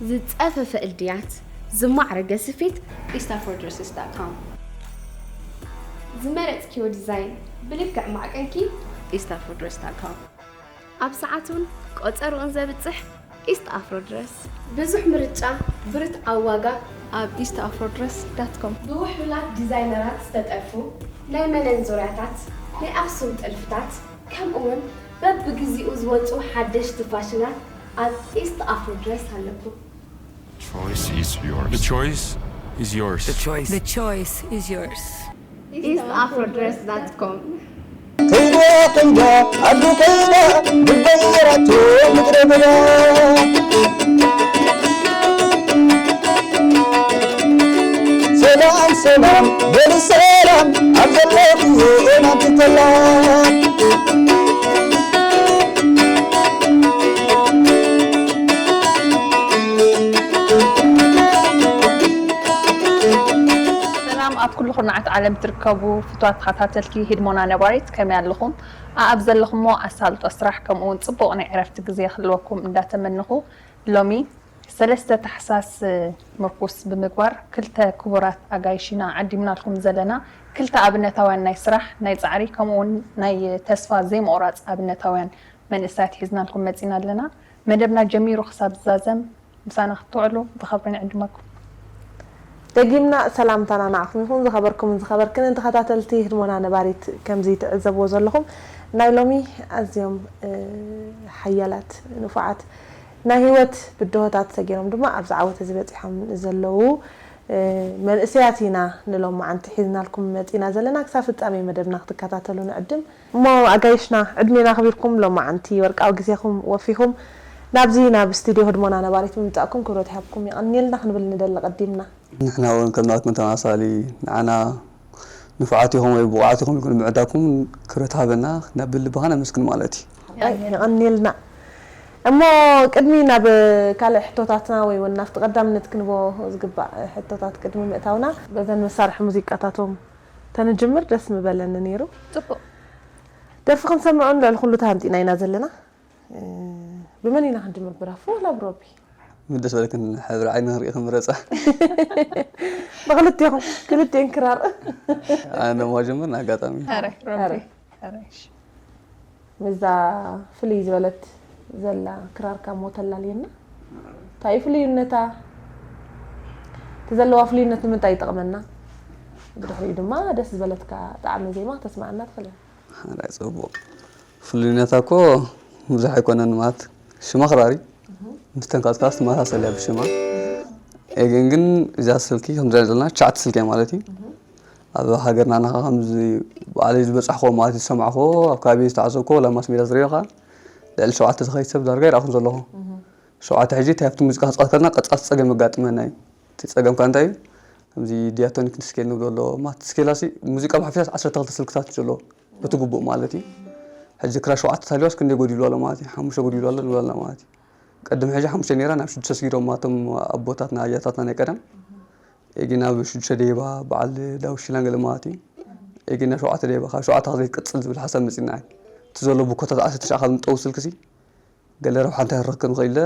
ዝጸፈፈ እልድያት፣ ዝማዕረገ ስፌት፣ ኢስት ኣፍሮ ድረስስ ዳት ኮም። ዝመረጽክዮ ዲዛይን ብልክዕ ማዕቀንኪ፣ ኢስት ኣፍሮ ድረስ ዳት ኮም። ኣብ ሰዓቱን ቆጸርኡን ዘብጽሕ ኢስት ኣፍሮ ድረስ። ብዙሕ ምርጫ፣ ብርትዓዊ ዋጋ፣ ኣብ ኢስት ኣፍሮ ድረስ ዳት ኮም። ብውሕሉላት ዲዛይነራት ዝተጠልፉ ናይ መነን ዙርያታት፣ ናይ ኣኽሱም ጥልፍታት፣ ከምኡውን በብግዚኡ ዝወጹ ሓደሽቲ ፋሽናት ኣብ ኢስት ኣፍሮ ድረስ ኣለኩም። Choice is yours. The choice is yours. The choice. The choice is yours. ኢስት ኣፍሮ ድረስ ዳት ኮም። ከይዳ ከይዳ ዓዱ ከይዳ ብበየራቶ ምድረ በዳ ሰላም ሰላም በሉ ሰላም ኣብ ዘለኽዮ ናብቲ ተላ ሰላም ኣብ ኩሉ ኩርናዓት ዓለም ትርከቡ ፍትዋት ተኸታተልቲ ህድሞና ነባሪት ከመይ ኣለኹም? ኣኣብ ዘለኹሞ ኣሳልጦ ስራሕ ከምኡ እውን ጽቡቕ ናይ ዕረፍቲ ግዜ ክህልወኩም እንዳተመንኹ ሎሚ ሰለስተ ታሕሳስ ምርኩስ ብምግባር ክልተ ክቡራት ኣጋይሽና ዓዲምናልኩም ዘለና ክልተ ኣብነታውያን ናይ ስራሕ ናይ ጻዕሪ ከምኡ እውን ናይ ተስፋ ዘይምቑራጽ ኣብነታውያን መንእሰያት ሒዝናልኩም መጺና ኣለና። መደብና ጀሚሩ ክሳብ ዝዛዘም ምሳና ክትውዕሉ ብኸብሪ ንዕድመኩም። ደጊምና ሰላምታና ንዓኹም ይኹን። ዝኸበርኩምን ዝኸበርክንን ተኸታተልቲ ህድሞና ነባሪት፣ ከምዚ ትዕዘብዎ ዘለኹም ናይ ሎሚ ኣዝዮም ሓያላት ንፉዓት ናይ ህይወት ብድሆታት ሰጊሮም ድማ ኣብዚ ዓወት እዚ በፂሖም ዘለዉ መንእሰያት ኢና ንሎማዓንቲ ሒዝናልኩም መፂና ዘለና። ክሳብ ፍፃሜ መደብና ክትከታተሉ ንዕድም። እሞ ኣጋይሽና ዕድሜና ኣኽቢርኩም ሎማዓንቲ ወርቃዊ ግዜኹም ወፊኹም ናብዚ ናብ ስቱድዮ ህድሞና ነባሪት ብምምፃእኩም ክብረት ይሃብኩም የቐንየልና ክንብል ንደሊ ቀዲምና። ንሕና እውን ከም ናትኩም ተመሳሳሊ ንዓና ንፉዓት ኢኹም ወይ ብቑዓት ኢኹም ኢልኩም ንምዕዳኩም ክብረት ሃበና ናብ ልብኻ ነመስግን ማለት እዩ። የቐንየልና። እሞ ቅድሚ ናብ ካልእ ሕቶታትና ወይ እውን ናብቲ ቀዳምነት ክንቦ ዝግባእ ሕቶታት ቅድሚ ምእታውና በዘን መሳርሒ ሙዚቃታቶም ተንጅምር ደስ ምበለኒ ነይሩ። ጽቡቕ። ደርፊ ክንሰምዑን ልዕሊ ኩሉ ተሃንጢና ኢና ዘለና። ብመን ኢና ክንጅምር ብራፎ ወላ ብሮቢ? ምደስ በለክን ሕብሪ ዓይኒ ንርኢ ክምረጻ። ብክልቴኹም ክልቴን ክራር። ኣነ ሞ ጀምር ኣጋጣሚ። ኣረ ሮቢ ኣረ ምዛ ፍልይ ዝበለት ዘላ ክራርካ ሞ ተላልየና። እንታይ እዩ ፍልዩነታ? እቲ ዘለዋ ፍልዩነት ንምንታይ ይጠቕመና? ብድሕሪኡ ድማ ደስ ዝበለትካ ጣዕሚ ዜማ ክተስምዓና ትኽእል ኢኻ። ሓራይ ጽቡቕ ፍልዩነታ እኮ ብዙሕ ኣይኮነን ማለት ሽማ ክራሪ ምስ ተንካጽካስ ትመሳሰል እያ ብሽማ ኤገን ግን እዛ ስልኪ ከምዚ ዘለና ቻት ስልኪ እያ ማለት እዩ ኣብ ሃገርና ናኻ ከምዚ ባዕለይ ዝበጻሕኮ ማለት ዝሰማዕኮ ኣብ ከባቢ ዝተዓዘብኮ ወላ ማስ ሜዳ ዝሪኦ ከዓ ልዕሊ ሸውዓተ ዝኸይድ ሰብ ዳርጋ ይረኣኹም ዘለኹ ሸውዓተ ሕጂ እንታይ ኣብቲ ሙዚቃ ክጻወት ከለና ቀጻልቲ ጸገም የጋጥመና እዩ እቲ ጸገም ከዓ እንታይ እዩ ከምዚ ዲያቶኒክ ስኬል ንብሎ ኣሎ ማት ስኬላሲ ሙዚቃ ብሓፊሳስ ዓሰርተ ክልተ ስልክታት እዩ ዘለዎ በቲ ግቡእ ማለት እዩ። ሕጂ ክራር ሸውዓተ ተሃልዋስ ክንደይ ጎዲሉ ኣሎ ማለት እዩ። ሓሙሽተ ጎዲሉ ኣሎ ንብል ኣለና ማለት እዩ። ቅድም ሕጂ ሓሙሽተ ነይራ ናብ ሽዱሽተ ስጊሮማ እቶም ኣቦታትና ኣያታትና ናይ ቀደም። ኤጊ ናብ ሽዱሽተ ደይባ በዓል ዳዊት ሽላን ገለ ማለት እዩ። ኤጊ ናብ ሸውዓተ ደይባ ካብ ሸውዓተ ከ ዘይትቅጽል ዝብል ሓሳብ መጺና እዩ። እቲ ዘሎ ብኮታት ዓሰርተ ትሽዓ ካብ ንጠው ስልክሲ ገለ ረብሓ እንታይ ክረክብ ንኽእል ኢለ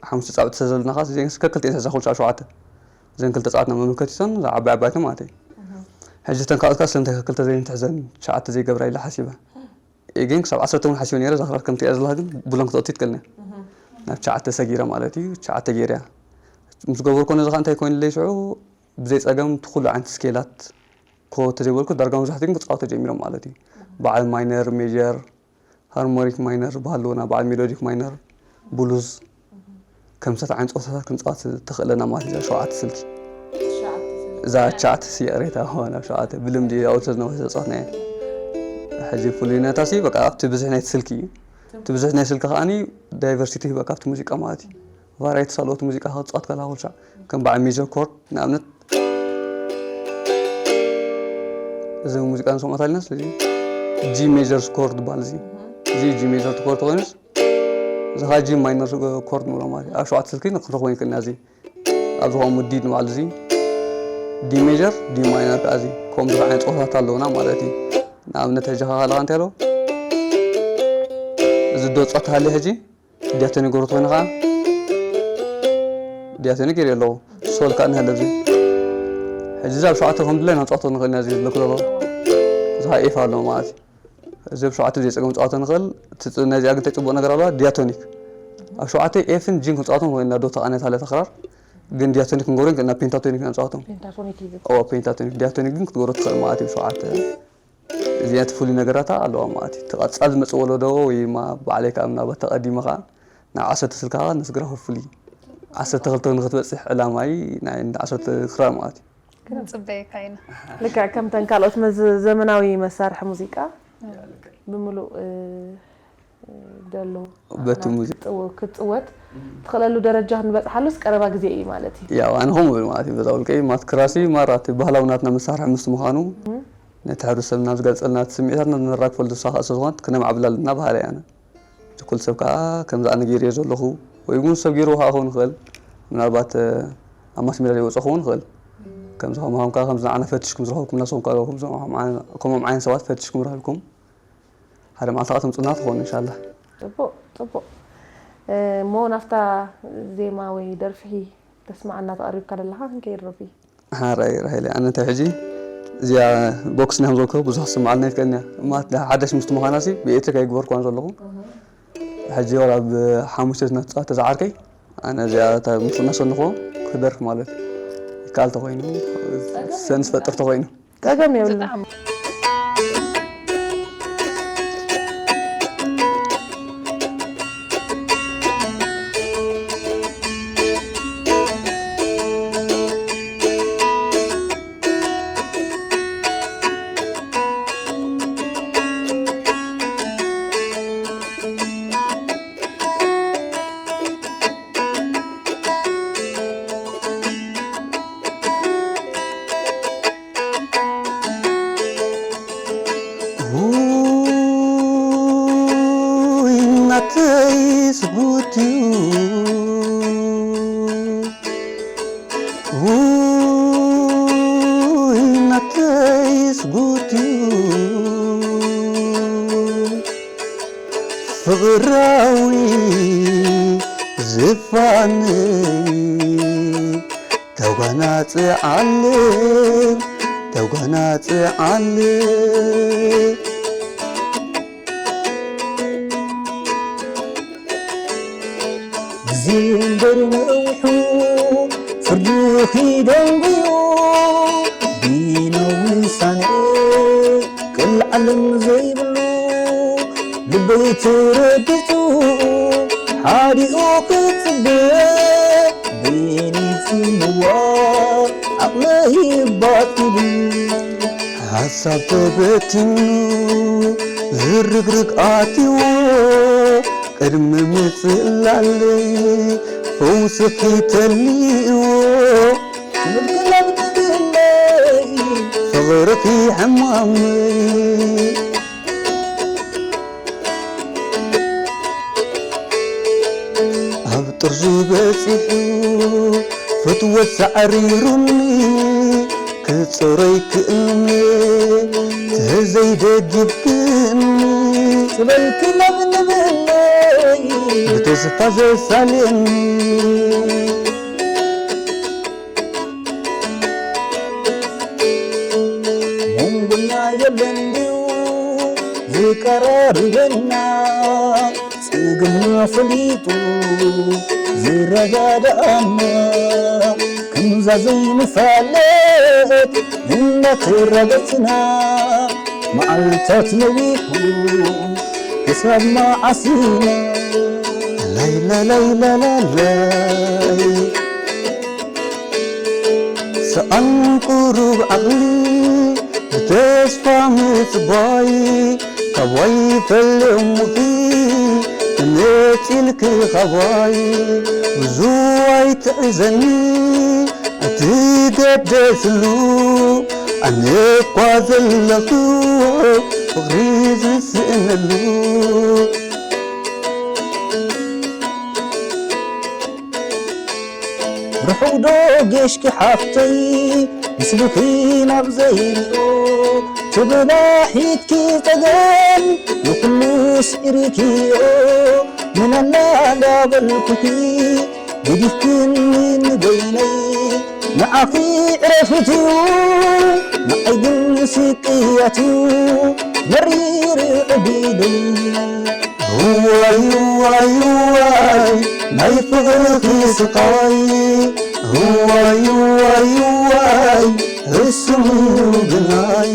ሓሙሽተ ጻውዒት ስለ ዘለና ኸዓ እዚአን እስከ ክልቲኤን ሕዛ ኩሉ ሸውዓተ እዘን ክልተ ጻውዒትና መመልከቲተን እዛ ዓባይ ዓባይቲ ማለት እዩ ሕጂ እተን ካልኦት ከዓ ስለምንታይ ክልተ ዘይንትሕዘን ትሽዓተ ዘይገብራ ኢለ ሓሲበ ግን ክሳብ ዓሰርተ እውን ሓሲበ ነይረ እዛ ክራር ከም ትሪኣ ዘለኻ ግን ብሎን ክተእቱ ይትክእልኒ ናብ ትሽዓተ ሰጊረ ማለት እዩ ትሽዓተ ገይረያ ምስ ገበርኮ ነዚ ከዓ እንታይ ኮይኑለይ ሽዑ ብዘይ ጸገም እቲ ኩሉ ዓይነት ስኬላት ኮ ተዘይበልኩ ዳርጋ መብዛሕትኡ ግን ክጻወቶ ጀሚሮም ማለት እዩ በዓል ማይነር ሜጀር ሃርሞኒክ ማይነር ዝበሃል ኣለዎ ናብ በዓል ሜሎዲክ ማይነር ብሉዝ ከም ሰተ ዓይነት ፀወታታት ክንፃወት ተኽእለና ማለት እዩ ሸውዓተ ስልኪ እዛ ቻት ስየሬታ ናብ ሸውዓተ ብልምዲ ኣብኡ ተዝነበረ ተፃወትና እየ ሕዚ ፍሉይነታ ሲ በቃ ኣብቲ ብዝሒ ናይቲ ስልኪ እዩ እቲ ብዝሒ ናይ ስልኪ ከዓኒ ዳይቨርሲቲ ይህበካ ኣብቲ ሙዚቃ ማለት እዩ ቫራይቲ ሳልኦት ሙዚቃ ክትፃወት ከላ ኩልሻዕ ከም በዓል ሜጀር ኮርድ ንኣብነት እዚ ሙዚቃ ንሰምዖ ታሊና ስለዚ ጂ ሜጀር ስኮርድ በሃል እዚ እዚ ጂ ሜጀር ኮርድ ኮይኑስ እዚ ከዓ ጂ ማይነር ኮርድ ንብሎ ማለት ኣብ ሸውዓተ ስልኪ ንክንረክቦ ይክእልና እዚ ኣብዚ ከምኡ ዲ ንባዕሉ እዚ ዲ ሜጀር ዲ ማይነር ከዓ እዚ ከምኡ ዓይነት ፀወታት ኣለውና ማለት እዩ ንኣብነት ሕጂ ከካለካ እንታይ ኣሎ እዚ ዶ ፀወታ ሃልየ ሕጂ ዲያቶኒ ጎረቶ ኮይንኻ ዲያቶኒክ ይርኢ ኣለኹ። ሶል ከዓ እንሀለ ኣብዚ። ሕጂ እዛ ኣብ ሸውዓተ ከም ድላይ ናብ ጸዋቶ ንኽእል ኢና እዚ ዝብለኩ ዘሎ። እዚ ከዓ ኤፍ ኣሎ ማለት እዩ። እዚ ኣብ ሸውዓተ ዘይጸገም ጸዋቶ ንኽእል። እቲ ጽ-፣ ናይዚኣ ግን ተጽቡቕ ነገር ኣለዋ፣ ዲያቶኒክ። ኣብ ሸውዓተ ኤፍን ጂን ክንጻወቶም ንኽእል ኢና፣ ዶ ተቓንያ ታለ ተኽራር። ግን ዲያቶኒክ ክንገብሮ ግን ናብ ፔንታቶኒክ ኢና ንጻወቶም። ፔንታቶኒክ እዩ ዝብል። ኦ፣ ፔንታቶኒክ። ዲያቶኒክ ግን ክትገብሮ ትኽእል ማለት እዩ፣ ሸውዓተ። እዚኣ እቲ ፍሉይ ነገራታ ኣለዋ ማለት እዩ። እቲ ቀጻሊ ዝመጽእ ወለዶ ወይ ድማ ባዕለይ ከዓ ምናልባት ተቐዲመ ከዓ ናብ ዓሰርተ ስልካ ከዓ ነስግራ፣ ሆፕፉሊ ዓሰርተ ክልተ ንክትበጽሕ ዕላማይ ናይ ዓሰርተ ክራር ማለት እዩ። ክንጽበየካ ኢና። ልክዕ ከምተን ካልኦት መዝ-፣ ዘመናዊ መሳርሒ ሙዚቃ ብምሉእ፣ እ፣ ደሎ በቲ ሙዚቃ ክትጽወ-፣ ክትጽወት ትኽእለሉ ደረጃ ክንበጽሓሉስ ቀረባ ግዜ እዩ ማለት እዩ። ያው ኣነ ከምኡ እብል ማለት እዩ። በዛ ውልቀይ ማት ክራሲ ማራ እቲ ባህላዊ ናትና መሳርሒ ምስቲ ምዃኑ እም። ነቲ ሕብረተሰብና ዝገልጸልና፣ እቲ ስምዒታትና ነራግፈሉ ዝሳኸ ስለዝኾነት ክነማዕብላ ኣለና በሃላይ ኣነ። እዚ ኩሉ ሰብ ከዓ ከምዚ ኣነ ገይረዮ ዘለኹ ወይ እውን ሰብ ገይርዎ ከዓ ክኸውን ይኽእል። ምናልባት፣ እ፣ ኣብ ማስ ሜድያ ዘይወፀ ክኸውን ይኽእል። ከምዚ ከማኹም ከዓ ከምዚ ንዓና ፈትሽኩም ዝረኸብኩም ናሶም ከዓ ከምዞም ዓይ-፣ ከምኦም ዓይነት ሰባት ፈትሽኩም ረኺብኩም ሓደ መዓልቲ ከዓ ተምፁና ትኾኑ ኢንሻላህ። ፅቡቕ፣ ፅቡቕ። እ፣ እሞ ናብታ ዜማ ወይ ደርፊ ተስማዓና ተቐሪብካ ዘለኻ ክንከይድ ረቢ። ሓራይ ራሄለ፣ ኣነ እንታይ ሕጂ እዚኣ ቦክስ ናይ ከምዘልኮ ብዙሕ ስምዓልና ይፍቀድኒ እያ። እማ ሓዳሽ ምስቲ ምዃናሲ ብኤሌክትሪክ ኣይግበርኳን ዘለኹ። ሕጂ ወላ ብሓሙሽተ ናትፃወት ተዝዓርከይ፣ ኣነ እዚኣ እታ ምስ እናሰንኹ ክደርፍ ማለት እዩ። ይከኣል ተኾይኑ፣ ሰንስ ፈጥር ተኾይኑ። ጸገም የብሉን። ብጣዕሚ። ውይ ናተይ ስጉት እዩ፣ ውይ ናተይ ስጉት እዩ፣ ፍቕራዊ ዝፋነይ ተጓናጽዓለይ፣ ተጓናጽዓለይ። ግዜ እምበር ነዊሑ ፍርድኺ ደንጉዩ፣ ዲና ውሳኔ ቅል ዓለም ዘይብሉ፣ ልበይ ተረጊጹ ሓዲኡ ክጽበ፣ በይነይ ጽምዋ ዓቕመይ ባጢሉ። ሓሳብ ተበቲኑ ዝርግርግ ኣትይዎ፣ ቅድሚ ምጽላለይ ፈውስኺ ተልይዎ። ምልክላብ ንብለይ ፍቕርኺ ሕማመይ። ኣብ ጥርዙ በጺሑ ፍትወት ሳዕሪሩኒ፣ ክጸሮይ ክእልኒ ተዘይደጊፍክኒ። ዝበልኪ ለምልምለይ ብተስፋ ዘሳልየኒ። መንጎኛ የለን ድዩ ዝቀራርበና፣ ጽግምና ፈሊጡ ዝረዳድኣና፣ ከምዛ ዘይንፋለጥ እናተራገጽና፣ መዓልታት ነዊሑ ክሳብ መዓስ ኢና? ላይላ ላይላ ላላይ። ሰኣን ቁሩብ ዓቕሊ ብተስፋ ምጽባይ፣ ካባይ ፈለሙኺ ክመጽ ኢልኪ ካባይ፣ ብዙ ኣይትዕዘኒ ኣይትገደስሉ፣ ኣነ እኳ ዘለኹ ፍቕሪ ዝስእነሉ። ርሑቕ ዶ ጌሽኪ ሓፍተይ፣ ምስልኺ ናብ ዘይርኦ፣ ትብላሒትኪ ጸገም ንኹሉ ስዒርክዮ፣ ምን ኣላ እንዳበልኩኺ፣ ገዲፍክኒ ንበይነይ ንዓኺ ዕረፍትዩ፣ ንዓይ ግን ስቅያትዩ መሪር ዕቢደይ። እዋይ እዋይ እዋይ ናይ ፍቕርኺ ስቓይ፣ እዋይ እዋይ እዋይ ርስምዩ ግናይ።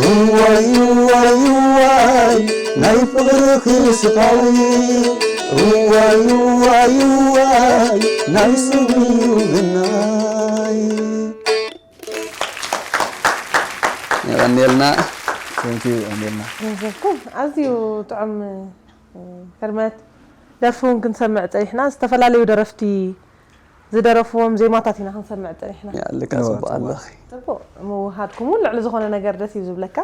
እዋይ እዋይ እዋይ ናይ ፍቕርኺ ስቓይ፣ እዋይ እዋይ እዋይ ናይ ስምዩ ግናይ። የቐንየልና። Thank you፣ የቐንየልና። ገንዘብኩም ኣዝዩ ጥዑም፣ እ፣ ህርመት ደርፊ እውን ክንሰምዕ ጸኒሕና። ዝተፈላለዩ ደረፍቲ ዝደረፍዎም ዜማታት ኢና ክንሰምዕ ጸኒሕና። ያ፣ ልክዕ፣ ጽቡቕ ጽቡቕ። ኣለኺ። ጽቡቕ፣ ምውሃድኩም እውን ልዕሊ ዝኾነ ነገር ደስ እዩ ዝብለካ።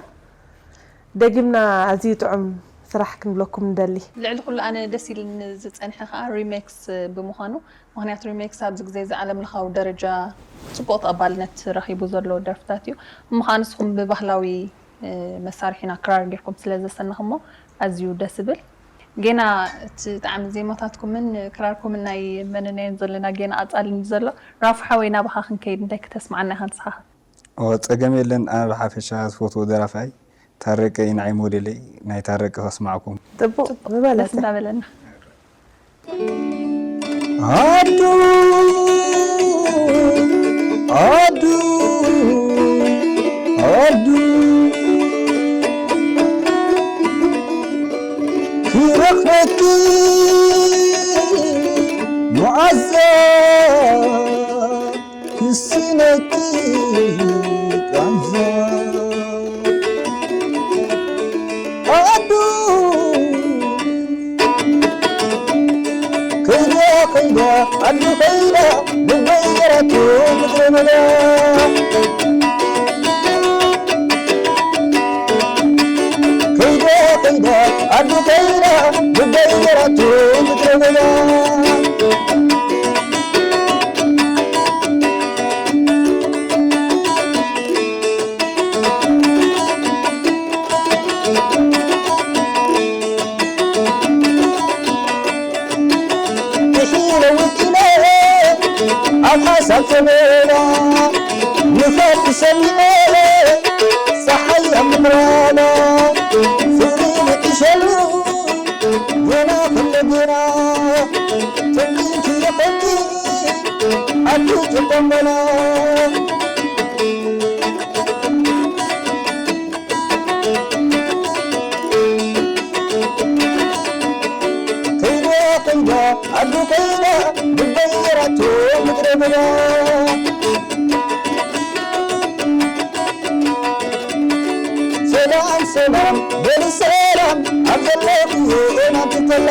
ደጊምና ኣዝዩ ጥዑም ስራሕ ክንብለኩም ንደሊ። ልዕሊ ኩሉ ኣነ ደስ ኢልኒ ዝጸንሐ ከኣ ሪሜክስ ብምዃኑ፣ ምኽንያቱ ሪሜክስ ኣብዚ ግዜ እዚ ዓለም ለኻዊ ደረጃ ጽቡቕ ተቐባልነት ረኺቡ ዘሎ ደርፍታት እዩ። እሞ ከኣ ንስኹም ብባህላዊ፣ እ፣ መሳርሒና ክራር ጌርኩም ስለ ዘሰነኽሞ ኣዝዩ ደስ ይብል። ጌና እቲ ጣዕሚ ዜማታትኩምን ክራርኩምን ናይ መነናየን ዘለና ጌና ኣጻልኒ ዘሎ። ራፉ ሓወይ ናባኻ ክንከይድ እንታይ ክተስምዓና ኢኻ ንስኻ? ኦ፣ ጸገም የለን። ኣነ ብሓፈሻ ዝፈትዎ ደራፋይ ታረቀ እዩ፣ ንዓይ ሞዴለይ። ናይ ታረቀ ከስማዕኩም። ጽቡቅ፣ ጽቡቅ፣ ዝበለጸ። ደስ እንዳበለና። ኣዱ፣ ኣዱ፣ ኣዱ፣ ክረኽበኪ መዓዛ ክስነኪ ቃንዛ ኣዱ ከይዳ ከይዳ ኣዱ ከይዳ ልበይ ገራቶ ምድረ በዳ ከይዳ ከይዳ ኣዱ ከይዳ ልበይ ገራቶ ምድረ በዳ ድሒረ ውጢነ ኣብ ሓሳብ ተበላ ንኸድ ሰሚዐ ፀሓይ ኣብ ምዕራባ ፍቕሪ ነቂሸሉ ገና ከሎ ገና ጥንቅንኪ የቐንኪ ኣዱ ጭቆምበላ ከይዳ ከይዳ ኣዱ ከይዳ ልበይ ገራቶ ምድረ በዳ ሰላም ሰላም በሊ ሰላም ኣብ ዘለኽዮ ናብቲ ተላ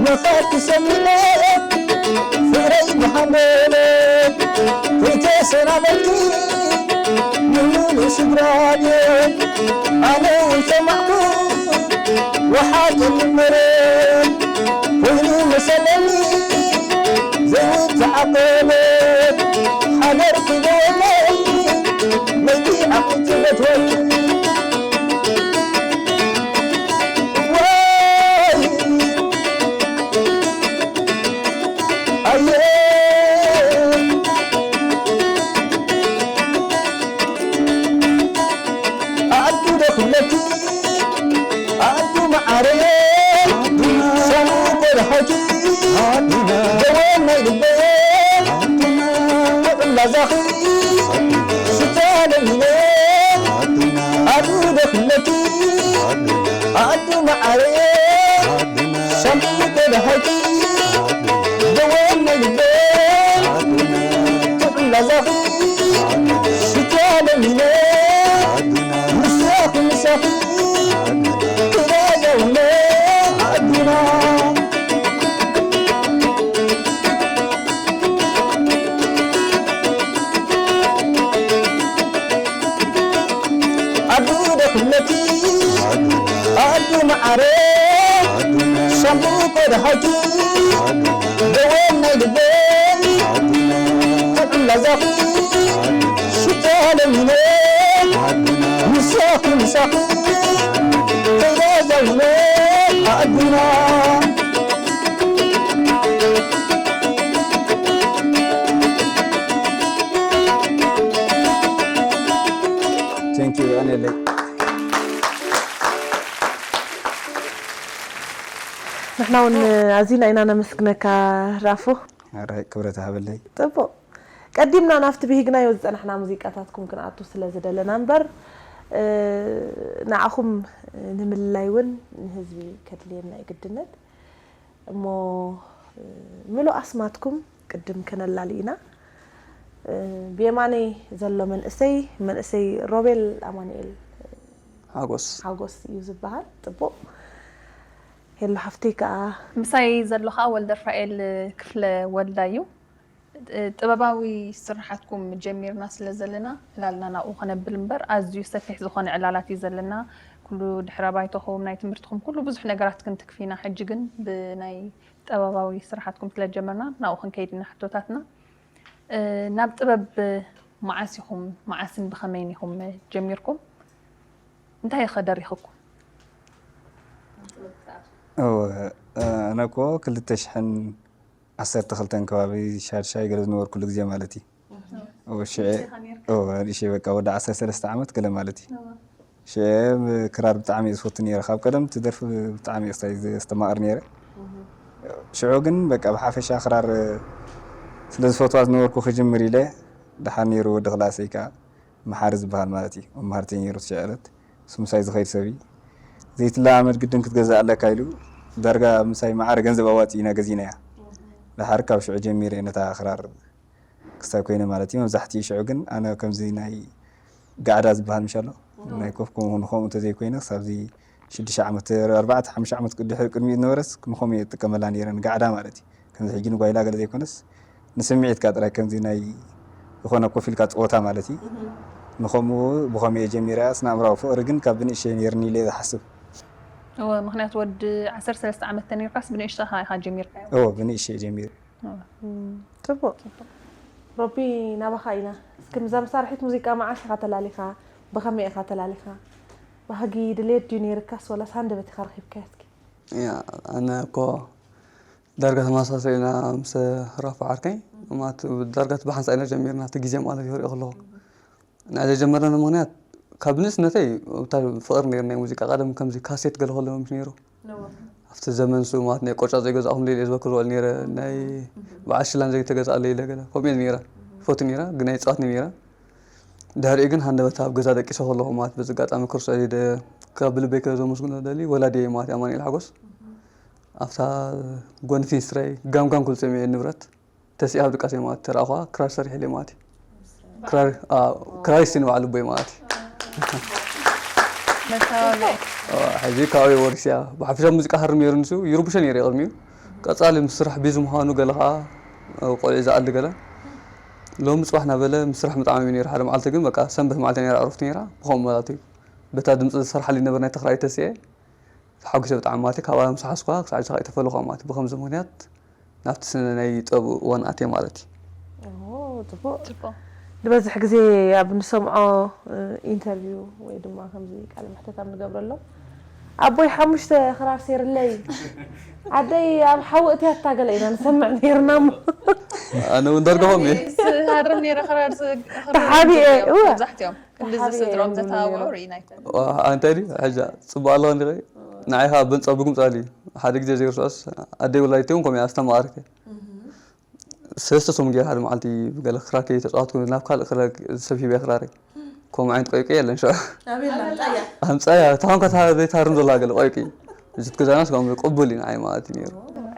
መኻድ ትሰምዕለ ፍቕረይ ብሓመለ ከይተሰናበልኪ ንሙሉእ ስድራ ቤት ኣነ እውን ሰማዕኩ ወሓጥ መሬት ኮይኑ መሰለኒ ዘይተዓቀበ ሓደርኪ ደወለይ መይቲ ዓቕሊ ትበትወይ ወይ ኣየ ኣዱ ደኽለኪ ኣዱ መዓረየ ሰሙ ጎዳሓኪ ደወን ናይ ልበየ ጥዑም ላዛኺ ሽታ ለሚነ ኣዱ ደኽለኪ ኣዱ መዓረየ ሰሙ ጎዳሓኪ ደወን ናይ ልበየ ጥዑም ላዛኺ ሽታ ለሚነ ምሳኺ ምሳኺ ክዳያውነ ኣዱና ኣዱ ደኽለኪ ኣዱ መዓረ ሻምቡ ቆድሃኪ ደወል ናይ ልበይ ተቕላዛኺ ሽታ ለሚነ ምሳኺ ምሳኺ ተዛዛሚነ ኣዕዲና። Thank you ኣነለይ። ንሕና እውን ኣዚና ኢና ነመስግነካ ራፉ። ኣራይ ክብረት ሃበለይ። ጥቡቕ። ቀዲምና ናብቲ ብሂግናዮ ዝጸናሕና ሙዚቃታትኩም ክንኣቱ ስለ ዝደለና እምበር፣ ንዓኹም ንምልላይ እውን ንህዝቢ ከድልየና እዩ ግድነት። እሞ ምሉእ ኣስማትኩም ቅድም ከነላሊ ኢና። ብየማነይ ዘሎ መንእሰይ መንእሰይ ሮቤል ኣማኑኤል ሓጎስ ሓጎስ እዩ ዝበሃል። ጥቡቕ። ሄሎ ሓፍተይ ከዓ ምሳይ ዘሎ ከዓ ወልደርፋኤል ክፍለ ወልዳ እዩ። ጥበባዊ ስርሓትኩም ጀሚርና ስለ ዘለና ዕላልና ናብኡ ከነብል እምበር ኣዝዩ ሰፊሕ ዝኾነ ዕላላት እዩ ዘለና። ኩሉ ድሕረ ባይተኹም ናይ ትምህርትኹም ኩሉ ብዙሕ ነገራት ክንትክፍ ኢና። ሕጂ ግን ብናይ ጥበባዊ ስርሓትኩም ስለ ጀመርና ናብኡ ክንከይድ ኢና ሕቶታትና። ናብ ጥበብ መዓስ ኢኹም መዓስን ብኸመይን ኢኹም ጀሚርኩም? እንታይ ኢኸ ደሪኽኩም? እወ ኣነ እኮ ክልተ ሽሕን ዓሰርተ ክልተን ከባቢ ሻድሻይ ገለ ዝነበርኩሉ ግዜ ማለት እዩ። እወ ሽዑ እወ ንእሽተይ በቃ ወዲ ዓሰርተ ሰለስተ ዓመት ገለ ማለት እዩ። ሽዑ ክራር ብጣዕሚ እየ ዝፈቱ ነይረ። ካብ ቀደም እቲ ደርፊ ብጣዕሚ እየ ክስታይ ዘስተማቕር ነይረ። ሽዑ ግን በቃ ብሓፈሻ ክራር ስለ ዝፈትዋ ዝነበርኩ ክጅምር ኢለ ደሓር ነይሩ ወዲ ክላሰይ ከዓ መሓሪ ዝበሃል ማለት እዩ መምሃርተይ ነይሩ እቲ ሽዑ ዕለት። እሱ ምሳይ ዝኸይድ ሰብ እዩ። ዘይትለማመድ ግድን ክትገዝእ ኣለካ ኢሉ ዳርጋ ምሳይ ማዕረ ገንዘብ ኣዋፂኡ ኢና ገዚእናያ። ደሓር ካብ ሽዑ ጀሚረ እየ ነታ ክራር ክስታይ ኮይነ ማለት እዩ። መብዛሕትኡ ሽዑ ግን ኣነ ከምዚ ናይ ጋዕዳ ዝበሃል ምሽ ኣሎ ናይ ኮፍ ከምኡ ንኸምኡ እንተዘይኮይነ ክሳብዚ ሽዱሽተ ዓመት ኣርባዕተ ሓሙሽተ ዓመት ድሕሪ ቅድሚኡ ዝነበረስ ንኸምኡ እየ ዝጥቀመላ ነይረ ንጋዕዳ ማለት እዩ። ከምዚ ሕጂ ንጓይላ ገለ ዘይኮነስ ንስምዒትካ ጥራይ ከምዚ ናይ ዝኾነ ኮፍ ኢልካ ፀወታ ማለት እዩ። ንኸምኡ ብኸምኡ እየ ጀሚረ ስነ ኣእምራዊ ፍቕሪ ግን ካብ ብንእሽተይ ነይርኒ ኢለ እየ ዝሓስብ። እወ ምኽንያቱ ወዲ ዓሰርተ ሰለስተ ዓመት ተነይርካስ ብንእሽተኻ ኢኻ ጀሚርካዮ። እወ ብንእሽተይ እየ ጀሚረ። ጽቡቕ። ሮቢ ናባኻ ኢና። እስኪ ምዛ መሳርሒት ሙዚቃ መዓስ ኢኻ ተላሊኻ? ብኸመይ ኢኻ ተላሊኻ? ባህጊ ድሌት ድዩ ነይርካስ ወላስ ሃንደበት ኢኻ ረኺብካያ እስኪ? ያ ኣነ እኮ ዳርጋ ተመሳሳሊ ኢና ምስ ራፉ ዓርከይ ማለት ዳርጋ እቲ ብሓንሳእ ኢና ጀሚርና እቲ ግዜ ማለት ይሪኦ ከለኹ ናይ ዘጀመረኒ ምኽንያት ካብ ንእስነተይ ብጣዕሚ ፍቕሪ ነይሩ ናይ ሙዚቃ ቀደም ከምዚ ካሴት ገለ ከሎ ምሽ ነይሩ ኣብቲ ዘመን ሱ ማለት ናይ ቆጫ ዘይገዛእኹም ደልየ ዝበክር ዝውዕል ነይረ ናይ በዓል ሽላን ዘይተገዛእለይ ኢለ ገለ ከምኡ እየ ነይረ ይፈቱ ነይረ ግን ኣይፃወትኒ ነይረ ድሕሪኡ ግን ሃንደበት ኣብ ገዛ ደቂሰ ከለኹ ማለት በዚ ኣጋጣሚ ክርስቶስ ደ ካብ ብልበይ ከዘመስግኖ ደሊ ወላዲየ ማለት ኣማኑኤል ሓጎስ ኣብታ ጎኒ ፊንስትረይ ጋምጋም ክብል ሰሚዐ ንብረት ተሲኣ ኣብ ድቃስ እየ ማለት ተረኣኹዋ ክራር ሰሪሐ ኢለ ማለት እዩ ክራር ኣዎ፣ ክራር ይስኒ በዓል ልቦይ ማለት እዩ መተባብዒ ሕዚ ካባበይ ወሪስያ ብሓፈሻ ሙዚቃ ሃርም ነይሩ ንሱ ይርብሾ ነይረ ቅድሚኡ ቀፃሊ ምስ ስራሕ ቢዚ ምዃኑ ገለ ከዓ ቆልዑ ዝኣሊ ገለ ሎሚ ፅባሕ ናበለ ምስ ስራሕ ምጣዕሚ ነይሩ ሓደ መዓልቲ ግን በቃ ሰንበት መዓልቲ ነይራ ዕረፍቲ ነይራ ብኸምኡ ማለት እዩ በታ ድምፂ ዝሰርሓሉ ነበር ናይ ተኽራይ ተስኤ ተሓጒሰ ብጣዕሚ ማለት እዩ ካብኣ ምስ ሓዝኳ ክሳዕ ሕጂ ከይተፈለኹ ማለት እዩ ብኸምዚ ምኽንያት ናብቲ ስነ ናይ ጥበብ እዋን ኣትየ ማለት እዩ ኦ፣ ጽቡቕ። ጽቡቕ ዝበዝሕ ግዜ ኣብ ንሰምዖ ኢንተርቪው ወይ ድማ ከምዚ ቃለ መሕተት ኣብ ንገብረሎም ኣቦይ ሓሙሽተ ክራር ሴርለይ ኣደይ ኣብ ሓዊ እትያታ ገለ ኢና ንሰምዕ ነይርና እሞ ኣነ እውን ዳርጋኹም እየ ዝሃርም ነይረ ክራር ተሓቢኤ፣ እወ። መብዛሕትኦም ክንዲ ተሓቢኤ ዝስድሮም እዮም ዘተባብዑ ነይሮም። ርኢና ኣይኮን እንታይ ድዩ ሕጂ ፅቡቅ ኣለዋ እንዲ ንዓይ ከዓ ብንፀ ብጉምፃ ድዩ ሓደ ግዜ ዘይርስዖስ ኣደይ ወላዲተይ እውን ከምኡ ኣስተማቀርቲ ሰለስተ ሰሙን ገይረ ሓደ መዓልቲ ገለ ክራር ከይተፃወትኩ ናብ ካልእ ክራር ሰብ ሂበ ክራረይ ከምኡ ዓይነት ቆይቂ የለን ሽዑ ኣምፃያ እታ ኮንካ እታ ዘይትሃርም ዘለዋ ገለ ቆይቂ እዚ ትገዛናስ ከምኡ ቅቡል እዩ ንዓይ ማለት እዩ ነይሩ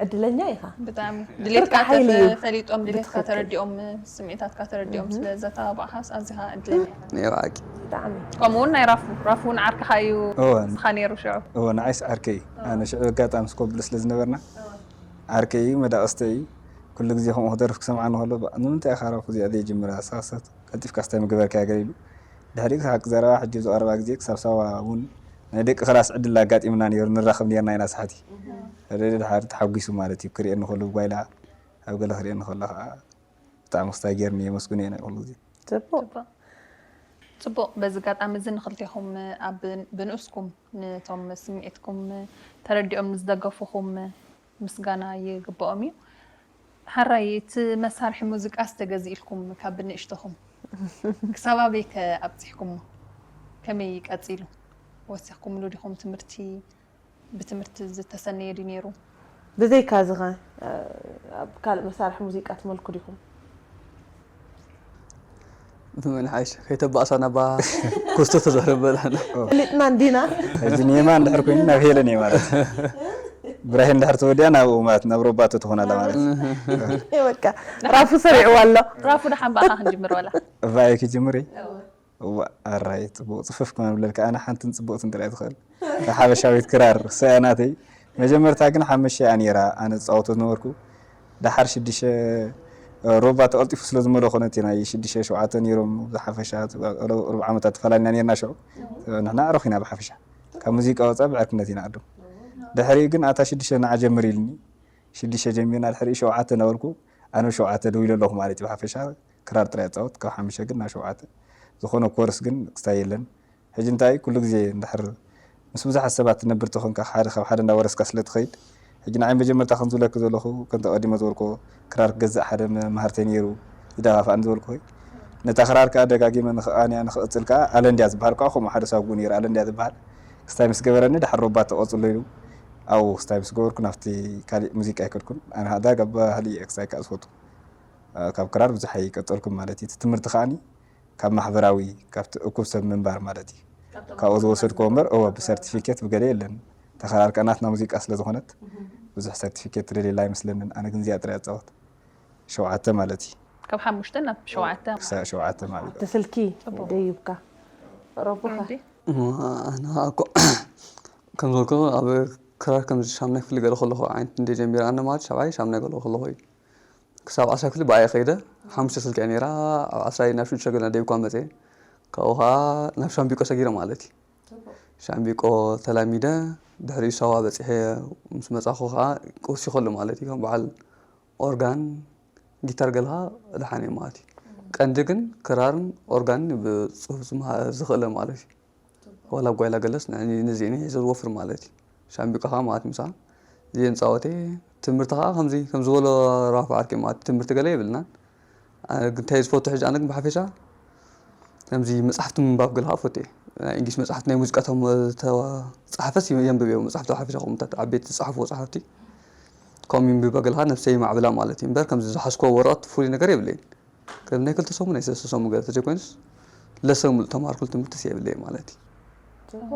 ዕድለኛ ኢኻ። ብጣዕሚ ድሌትካ ሓይሊ እዩ። ተፈሊጦም ድሌትካ ብትኽክል። ተረዲኦም ስምዒታትካ ተረዲኦም ስለ ዘተባብዓኻስ ኣብዚኻ ዕድለኛ ኢኻ። ነይሩ ሓቂ ከምኡ እውን ናይ ራፉ ራፉ እውን ዓርክኻ እዩ እወ። ንስኻ ነይሩ ሽዑ እወ ንዓይስ ዓርከይ እዩ ኣነ ሽዑ ኣጋጣሚ ስኮብል ስለ ዝነበርና ዓርከይ እዩ መዳቕስተይ እዩ ኩሉ ግዜ ከምኡ ክደርፍ ክሰምዓ ንከሎ "ባ- ንምንታይ ኢኻ ራፉ እዚኣ ዘይጅምራ ሳሰት ቀልጢፍካ ስታይ ምግበርካ ገለ ኢሉ ድሕሪኡ ክሳብ ዘረባ ሕጂ ኣብዚ ቀረባ ግዜ ክሳብ ሳዋ እውን ናይ ደቂ ክላስ ዕድል ኣጋጢምና ነይሩ ንራኸብ ነርና ኢና ሳሕቲ ረደ ድሓር ተሓጒሱ ማለት እዩ ክርእየኒ ከሎ ብጓይላ ኣብ ገለ ክርእየኒ ከሎ ከዓ ብጣዕሚ ክስታይ ገይርኒ የመስግኖ እየ ናይ ኩሉ ግዜ። ጽቡቅ። ጽቡቕ። ጽቡቕ። በዚ ኣጋጣሚ እዚ ንኽልቴኹም ኣብ ብንኡስኩም፣ ነቶም ስምዒትኩም ተረዲኦም ንዝደገፉኹም ምስጋና ይግብኦም እዩ። ሕራይ፣ እቲ መሳርሒ ሙዚቃስ ተገዚእልኩም ካብ ብንእሽቶኹም ክሳብ ኣበይ ከ ኣብፂሕኩሞ? ከመይ ቀፂሉ? ወሲኽኩምሉ ዲኹም ትምህርቲ? ብትምህርቲ ዝተሰነየ ድዩ ነይሩ? ብዘይካ እዚ ኸ ኣብ ካልእ መሳርሒ ሙዚቃ ትመልኩ ዲኹም? ብመን ሓይሽ ከይተባእሳ ናባ ኮስቶ ተዛረበላና። ፈሊጥና እንዲና። ሕጂ ንየማን እንድሕር ኮይኑ ናብ ሄለን እየ ማለት እዩ። ብራሂም እንድሕር ተወዲኣ ናብኡ ማለት ናብ ሮባቶ ትኾን ኣላ ማለት እዩ። በቃ ራፉ ሰሪዕዋ ኣሎ። ራፉ ደሓን ብኣኻ ክንጅምር ወላ? እባየ ክጅምር እየ። እዋ ኣራይ ጽቡቕ ጽፍፍ ክመብለልካ ኣነ ሓንትን ጽቡቕትን ጥራይ ትኽእል። እታ ሓበሻዊት ክራር ሰያ ናተይ መጀመርታ ግን ሓመሻ እያ ነይራ ኣነ ዝጻወቶ ዝነበርኩ። ደሓር ሽዱሽተ ሮባ ተቐልጢፉ ስለ ዝመለ ኮነት ናይ ሽዱሽተ ሸውዓተ ነይሮም። ብዝሓፈሻ ሩብ ዓመታት ተፈላለና ነርና ሽዑ ንሕና ኣዕሩኽ ኢና ብሓፈሻ ካብ ሙዚቃ ወፃ ብዕርክነት ኢና ዓዶም። ድሕሪኡ ግን ኣታ ሽዱሽተ ንዓ ጀምር ኢልኒ ሽዱሽተ ጀሚርና ድሕሪኡ ሸውዓተ ነበርኩ። ኣነ ሸውዓተ ደው ኢለ ኣለኹ ማለት እዩ ብሓፈሻ ክራር ጥራይ እፃወት ካብ ሓሙሽተ ግን ናብ ሸውዓተ ዝኾነ ኮርስ ግን ክስታይ የለን። ሕጂ እንታይ ኩሉ ግዜ እንድሕር ምስ ብዙሓት ሰባት ትነብር ተኾንካ ሓደ ካብ ሓደ እንዳወረስካ ስለ ትኸይድ ሕጂ ንዓይ መጀመርታ ከም ዝብለኪ ዘለኹ ከምቲ ቀዲመ ዝበልኮ ክራር ክገዝእ ሓደ መማህርተይ ነይሩ ዝደፋፍኣኒ ዝበልኮ ነታ ክራር ከዓ ደጋጊመ ንኽቃንያ ንኽቕፅል ከዓ ኣለንድያ ዝበሃል ከዓ ከምኡ ሓደ ሳጉ ነይሩ ኣለንድያ ዝበሃል ክስታይ ምስ ገበረኒ ድሓር ሮባ ተቐፅሎ ኢሉ ኣብኡ ክስታይ ምስ ገበርኩ ናብቲ ካሊእ ሙዚቃ ኣይከድኩን ኣነ ዳጋ ባህሊ እየ ክስታይ ከዓ ዝፈቱ ካብ ክራር ብዙሕ ኣይቀፀልኩን ማለት እዩ። እቲ ትምህርቲ ከዓኒ ካብ ማሕበራዊ ካብቲ እኩብ ሰብ ምንባር ማለት እዩ። ካብኡ ዝወሰድክዎ እምበር እወ ብሰርቲፊኬት ብገለ የለን። ተኸራር ከኣ ናትና ሙዚቃ ስለ ዝኾነት ብዙሕ ሰርቲፊኬት ትደልየላ ኣይመስለንን። ኣነ ግን እዚኣ ጥራይ እጻወት። ሸውዓተ ማለት እዩ። ካብ ሓሙሽተ ናብ ሸውዓተ ክሳብ ሸውዓተ ማለት እዩ። እቲ ስልኪ ደይብካ ረቡኻ ኣነ እኮ ከም ዝበልኩ ኣብ ክራር ከም ሻምናይ ክፍሊ ገለ ከለኹ ዓይነት እንደ ጀሚረ ኣነ ማለት ሻብዓይ ሻምናይ ገለ ከለኹ እዩ። ክሳብ ዓስራይ ክፍሊ ብኣየ ከይደ ሓሙሽተ ስልኪ እያ ነይራ። ኣብ ዓስራይ ናብ ሽዱሽተ ገለ ደይብኳ መፀ። ካብኡ ከዓ ናብ ሻምቢቆ ሰጊረ ማለት እዩ። ሻምቢቆ ተላሚደ ድሕሪኡ ሳዋ በፂሐ ምስ መፃኹ ከዓ ቁርሲ ከሉ ማለት እዩ ከም በዓል ኦርጋን ጊታር ገልካ ድሓን እዮም ማለት እዩ። ቀንዲ ግን ክራርን ኦርጋንን ብፅሁፍ ዝመሃር ዝኽእለ ማለት እዩ። ዋላ ጓይላ ገለስ ንዕኒ ነዚአን ሒዘ ዝወፍር ማለት እዩ። ሻምቢቆ ከዓ ማለት ምሳ እዚአን ፃወቴ ትምህርቲ ከዓ ከምዚ ከም ዝበሎ ራፋ ዓርኪ ማለት ትምህርቲ ገለ የብልናን። እንታይ ዝፈቱ ሕጂ ኣነ ግን ብሓፈሻ ከምዚ መፅሓፍቲ ምንባብ ገልካ ፈትየ ናይ እንግሊሽ መፅሓፍቲ ናይ ሙዚቃ ተፃሓፈስ የንብብ እየ መፅሓፍቲ ሓፈሻ ከምታት ዓበይቲ ዝፀሓፍዎ ፀሓፍቲ ከምኡ ይንብበ ገልካ ነብሰይ ማዕብላ ማለት እዩ እምበር ከምዚ ዝሓዝኮ ወረቐት ፍሉይ ነገር የብለይን ከም ናይ ክልተ ሰሙን ናይ ሰለስተ ሰሙን ገለ ተዘይኮይኑስ ለሰሙን ተማሃርኩሉ ትምህርትስ የብለይ ማለት እዩ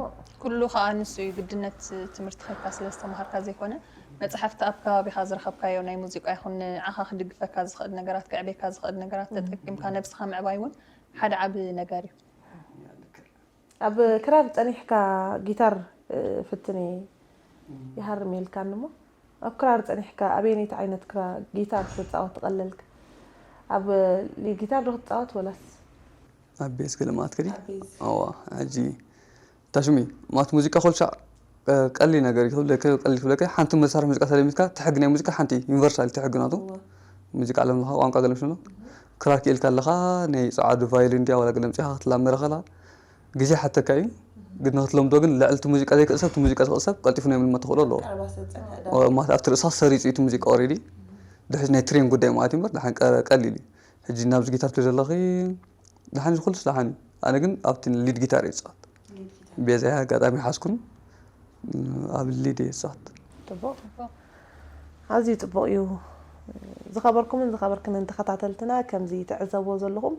ኩሉ ከዓ ንሱ እዩ ግድነት ትምህርቲ ከካ ስለ ዝተምሃርካ ዘይኮነ መፅሓፍቲ ኣብ ከባቢካ ዝረከብካዮ ናይ ሙዚቃ ይኹን ንዓኻ ክድግፈካ ዝኽእል ነገራት ከዕቤካ ዝኽእል ነገራት ተጠቂምካ ነብስካ ምዕባይ እውን ሓደ ዓብ ነገር እዩ ኣብ ክራር ፀኒሕካ ጊታር ፍትኒ ይሃርም የልካን እሞ ኣብ ክራር ፀኒሕካ ኣበየነይቲ ዓይነት ክራ ጊታር ክትፃወት ትቐለልካ? ኣብ ሊድ ጊታር ዶ ክትፃወት ወላስ? ኣብ ቤዝ ገለ ማለት ከዲ? ኣብ ቤዝ። ኣዋ፣ ሕጂ ታሽሚ ማለት ሙዚቃ ኮልሻ ቀሊ ነገር ክብለከ ቀሊ ክብለከ ሓንቲ መሳርሒ ሙዚቃ ተለሚትካ ትሕግ ናይ ሙዚቃ ሓንቲ ዩኒቨርሳል ትሕግ ናቱ ሙዚቃ ዓለም ለኻ ቋንቋ ገለ ምሽኖ ክራር ክኢልካ ኣለኻ ናይ ፀዓዱ ቫዮሊን ድያ ዋላ ገለ ምፅኻ ክትላመረ ከላ ግዜ ሓተካ እዩ ግን ንክትለምዶ ግን ልዕሊ እቲ ሙዚቃ ዘይክእል ሰብ እቲ ሙዚቃ ዝክእል ሰብ ቀልጢፉ ናይ ምልማድ ተኽእሎ ኣለዎ ማለት ኣብቲ ርእስኻ ሰሪፁ እዩ እቲ ሙዚቃ ኦሬዲ ድሕሪ ናይ ትሬን ጉዳይ ማለት እዩ እምበር ድሓን ቀሊል እዩ ሕጂ ናብዚ ጊታር ትሪኦ ዘለኺ ድሓን እዚ ኩሉስ ድሓን እዩ ኣነ ግን ኣብቲ ሊድ ጊታር እየ ዝፃወት ቤዛይ ኣጋጣሚ ሓዝኩን ኣብ ሊድ እየ ዝፃወት ኣዝዩ ፅቡቕ እዩ ዝኸበርኩምን ዝኸበርክንን ተኸታተልትና ከምዚ ትዕዘብዎ ዘለኹም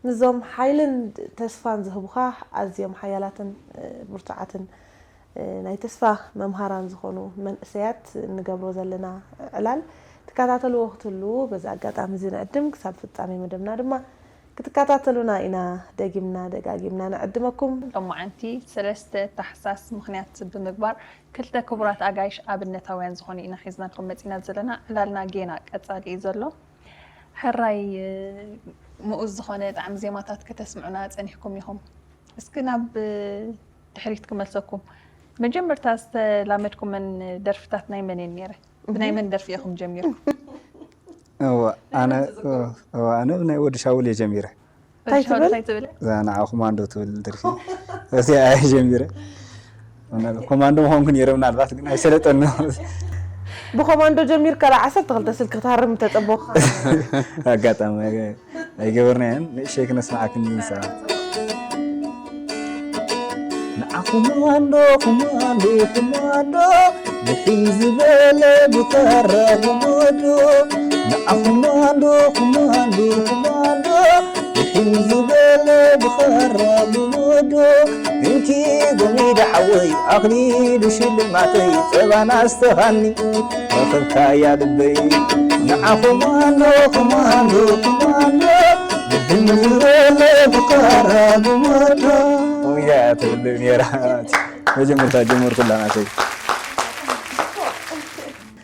ምስዞም ሓይልን ተስፋን ዝህቡኻ ኣዝዮም ሓያላትን ብርቱዓትን ናይ ተስፋ መምሃራን ዝኾኑ መንእሰያት እንገብሮ ዘለና ዕላል ትከታተልዎ ክትህልዉ በዚ ኣጋጣሚ እዚ ንዕድም ክሳብ ፍጻሜ መደብና ድማ ክትከታተሉና ኢና ደጊምና ደጋጊምና ንዕድመኩም። ሎማዓንቲ ሰለስተ ታሕሳስ ምኽንያት ብምግባር ክልተ ክቡራት ኣጋይሽ ኣብነታውያን ዝኾኑ ኢና ሒዝናልኩም መፂና ዘለና። ዕላልና ጌና ቀፃሊ እዩ ዘሎ። ሕራይ ምኡዝ ዝኾነ ጣዕሚ ዜማታት ከተስምዑና ፀኒሕኩም ኢኹም። እስኪ ናብ ድሕሪት ክመልሰኩም። መጀመርታ ዝተላመድኩመን ደርፍታት ናይ መን እየን ነይረ? ብናይ መን ደርፊ ኢኹም ጀሚርኩም? እዋ ኣነ እዋ ኣነ ናይ ወዲ ሻውል እየ ጀሚረ። እንታይ ትብል? እንታይ ትብል? እዛ ንዓ ኮማንዶ ትብል ደርፊ እዚኣ እየ ጀሚረ። ኮማንዶ ምዃንኩ ነይረ ምናልባት ግን ኣይሰለጠኒ። ብኮማንዶ ጀሚርካ ላ ዓሰርተ ክልተ ስልኪ ክትሃርም ተጸበኻ። ኣጋጣሚ ኣይገበርናዮን። ንእሸይ ክነስምዓክን ንሳ። ንዓ ኮማንዶ ኮማንዶ ኮማንዶ ብሕይ ዝበለ ብካራ ኮሞዶ። ንዓ ኮማንዶ ኮማንዶ ኮማንዶ ብሕይ ዝበለ ብካራ ኮሞዶ። እንኪ ጎሚዳ ሓወይ ኣኽሊሉ ሽልማተይ ጸባና ኣስተኻኒ ረኸብካያ ልበይ። ንዓ ኮማንዶ ኮማንዶ ኮማንዶ ብሕይ ዝበለ ብካራ ኮሞዶ። እያ ትብል ነይራ። መጀመርታ ጀመርኩላ ናተይ።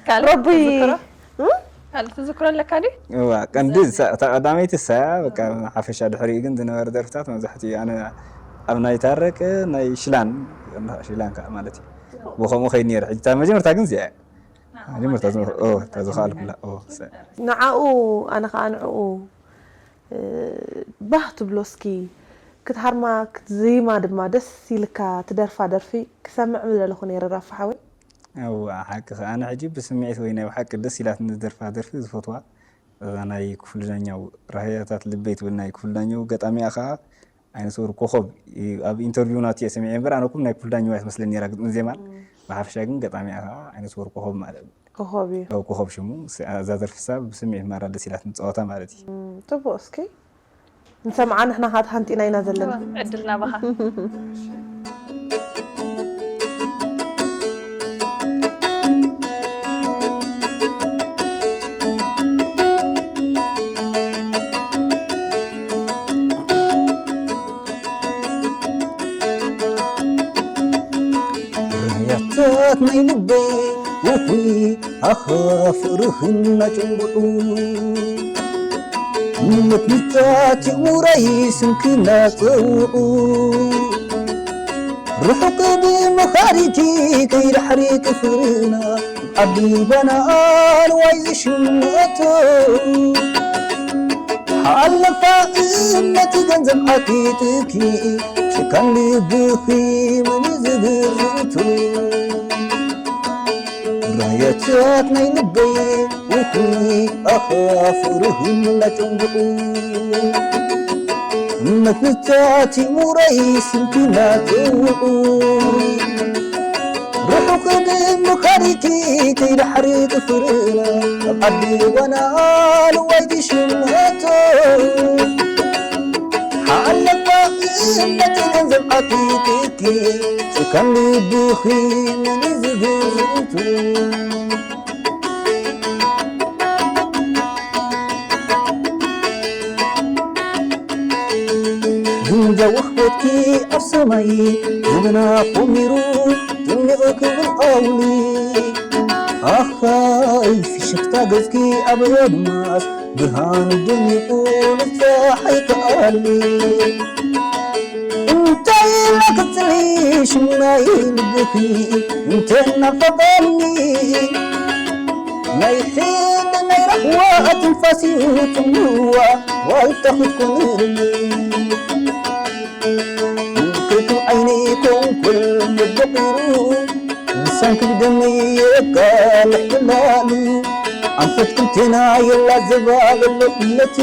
ካልእ ረቢ ትዝክሮ? እ? ካልእ ትዝክሮ ኣለካ ድዩ? እዋ ቀንዲ እሳ- እታ ቀዳመይቲ እሳያ በቃ ሓፈሻ ድሕሪኡ ግን ዝነበረ ደርፍታት መብዛሕትኡ ኣነ ኣብ ናይ ታረቀ ናይ ሽላን ሽላን ከዓ ማለት እዩ ብከምኡ ከይድ ነይረ ሕጂ እታ መጀመርታ ግን እዚኣ እያ መጀመርታ ዝኸ- ኦ፣ እታ ዝኸኣልኩላ ኦ፣ እሳ- ንዓኡ ኣነ ከዓ ንዕኡ እ፣ ባህ ትብሎ እስኪ ክትሃርማ ክትዝይማ ድማ ደስ ኢልካ ትደርፋ ደርፊ ክሰምዕ ምደለኹ ነይረ ራፋ ሓወይ። እዋ ሓቂ ከ ኣነ ሕጂ ብስምዒት ወይ ናይ ብሓቂ ደስ ኢላትኒ ዝደርፋ ደርፊ ዝፈትዋ እዛ ናይ ክፍሉ ዳኛው ራህያታት ልበይ ትብል ናይ ክፍሉ ዳኛው ገጣሚኣ ከዓ ኣይነስወር ኮኸብ እዩ። ኣብ ኢንተርቪው ናቱ እየ ሰሚዐ እምበር ኣነ ኩም ናይ ክፍሉ ዳኛው እያ ትመስለኒ ነራ ግጥምን ዜማን ብሓፈሻ ግን ገጣሚኣ ከዓ ኣይነስወር ኮኸብ ማለት እዩ። ኮኸብ እዩ። ያው ኮኸብ ሽሙ እዛ ደርፊ ሳ ብስምዒት ማራ ደስ ኢላትኒ ጸወታ ማለት እዩ። እም፣ ጽቡቕ እስኪ ንሰምዓ ንሕና ኻት ሃንጢና ኢና ዘለና። ዕድል ናባኻ። ራህያታት ናይ ልበይ ውፉይ ኣኻ ፍቕርኽን እናጨንጉዑ መትንታት የእሙረይ ስምክና ጸውዑ ርሑቕ ብመኻሪቲ ከይዳሕሪ ክፍርና ዓዲ ባና ኣልዋይ ዝሽመቶ ሓለፋ እምነት ገንዘብ ዓቂጥኪ ጭካን ልብኺ መን ዝግርቱ ራያታት ናይ ልበይ ውፉይ ኣኻ ፍቕርኽን እናጨንጉዑ መትንታት የእሙረይ ስምክና ጸውዑ ርሑቕ ብምኻሪቲ ከይዳሕሪ ጥፍርና ኣብ ዓዲ ጓና ልዋይ ትሽመቶ ሓለፋ እምነት ገንዘብ ዓቂጥኪ ጭካን ልብኺ መን ዝግዝእቱ ግምጃ ወኽበትኪ ኣብ ሰማይ ዘመና ቆሚሩ ደሚቑ ክብል ኣውሊ ኣኻይ ፍሽኽታ ገጽኪ ኣብ ኣድማስ ብርሃን ደሚቑ ንጸሓይ ክኣሊ እንታይ ኢላ ክጽሊ ሽሙናይ ልብኺ እንተናፈቐኒ ናይ ሕልናይ ራህዋ ትንፋስ እዩ ጽምዋ ዋልታ ክትኮንኒ ምልክቱ ዓይነይ ኮንኩል መበቒሩ ብሳንክብ ደመይ የቃልሕ ብላሉ ኣንፈት ክልቴና የላ ዘባበሎ እምነት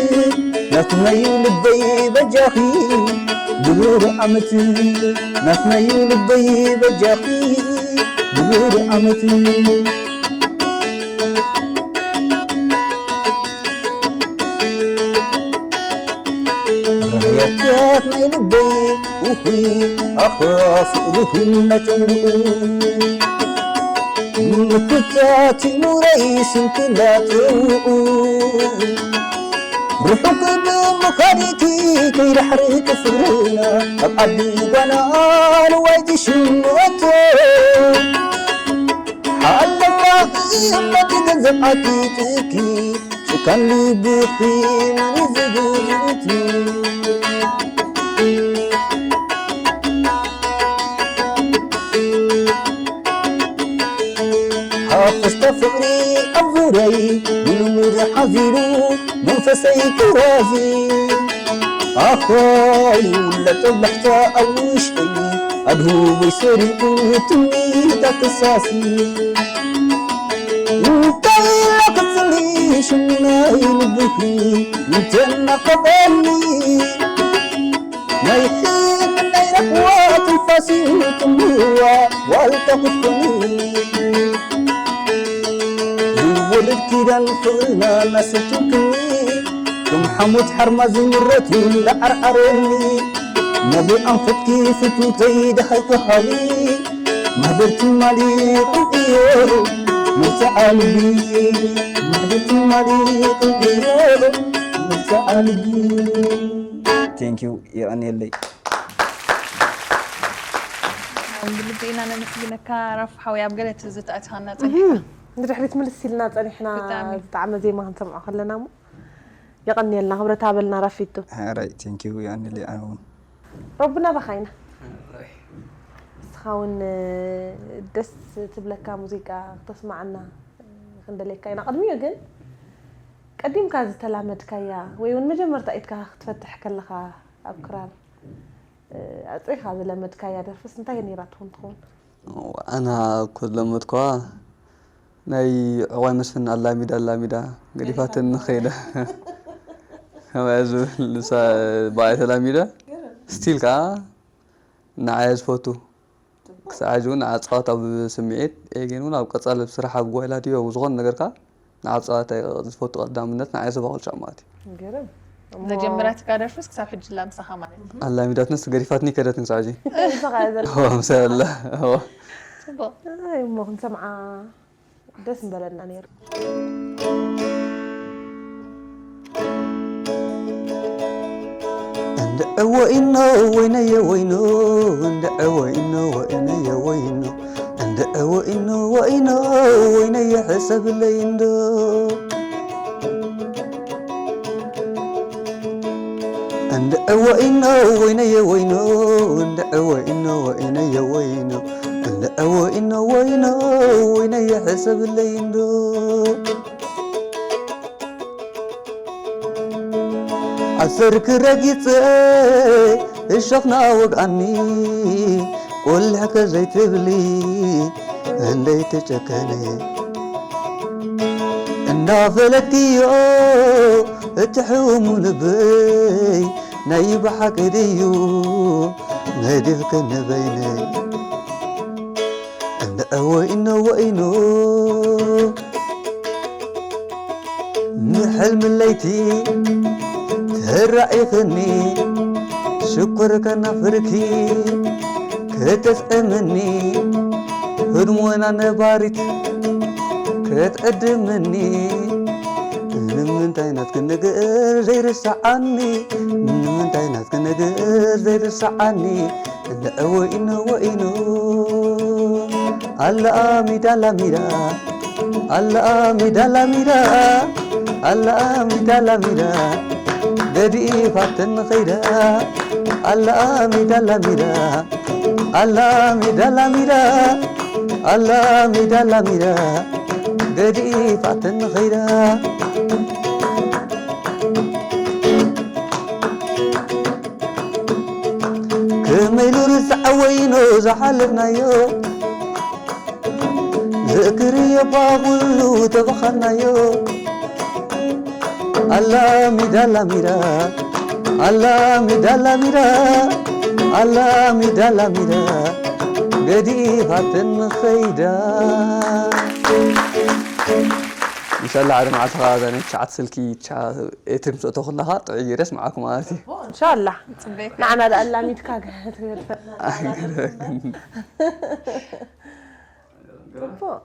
ናትናዩ ልበይ በጃኺ ብሩር ዓመት ናትናዩ ልበይ በጃኺ ብሩር ዓመት ራያታት ናይ ልበይ ውኺ ኣኻ ፍቕርኽን ናጨንጉ ምክታት ሙረይ ስንክላ ጥውኡ ርሑቕ ብምዃኒቲ ከይዳሕሪ ክፍርና ኣብ ዓዲ ጓና ንዋይ ዝሽምቶ ሓለፋ እምነት ገንዘብ ዓቂጥኪ ጭካን ልብኺ መን ዝግዝእቲ ሃፈስታ ፍቕሪ ዙርያይ ምሉእ ሓዚሉ መንፈሰይ ክራዚ ኣኾይ ለጠብላሕታ ኣብ ውሽጠይ ኣድህቦይ ሰሪቑ ትምኒት ኣተሳሲ እንታይ ክጽሊ ሽሙናይ ልብኺ እንተናፈቐኒ ናይ ሕልም ናይ ረሕዋ ትንፋሲ ትምዋ ዋልታ ክትኮኒ ዝወርድ ኪዳን ፍቕርና እናሰከምክኒ ከም ሓሞት ሓርማዝ ምረቱ እንዳዓርዓረኒ ናብ ኣንፈትኪ ፍትውተይ ደሃይ ተሃቢ ማህደር ትማሊ ቅንቅዮ ምርጫ ልቢ ማህደር ትማሊ ቅንቅዮ ምርጫ ልቢ Thank you የቐንየለይ። ብልቢ ኢና ነመስግነካ ራፍ ሓወይ ኣብ ገለ ትዝታ ኣእቲኻና ጸኒሕካ። ንድሕሪት ምልስ ኢልና ጸኒሕና ብጣዕሚ። ዝጣዕመ ዜማ ክንሰምዖ ከለና እሞ የቐንየልና ክብረት ሃበልና ራፊቱ። ሕራይ Thank you የቐንየለይ ኣነ እውን። ረቡና ባኻ ኢና። ንስኻ እውን ደስ ትብለካ ሙዚቃ ክተስማዓና ክንደልየካ ኢና። ቅድሚኡ ግን ቀዲምካ ዝተላመድካያ ወይ እውን መጀመርታ ኢድካ ክትፈትሕ ከለኻ ኣብ ክራር ኣፅሪኻ ዝለመድካያ ደርፍስ እንታይ ነይራ ትኾን ትኸውን? ኣና እኮ ዝለመድኳ ናይ ዕቋይ መስፍን ኣላሚዳ ኣላሚዳ ገዲፋትን ንኸይደ ከማያ ዝብል ንሳ ብኣይ ተላሚዳ ስቲል ከዓ ንዓያ ዝፈቱ ክሳዕ ሕጂ እውን ንዓፀዋት ኣብ ስምዒት ኤጌን እውን ኣብ ቀፃሊ ኣብ ስራሕ ኣብ ጓይላ ድዮ ኣብ ዝኾነ ነገር ከዓ ንዓብ ፀዋታ ዝፈቱ ቀዳምነት ንዓይ ሰባ ክልተ ማለት እዩ ገርም መጀመርያ ትካ ደርፍስ ክሳብ ሕጂ ላ ምሳኻ ማለት እዩ ኣላሚዳትንስ ገዲፋትኒ ከደትን ሳዕጂ ምሳኻ ዘለ ምሳላ ፅቡቅ እሞ ክንሰምዓ ደስ ምበለና ነይሩ እንድዕወ ኢኖ ወይነየ ወይኖ እንድዕወ ኢኖ ወይነየ ወይኖ እንድዕወ ኢኖ ወይኖ ወይነየ ሕሰብለይ እንዶ እንድዕወ ኢኖ ወይነየ ወይኖ እንድዕወ ኢኖ ወይነየ ወይኖ እንድዕወ ኢኖ ወይኖ ወይነየ ሕሰብለይ እንዶ ዓሰርኪ ረጊፀ እሾኽና ወግኣኒ ቆልሕከ ዘይትብሊ እንደይተጨከነ እንዳፈለጥክዮ እቲ ሕሙ ልበይ ናይ ብሓቂ ድዩ ነዲፍክኒ በይነይ እንድዕወ ኢኖ ወኢኖ ንሕልሚ ለይቲ ተራኢኽኒ ሽኮር ከናፍርኪ ከተስዕምኒ ህድሞና ነባሪት ክትዕድምኒ ንምንታይ ናትኪ ነገር ዘይርስዓኒ ንምንታይ ናትኪ ነገር ዘይርስዓኒ እንድዕወ ኢኖ ወኢኖ ኣላሚዳ ላሚዳ ኣላሚዳ ላሚዳ ኣላሚዳ ላሚዳ ገዲፋትኒ ኸይዳ ኣላሚዳ ላሚዳ ኣላሚዳ ላሚዳ ኣላሚዳ ላሚዳ ገዲፋትኒ ኸይዳ ከመይ ኢሉ ርሳዕ ወይኖ ዝሓለፍናዮ ዝእክርዮ እባ ኩሉ ተበኸልናዮ ኣላሚዳ ላሚዳ ኣላሚዳ ላሚዳ ኣላሚዳ ላሚዳ ገዲፋትን ኸይዳ እንሻላ ሓደ መዓልቲ ከዓ እዛ ናይ ትሽዓት ስልኪ ኤትሪም ስእቶ ከለካ ጥዑይ ገይረ ስምዓኩም ማለት እዩ እንሻላ ፅበይካ ንዓና ደኣ ኣላሚድካ ገ- ትገድፈና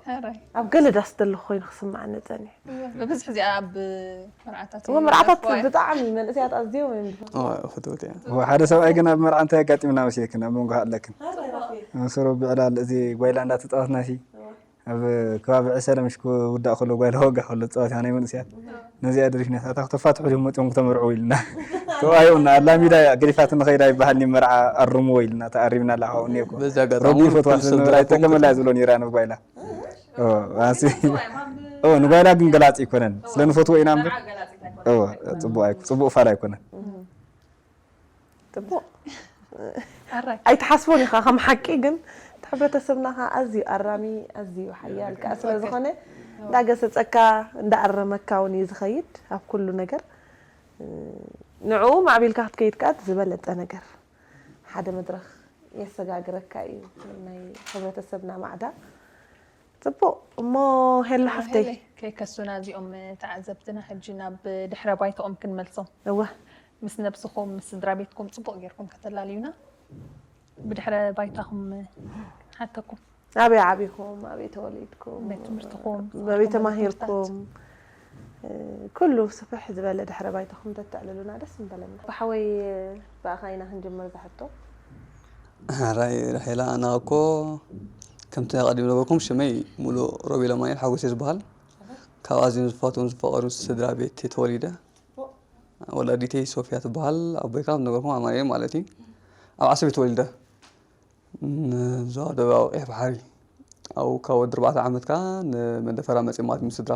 ሕራይ ኣብ ገለ ዳስ ዘለኹ ኮይኑ ክስምዓኒ ፀኒሑ ብብዝሒ እዚኣ ኣብ መርዓታት እሞ መርዓታት ብጣዕሚ መንእሰያት ኣዝዮም እዮም ዝፈትዎ። ፍትውት እያ እዎ፣ ሓደ ሰብኣይ ግን ኣብ መርዓ እንታይ ኣጋጢምና መሲልክን ኣብ መንጎ ኣለክን ምስ ረቢ ዕላል እዚ ጓይላ እንዳተፃወትና ሲ ኣብ ከባቢ ዕሰለ ምሽ ክውዳእ ከሎ ጓይላ ወጋ ከሎ ዝፃወት ናይ መንእሰያት ነዚኣ ደሪፍና እታ ክተፋትሑ ድም መፅኦም ክተመርዕው ኢልና ተባሂውና ኣላሚዳ እያ ገዲፋት ንኸይዳ ይበሃል ኒ መርዓ ኣርምዎ ኢልና ተኣሪምና ኣላ ካብኡ እኒኦ እኮ በዚ ኣጋጣሚ ረቢ እውን ይፈትዋ ኩሉ ሰብ ስለዝበላ ዝረኸቦም ይጠቀመላ እያ ዝብሎ ነይራ ንብ ጓይላ እዎ፣ ኣንሲ ኦ፣ ንጓይላ ግን ገላጺ ኣይኮነን። ስለ ንፈትዎ ኢና እምበር። ኦ፣ ጽቡቕ ኣይኮ-፣ ጽቡቕ ፋል ኣይኮነን። ጽቡቕ። ኣይትሓስቦን ኢኻ ከም ሓቂ፣ ግን እቲ ሕብረተሰብና ኸዓ ኣዝዩ ኣራሚ፣ ኣዝዩ ሓያል ከኣ ስለ ዝኾነ እንዳገሰጸካ እንዳኣረመካ እውን እዩ ዝኸይድ ኣብ ኩሉ ነገር። ንዕኡ ማዕቢልካ ክትከይድ ከኣ ዝበለጸ ነገር ሓደ መድረኽ የሰጋግረካ እዩ ናይ ሕብረተሰብና ማዕዳ። ጽቡቕ እሞ ሄላ ሓፍተይ። ከይከሱና እዚኦም ተዓዘብትና ሕጂ ናብ ድሕረ ባይታኦም ክንመልሶም። እወ ምስ ነብስኹም ምስ ስድራ ቤትኩም ጽቡቕ ጌርኩም ከተላልዩና ብድሕረ ባይታኹም ሓተኩም። ኣበይ ዓቢኹም ኣበይ ተወሊድኩም ቤት ትምህርትኹም ኣበይ ተማሂርኩም ኩሉ ስፍሕ ዝበለ ድሕረ ባይታኹም ተተዕልሉና ደስ ምበለና። ብሓወይ ብኣኻ ኢና ክንጅምር ዝሕቶ። ሕራይ ራሄላ ኣና እኮ ከምቲ ኣቐዲም ነበርኩም ሽመይ ሙሉእ ሮቤል ኣማኑኤል ሓጎስ እየ ዝበሃል። ካብ ኣዝዮም ዝፈትዎም ዝፈቐሩ ስድራ ቤት እየ ተወሊደ። ወላዲተይ ሶፊያ ትበሃል፣ ኣቦይ ካብ ነበርኩም ኣማኑኤል ማለት እዩ። ኣብ ዓሰብ እየ ተወሊደ። ንዞባ ደቡባዊ ቀይሕ ባሕሪ ኣብኡ ካብ ወዲ ኣርባዕተ ዓመት ከዓ ንመደፈራ መፅእ ማለት ምስ ስድራ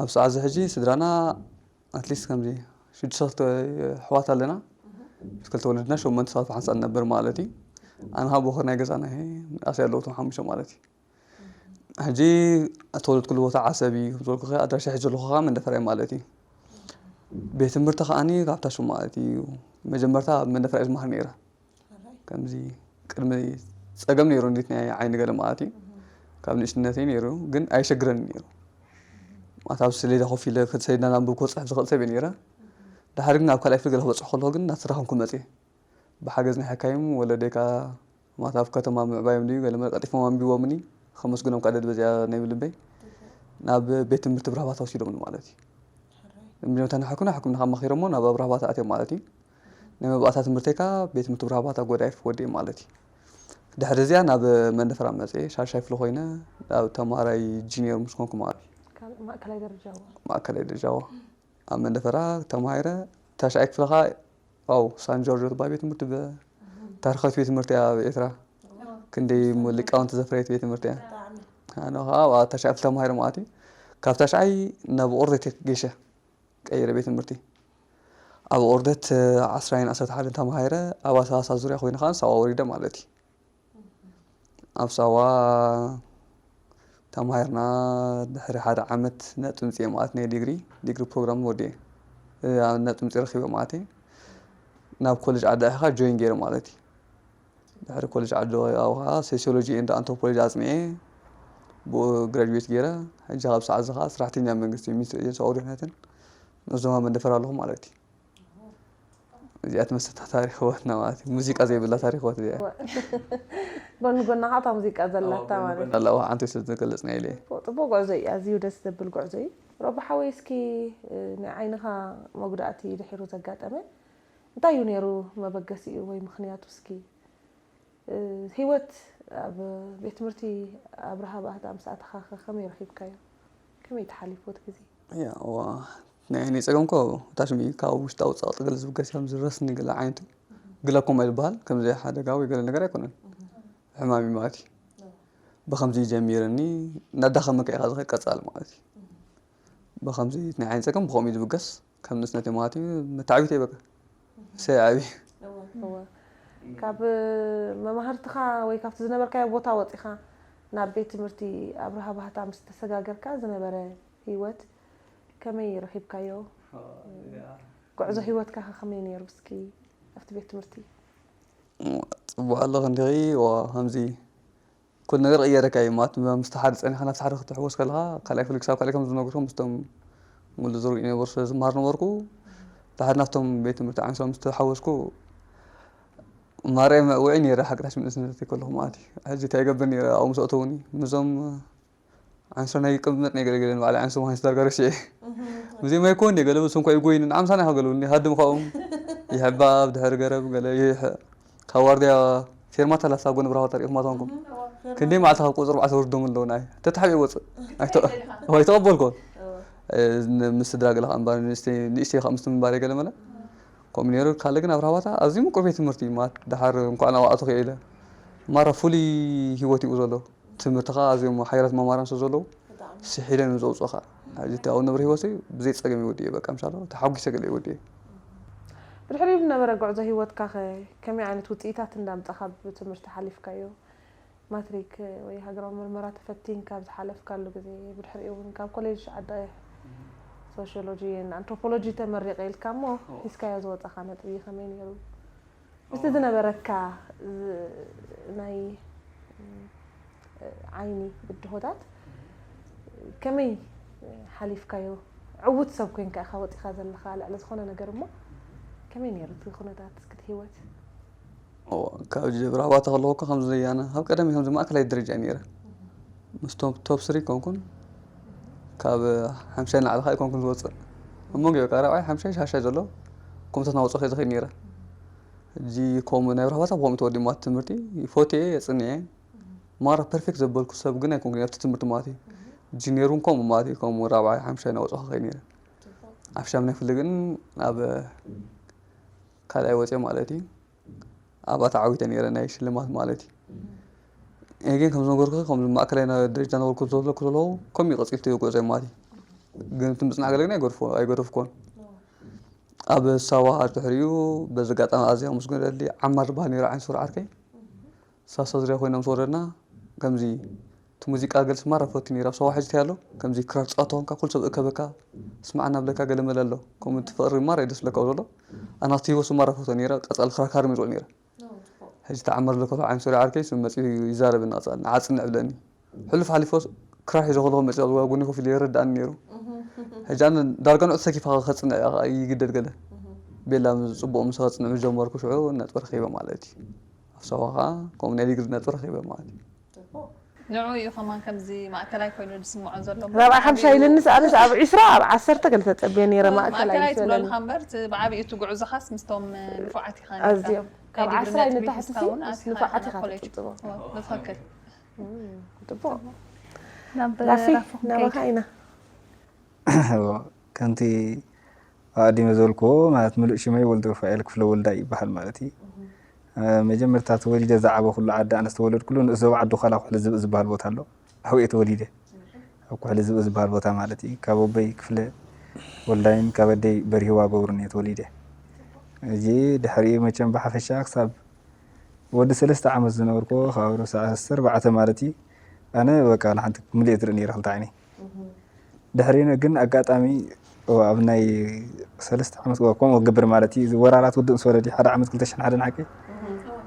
ኣብ ሰዓት እዚ ሕጂ ስድራና ኣትሊስት ከምዚ ሽዱሽተ ኣሕዋት ኣለና። ምስ ክልተ ወለድና ሸሞንተ ሰባት ሓንሳእ ንነብር ማለት እዩ። ኣነ ከዓ ቦኸር ናይ ገዛና እየ። ኣስይ ኣለዉ እቶም ሓሙሽተ ማለት እዩ። ሕጂ እተወለድኩሉ ቦታ ዓሰብ እዩ። ከም ዝበልኩ ኣድራሻ ሕጂ ዘለኹ ከዓ መንደፈራ እዩ ማለት እዩ። ቤት ትምህርቲ ከዓኒ ካብታ ሽም ማለት እዩ። መጀመርታ ኣብ መንደፈራ እየ ዝመሃር ነይረ። ከምዚ ቅድሚ ፀገም ነይሩ እንዴት ናይ ዓይኒ ገለ ማለት እዩ። ካብ ንእሽትነተይ ነይሩ ግን ኣይሸግረን ነይሩ። ማታ ኣብ ሰሌዳ ኮፍ ኢለ ሰሌዳ ናንብብ ክፅሕፍ ዝኽእል ሰብ እየ ነይረ። ድሓር ግን ኣብ ካልኣይ ክፍሊ ገለ ክበፅሕ ከለኹ ግን እናተራኸምኩ መፅየ። ብሓገዝ ናይ ሓካይም ወለደይ ከዓ ማታ ኣብ ከተማ ምዕባዮም ድዩ ገለ መለ ቀልጢፎም ኣንቢቦምኒ። ከመስግኖም ከዓ ደድ በዚኣ ናይ ብልበይ ናብ ቤት ትምህርቲ ብራህባታ ወሲዶምኒ ማለት እዩ። መጀመርታ ንሓኩም ንሓኩም ንካ መኺሮሞ ናብ ኣብራህባታ ኣትዮም ማለት እዩ። ናይ መባእታ ትምህርተይ ከዓ ቤት ትምህርቲ ብራህባታ ጎዳይፍ ወዲኤ ማለት እዩ። ድሕሪ እዚኣ ናብ መንደፈራ መፅኤ ሻሻይ ፍሎ ኮይነ ኣብ ተማሃራይ ጂኒየር ምስ ኮንኩ ማለት እዩ። ማእከላይ ደረጃ እዋ ማእከላይ ደረጃ እዋ ኣብ መንደፈራ ተማሂረ ታሽዓይ ክፍለ ከዓ ኣው ሳን ጆርጆ ትበሃል ቤት ትምህርቲ ታሪኻዊት ቤት ትምህርቲ እያ ኣብ ኤርትራ። ክንደይ ሊቃውንቲ ዘፍረየት ቤት ትምህርቲ እያ። ኣነ ከዓ ኣብኣ ታሽዓይ ክፍሊ ተማሂረ ማለት እዩ። ካብ ታሽዓይ ናብ ኦርደት ገሸ ቀይረ ቤት ትምህርቲ። ኣብ ኦርደት ዓስራይን ዓሰርተ ሓደን ተማሂረ ኣብ ኣሳሳ ዙርያ ኮይኑ ከዓ ሳዋ ወሪደ ማለት እዩ። ኣብ ሳዋ ተማሂርና ድሕሪ ሓደ ዓመት ነጥቢ ምፅኤ ማለት ናይ ዲግሪ ዲግሪ ፕሮግራም ወዲኤ ነጥቢ ምፅኤ ረኪበ ማለት እዩ። ናብ ኮሌጅ ዓዲ ኣኺኻ ጆይን ገይረ ማለት እዩ። ድሕሪ ኮሌጅ ዓዲ ኣኺኻ ሶሲዮሎጂ ኤንድ ኣንትሮፖሎጂ ኣፅሚዐ ብኡ ግራጁዌት ገይረ ሕጂ ካብ ሰዓት ዝኻ ስራሕተኛ መንግስቲ ሚኒስትሪ ኤጀንሲ ኣውድሕነትን መዞማ መንደፈር ኣለኹ ማለት እዩ። እዚኣ ትመስል ታሪክ ህይወትና ማለት እዩ። ሙዚቃ ዘይብላ ታሪክ ህይወት እዚኣ። ጎኒ ጎና ከዓ እታ ሙዚቃ ዘላታ ማለት እዩ። ኣለዋ ሓንቲ ስለ ዝገለጽና ኢለ። ጽቡቅ ጉዕዞ እዩ። ኣዝዩ ደስ ዘብል ጉዕዞ እዩ። ሮቢ ሓወይ እስኪ ናይ ዓይንኻ መጉዳእቲ ድሒሩ ዘጋጠመ እንታይ እዩ ነይሩ መበገሲኡ ወይ ምኽንያቱ እስኪ ህይወት ኣብ ቤት ትምህርቲ ኣብርሃ ባህታ ምስ ኣተኻ ከ ከመይ ረኺብካዮ? ከመይ ተሓሊፉ እቲ ግዜ? ያ እዋ ናይ ዓይነይ ፀገም እኮ ታሽሚ ካብ ውሽጣዊ ፀቕጢ ገለ ዝብገስ እዮም ዝረስኒ ገለ ዓይነት ግላኮማ ዝበሃል ከምዚ ሓደጋ ወይ ገለ ነገር ኣይኮነን ሕማም እዩ ማለት እዩ። ብከምዚ ጀሚርኒ እናዳኸመካ ኢኻ ዝኸድ ቀፃል ማለት እዩ። ብከምዚ ናይ ዓይኒ ፀገም ብከምኡ እዩ ዝብገስ ከም ንእስነት እዩ ማለት እዩ መታዕቢት እየ በቃ ሰይ ዓብዩ እወ። ካብ መማህርትኻ ወይ ካብቲ ዝነበርካዮ ቦታ ወፂኻ ናብ ቤት ትምህርቲ ኣብርሃ ባህታ ምስ ተሰጋገርካ ዝነበረ ህይወት ከመይ ረኺብካዮ? ጉዕዞ ህይወትካ ከ ከመይ ነይሩ እስኪ ኣብቲ ቤት ትምህርቲ? ፅቡቅ ኣለኹ እንዲኺ ዋ ከምዚ ኩሉ ነገር ቀየረካ እዩ ማለት ምስቲ ሓደ ፀኒኻ ናብቲ ሓደ ክትሕወስ ከለኻ ካልኣይ ክፍሊ ክሳብ ካልኣይ ከም ዝነግርኩም ምስቶም ሙሉ ዝርኡ ነበሩ ስለ ዝመሃር ነበርኩ ድሓር ናብቶም ቤት ትምህርቲ ዓንሶም ምስ ተሓወስኩ ማርያም ውዒ ነይረ ሓቂ ታሽ ምእንስነት ከለኹ ማለት እዩ ሕጂ እንታይ ይገብር ነይረ ኣብኡ ምስ ኣእተውኒ ምዞም ዓንሶ ናይ ቅምጥ ናይ ገለገለ ንባዕለ ዓንሶ ምዃን ስዳርጋ ረሲዐ ሙዚየም ኣይኮን ገለ ብስንኳ ይጎይኑ ንዓምሳና ይሃገሉ ሃድም ካብኦም ይሕባብ ድሕሪ ገረብ ገለ ካብ ዋርድያ ፌርማታ ላስታ ጎኒ ብራኸ ተሪእኹማ ተኾንኩም ክንደይ መዓልቲ ካብ ቁፅሪ ኣርባዕተ ወርዶም ኣለዉ ናይ ተታሓቢኡ ወፅእ ኣይተቐበልኩ ምስ ስድራ ገለ ከዓ እምበር ንእሽተይ ከዓ ምስ ምንባር ገለ መለ ከምኡ ነይሩ ካልእ ግን ኣብ ራህዋታ ኣዝዩ ምቁር ቤት ትምህርቲ ማለት ድሓር እንኳዕ ናብኣቱ ክየ ኢለ ማራ ፍሉይ ህይወት ይኡ ዘሎ ትምህርቲ ከዓ ኣዝዮም ሓያላት መማራን ስለ ዘለዉ ስሒለ ንዘውፅኦኻ። ሕዚ እቲ ኣብኡ ንብረ ህይወተይ ብዘይ ፀገም ይወድየ፣ በቃ፣ ምሻሎ ተሓጒሰ ገለ ይወድየ። ብድሕሪኡ ዝነበረ ጉዕዞ ህይወትካ ኸ ከመይ ዓይነት ውፅኢታት እንዳምፀኻ ብትምህርቲ ሓሊፍካዮ? ማትሪክ ወይ ሃገራዊ ምርመራ ተፈቲንካ ኣብ ዝሓለፍካሉ ግዜ፣ ብድሕሪኡ እውን ካብ ኮሌጅ ዓዲ ሶሽዮሎጂ ኣንትሮፖሎጂ ተመሪቐ ኢልካ እሞ ሒዝካዮ ዝወፃኻ ነጥቢ ከመይ ነይሩ? ምስቲ ዝነበረካ ናይ ዓይኒ ብድሆታት ከመይ ሓሊፍካዮ? ዕዉት ሰብ ኮይንካ ኢኻ ወፂኻ ዘለኻ ልዕሊ ዝኾነ ነገር እሞ ከመይ ነይሩ እቲ ኩነታት እስክቲ ህይወት? ካብ ጀብራ ባታ ከለኹ እኮ ከምዚ ዘያነ ካብ ቀደም ከምዚ ማእከላይ ደረጃ ነይረ። ምስቶም ቶፕ ስሪ ኮንኩን ካብ ሓምሻይ ንላዕሊ ከዓ ኣይኮንኩን ዝወፅእ። ኣብ መንጎ በቃ ራብዓይ ሓምሻይ ሻሻይ ዘሎ ኮምታት ናወፅኦ ከይዘኸይ ነይረ። ሕጂ ከምኡ ናይ ብርሃ ባታ ብኸምኡ ተወዲማት ትምህርቲ ይፎትየ የፅንየ። ማራ ፐርፌክት ዘበልኩ ሰብ ግን ኣይኮንኩን ኣብቲ ትምህርቲ ማለት እዩ። ጂኒየር እውን ከምኡ ማለት እዩ። ከምኡ ራብዓይ ሓምሻይ ናወፅኦ ከኸይ ነይረ። ኣብ ሻምናይ ክፍሊ ግን ኣብ ካልኣይ ወፅየ ማለት እዩ። ኣብኣ ተዓዊተ ነይረ ናይ ሽልማት ማለት እዩ። እየ ግን ከም ዝነገርኩ ከም ማእከላይ ደረጃ ነበርኩ ዘለኩ ዘለዉ ከም ይቐፂልቲ ጉዕዞ ማለት እዩ። ግን እቲ ምፅናዕ ገለ ግን ኣይገድፎ ኣይገደፍኮን። ኣብ ሳዋ ድሕሪኡ በዚ ኣጋጣሚ ኣዝያ ምስጉን ደሊ ዓማር ዝበሃል ነይሩ ዓይን ሱር ዓርከይ ሳሳ ዝርያ ኮይና ምስ ወረድና ከምዚ እቲ ሙዚቃ ገልሲ ማራ ፈቱ ነይሩ ኣብ ሳዋ ሕጂ እንታይ ኣሎ ከምዚ ክራር ፃወታ ኮንካ ኩሉ ሰብ እከበካ ስማዕ እናብለካ ገለ መለ ኣሎ ከምኡ እቲ ፍቕሪ ማራ እዩ ደስ ብለካ ዘሎ ኣናቲ ህይወት ማራ ፈቶ ነይረ ቀፃሊ ክራር ካርም ይዝውዕ ነይረ ሕጂ ተዓመር ለከሎ ዓይን ሱሪ ዓርከይ ስም መፂኡ ይዛረብ እናፃል ንዓፅንዕ ብለኒ ሕሉፍ ሓሊፎስ ክራር ሒዞ ከለኹ መፂኡ ኣብ ጎኒ ኮፍ ኢሉ ይረዳእኒ ነይሩ ሕጂ ኣነ ዳርጋ ንዑ ተሰኪፋ ከፅንዕ እያ ከዓ ይግደድ ገለ ቤላ ምስ ፅቡቕ ምስ ከፅንዕ ምስ ጀመርኩ ሽዑ ነጥቢ ረኺበ ማለት እዩ ኣብ ሳዋ ከዓ ከምኡ ናይ ዲግሪ ነጥቢ ረኺበ ማለት እዩ ንዑ እዩ ከማን ከምዚ ማእከላይ ኮይኑ ዝስምዖ ዘሎ እሞ ራብዓ ሓምሻ ኢልኒ ኣነስ ኣብ ዒስራ ኣብ ዓሰርተ ገለ ተጸብየ ነይረ ማእከላይ ማእከላይ ትብለሉ ዝበለኒ እምበር እቲ ብዓብዩ እቲ ጉዕዞኻስ ምስቶም ንፉዓት ኢኻ ነርካ ኣዝዮም ካብ ናይ ዲግሪ ዓስራ ነጥቢ ንታሕቲ ሒዝካ ሲ እውን ምስ ኣቲኻ ንፉዓት ኢኻ ኢኻ ኮሌጅ ትጽብዎ ብትኽክል ጽቡቕ ናብ ራፊ ራፉ ክንከይድ ናባኻ ኢና ከምቲ ኣቐዲመ ዝበልክዎ ማለት ምሉእ ሽመይ ወልደሩፋኤል ክፍለወልዳይ ይበሃል ማለት እዩ። መጀመርታ ተወሊደ ዝዓበኹሉ ዓዲ ኣነ ዝተወለድኩሉ ንኡስ ዞባ ዓዲ ዃላ ኩሕሊ ዝብኢ ዝበሃል ቦታ ኣሎ። ኣብኡ እየ ተወሊደ። ኣብ ኩሕሊ ዝብኢ ዝበሃል ቦታ ማለት እዩ። ካብ ኣቦይ ክፍለ ወልዳይን ካብ ኣደይ በሪህዋ ገብሩን እየ ተወሊደ። እዚ ድሕሪኡ መቸም ብሓፈሻ ክሳብ ወዲ ሰለስተ ዓመት ዝነበርኩ ካብ ርእሲ ዓሰርተ ኣርባዕተ ማለት እዩ ኣነ በቃ ንሓንቲ ምልእ ትርኢ ነይረ ክልተ ዓይነይ ድሕሪኡ ግን ኣጋጣሚ ኣብ ናይ ሰለስተ ዓመት ክገብር ማለት እዩ ወራራት ውድእ ምስ ወረድ ሓደ ዓመት ክልተ ሽሕን ሓደን ሓቂ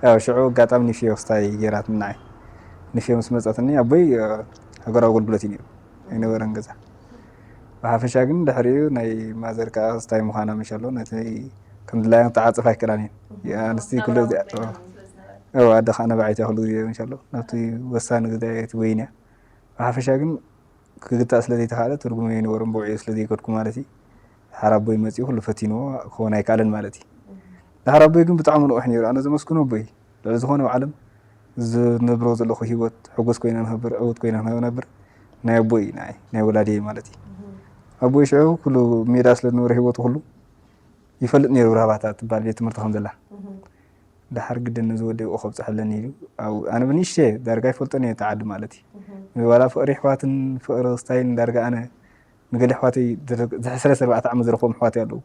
ያው ሽዑ ኣጋጣሚ ንፍዮ ክስታይ ገይራትኒ ንዓይ ንፍዮ ምስ መፀትኒ ኣቦይ ሃገራዊ ኣገልግሎት እዩ ነይሩ ኣይነበረን ገዛ ብሓፈሻ ግን ድሕሪኡ ናይ ማዘር ከዓ ክስታይ ምዃና ምሻሎ ነቲ ከም ድላዮም ተዓፅፍ ኣይክእላን እየን ኣንስቲ ኩሉ ኣደ ከዓ ነባዒት እያ ኩሉ ግዜ ምሻሎ ናብቲ ወሳኒ ግዜ እቲ ወይን እያ ብሓፈሻ ግን ክግታእ ስለ ዘይተኻእለ ትርጉም ኣይነበሮን ብውዕዮ ስለ ዘይከድኩ ማለት እዩ ሓራቦይ መፂኡ ኩሉ ፈቲንዎ ክኸውን ኣይከኣለን ማለት እዩ ንሓራቦይ ግን ብጣዕሚ ንቑሕ ነይሩ ኣነ ዘመስግኖ ኣቦይ ልዕሊ ዝኾነ ኣብ ዓለም ዝነብሮ ዘለኹ ሂወት ሕጉስ ኮይነ ንኸብር ዕውት ኮይነ ንኸነብር ናይ ኣቦይ ናይ ናይ ወላዲየይ ማለት እዩ ኣቦይ ሽዑ ኩሉ ሜዳ ስለ ዝነበረ ሂወቱ ኩሉ ይፈልጥ ነይሩ ራባታ ትበሃል ቤት ትምህርቲ ከም ዘላ ደሓር ግድን ነዚ ወደይ ብኡ ከብፅሐለኒ ኢሉ ኣነ ብንእሽተ ዳርጋ ይፈልጦን እየ እቲ ዓዲ ማለት እዩ ዋላ ፍቕሪ ኣሕዋትን ፍቕሪ ክስታይን ዳርጋ ኣነ ንገለ ኣሕዋተይ ዝሕሰረ ኣርባዕተ ዓመት ዝረኽቦም ኣሕዋተይ ኣለዉ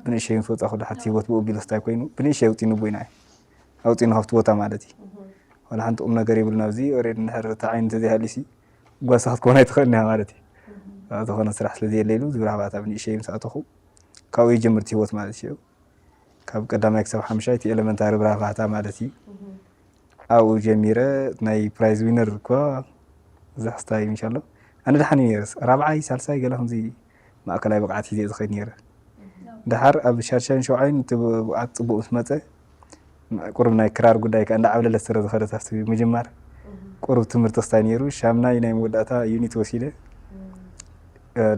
ብንእሽተይ ምስ ወፃኹ ድሓርቲ ሂወት ብኡ ቢሉ ክስታይ ኮይኑ ብንእሽተይ ኣውፂኒ ኣቦይና እዩ ኣውፂኒ ካብቲ ቦታ ማለት እዩ ዋላ ሓንቲ ቁም ነገር የብሉን ኣብዚ ኦሬድ እንድሕር እቲ ዓይኒ እንተዘይሃልዩሲ ጓሳ ክትከውን ኣይትኽእልን እያ ማለት እዩ ዝኾነ ስራሕ ስለ ዘየለ ኢሉ ዝብራህባታ ብንእሽተይ ምስ ኣተኹ ካብኡ ይጀምር እቲ ሂወት ማለት እዩ ካብ ቀዳማይ ክሳብ ሓምሻይ እቲ ኤለመንታሪ ብራህባታ ማለት እዩ ኣብኡ ጀሚረ ናይ ፕራይዝ ዊነር እኳ ብዙሕ ክስታይ ምሻሎ ኣነ ድሓን እዩ ነይረስ ራብዓይ ሳልሳይ ገለ ከምዚ ማእከላይ ብቕዓት ሒዘ ዝኸይድ ነይረ ድሓር ኣብ ሻድሻይን ሸውዓይን እቲ ብቕዓት ፅቡቕ ምስ መፀ ቁሩብ ናይ ክራር ጉዳይ ከዓ እንዳዓብለለት ስለ ዝኸደት ኣብቲ ምጅማር ቁሩብ ትምህርቲ ክስታይ ነይሩ ሻምናይ ናይ መወዳእታ ዩኒት ወሲደ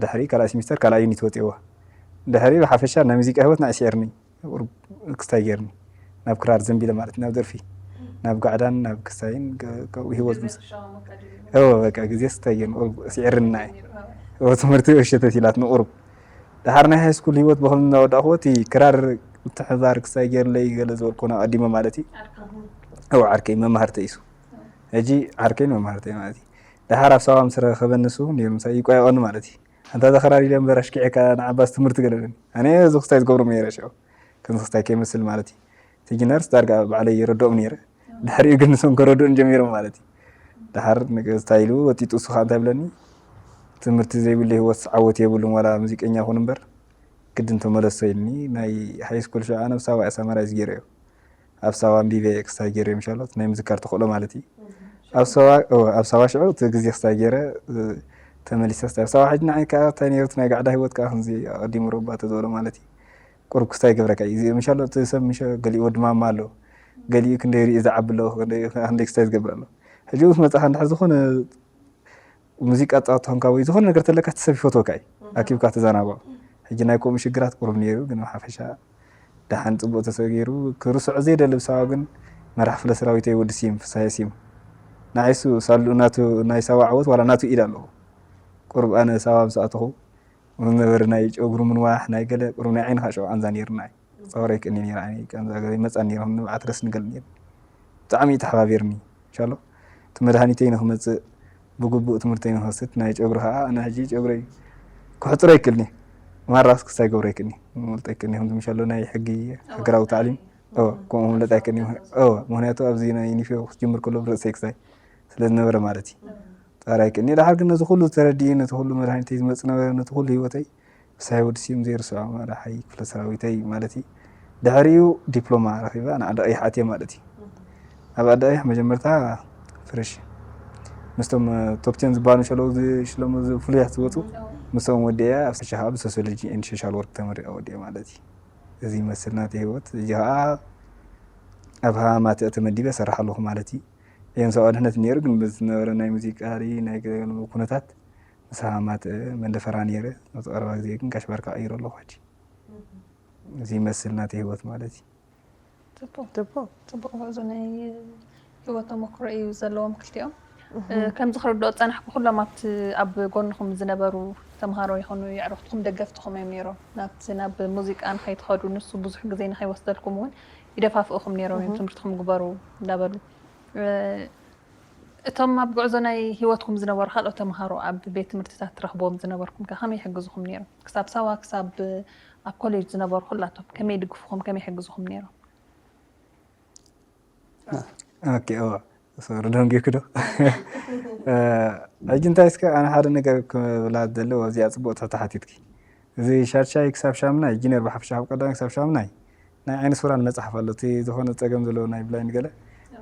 ድሕሪ ካልኣይ ሲሚስተር ካልኣይ ዩኒት ወፅዋ ድሕሪ ብሓፈሻ ናይ ሙዚቃ ህይወት ንዓይ ስዒርኒ ቁሩብ ክስታይ ገይርኒ ናብ ክራር ዘንቢለ ማለት ናብ ደርፊ ናብ ጋዕዳን ናብ ክስታይን ካብኡ ህይወት ምስ እወ በቃ ግዜ ስታይ ገይርኒ ቁሩብ ስዒርኒ ንዓይ እወ ትምህርቲ እወ ሸተት ኢላትኒ ቁሩብ ድሓር ናይ ሃይስኩል ህይወት ብኸም እናወዳእኽዎ እቲ ክራር ምትሕብባር ክስታይ ገይርለይ ገለ ዝበልኮ ኣቐዲመ ማለት እዩ እወ ዓርከይ መማህርተ ኢሱ ሕጂ ዓርከይን መማህርተይ ማለት እዩ ደሓር ኣብ ሳዋ ምስ ረኸበኒ ንሱ ነይሩ ምሳይ ይቋየቐኒ ማለት እዩ። ኣንታ ዘኸራሪ ኢለ እምበር ኣሽኪዕካ ንዓባስ ትምህርቲ ገለለኒ። ኣነ እዚ ክስታይ ዝገብሮም ነይረ ሽዑ። ከምዚ ክስታይ ከይመስል ማለት እዩ። እቲ ጅነርስ ዳርጋ ባዕለይ ይረድኦም ነይረ። ድሕሪኡ ግን ንሶም ከረድኡን ጀሚሮም ማለት እዩ። ደሓር ንገ-፣ ስታይሉ ወጢጡ እሱ ኸዓ እንታይ ብለኒ፣ ትምህርቲ ዘይብሉ ህይወት ዓወት የብሉን፣ ዋላ ሙዚቀኛ ይኹን እምበር ግድን ተመለሶ ኢልኒ። ናይ ሃይ ስኩል ሽዑ ኣነ ኣብ ሳዋ እየ ሳማራይዝ ገይረዮ። ኣብ ሳዋ ኣንቢበ ክስታይ ገይረ ምሻሎት ናይ ምዝካር ተኽእሎ ማለት እዩ። ኣብ ሳዋ፣ ኦ፣ ኣብ ሳዋ ሽዑ እቲ ግዜ ክስታይ ገይረ፣ እ፣ ተመሊሰ ክስታይ። ኣብ ሳዋ ሕጂ ንዓይ ከኣ እንታይ ነይሩ እቲ ናይ ጋዕዳ ህይወት ከኣ ከምዚ ኣቐዲሙ ረባ ተዘበሎ ማለት እዩ። ቁሩብ ክስታይ ይገብረካ እዩ። እዚ ምሻሎ እቲ ሰብ ምሽ-፣ ገሊኡ ወዲ ማማ ኣሎ። ገሊኡ ክንደይ ሪኢ ዝዓቢ ኣሎ፣ ክንደይ፣ ክንደይ ክስታይ ዝገብር ኣሎ። ሕጂ ምስ መጻኻ እንድሕር ዝኾነ ሙዚቃ ጻወት ተኾንካ ወይ ዝኾነ ነገር ተለካ እቲ ሰብ ይፈትወካ እዩ። ኣኪብካ ተዘናግዖ። ሕጂ ናይ ከምኡ ሽግራት ቁሩብ ነይሩ፣ ግን ብሓፈሻ ደሓን ጽቡቕ ተሰጊሩ። ክርስዖ ዘይደሊ ብሳዋ ግን መራሕ ክፍለ ሰራዊተይ ወዲ ስዩም፣ ፍስሃየ ስዩም። ንዓይ እሱ ሳሉ ናቱ ናይ ሳዋ ዓወት ዋላ ናቱ ኢድ ኣለዎ። ቁሩብ ኣነ ሳዋ ምስ ኣተኹ ዝነበረ ናይ ጨጉሩ ምንዋሕ፣ ናይ ገለ ቁሩብ ናይ ዓይንኻ ሽዑ ቃንዛ ነይሩና እዩ። ክጻወር ኣይክእልኒ ነይረ፣ ዓይነይ ቃንዛ ገለ ይመጻኒ ነይሩ፣ ከም ንብዓት ረስኒ ገለ ነይሩ። ብጣዕሚ እዩ ተሓባቢርኒ። ኢንሻሎ እቲ መድሃኒተይ ንኽመጽእ፣ ብግቡእ ትምህርተይ ንኽወስድ፣ ናይ ጨጉሪ ኸኣ ኣነ ሕጂ ጨጉረይ ክሕጽሮ ኣይክእልኒ። ማራስ ክስታይ ገብሮ ኣይክእልኒ። ምልጥ ኣይክእልኒ። ከምዚ ምሻሎ ናይ ሕጊ ሃገራዊ ታዕሊም፣ እወ፣ ከምኡ ምልጥ ኣይክእልኒ። እወ፣ ምኽንያቱ ኣብዚ ናይ ዩኒፌ ክጅምር ከሎ ብርእሰይ ክስታይ ስለ ዝነበረ ማለት እዩ። ጻራይ ቅኒ ደሓር ግን ነዚ ኩሉ ተረዲኡ፣ ነቲ ኩሉ መድሃኒተይ ዝመጽእ ነበረ፣ ነቲ ኩሉ ህይወተይ ምሳይ ወዲ ስዩም ዘይርስዖ መራሓይ ክፍለ ሰራዊተይ ማለት እዩ። ድሕሪኡ ዲፕሎማ ረኺበ፣ ንዓዲ ቀይሕ ኣትየ ማለት እዩ። ኣብ ዓዲ ቀይሕ መጀመርታ ፍረሽ ምስቶም ቶፕ ቴን ዝበሃሉ ሸለው ዝሽለሙ ዝ-፣ ፍሉያት ዝወፁ ምስኦም ወዲአ ኣብ ሸሻ ኣብ ሶሲዮሎጂ ኤንድ ሶሻል ወርክ ተመሪቐ ወዲአ ማለት እዩ። እዚ ይመስል ናተይ ህይወት። እዚ ከዓ ኣብ ሃማማተ ተመዲበ እሰርሕ ኣለኹ ማለት እዩ። እየን ሰብኣዊ ድሕነት ነይሩ፣ ግን በዚ ዝነበረ ናይ ሙዚቃ ድዩ ናይ ገ-፣ ኩነታት ምስ ሃማማተ መንደፈራ ነይረ። ኣብዚ ቀረባ ግዜ ግን ጋሽ ባርካ ቀይረ ኣለኹ ሕጂ። እዚ ይመስል ናተይ ህይወት ማለት እዩ። ጽቡቅ። ጽቡቅ። ጽቡቅ ጉዕዞ ናይ ህይወት ተመክሮ እዩ ዘለዎም ክልቲኦም። እህ። እ፣ ከምዚ ክርድኦ ዝጸናሕኩ ኩሎም ኣብቲ ኣብ ጎንኹም ዝነበሩ ተምሃሮ ይኹኑ የዕሩኽትኹም ደገፍትኹም እዮም ነይሮም። ናብቲ ናብ ሙዚቃ ንኸይትኸዱ ንሱ ብዙሕ ግዜ ንኸይወስደልኩም እውን ይደፋፍእኹም ነይሮም እዮም። እህ። ትምህርትኹም ግበሩ እንዳበሉ። እ፣ እቶም ኣብ ጉዕዞ ናይ ህይወትኩም ዝነበሩ ካልኦት ተምሃሮ ኣብ ቤት ትምህርትታት ትረኽብዎም ዝነበርኩም ከ ከመይ ይሕግዙኹም ነይሮም? ክሳብ ሳዋ፣ ክሳብ ኣብ ኮሌጅ ዝነበሩ ኩላቶም ከመይ ይድግፉኹም፣ ከመይ ይሕግዙኹም ነይሮም? ኦኬ፣ እወ። ሶሪ፣ ደንጊኩ ዶ? እ፣ ሕጂ እንታይ እስከ ኣነ ሓደ ነገር ክብላ ዝደሊ፣ ኣብዚኣ ጽቡቕ ትሕቲ ሓቲትኪ። እዚ ሻድሻይ ክሳብ ሻምናይ፣ ጂነር ብሓፈሻ ካብ ቀዳማይ ክሳብ ሻምናይ፣ ናይ ዓይኒ ሱራን መጽሓፍ ኣሎ። እቲ ዝኾነ ጸገም ዘለዎ ናይ ብላይንድ ገለ፣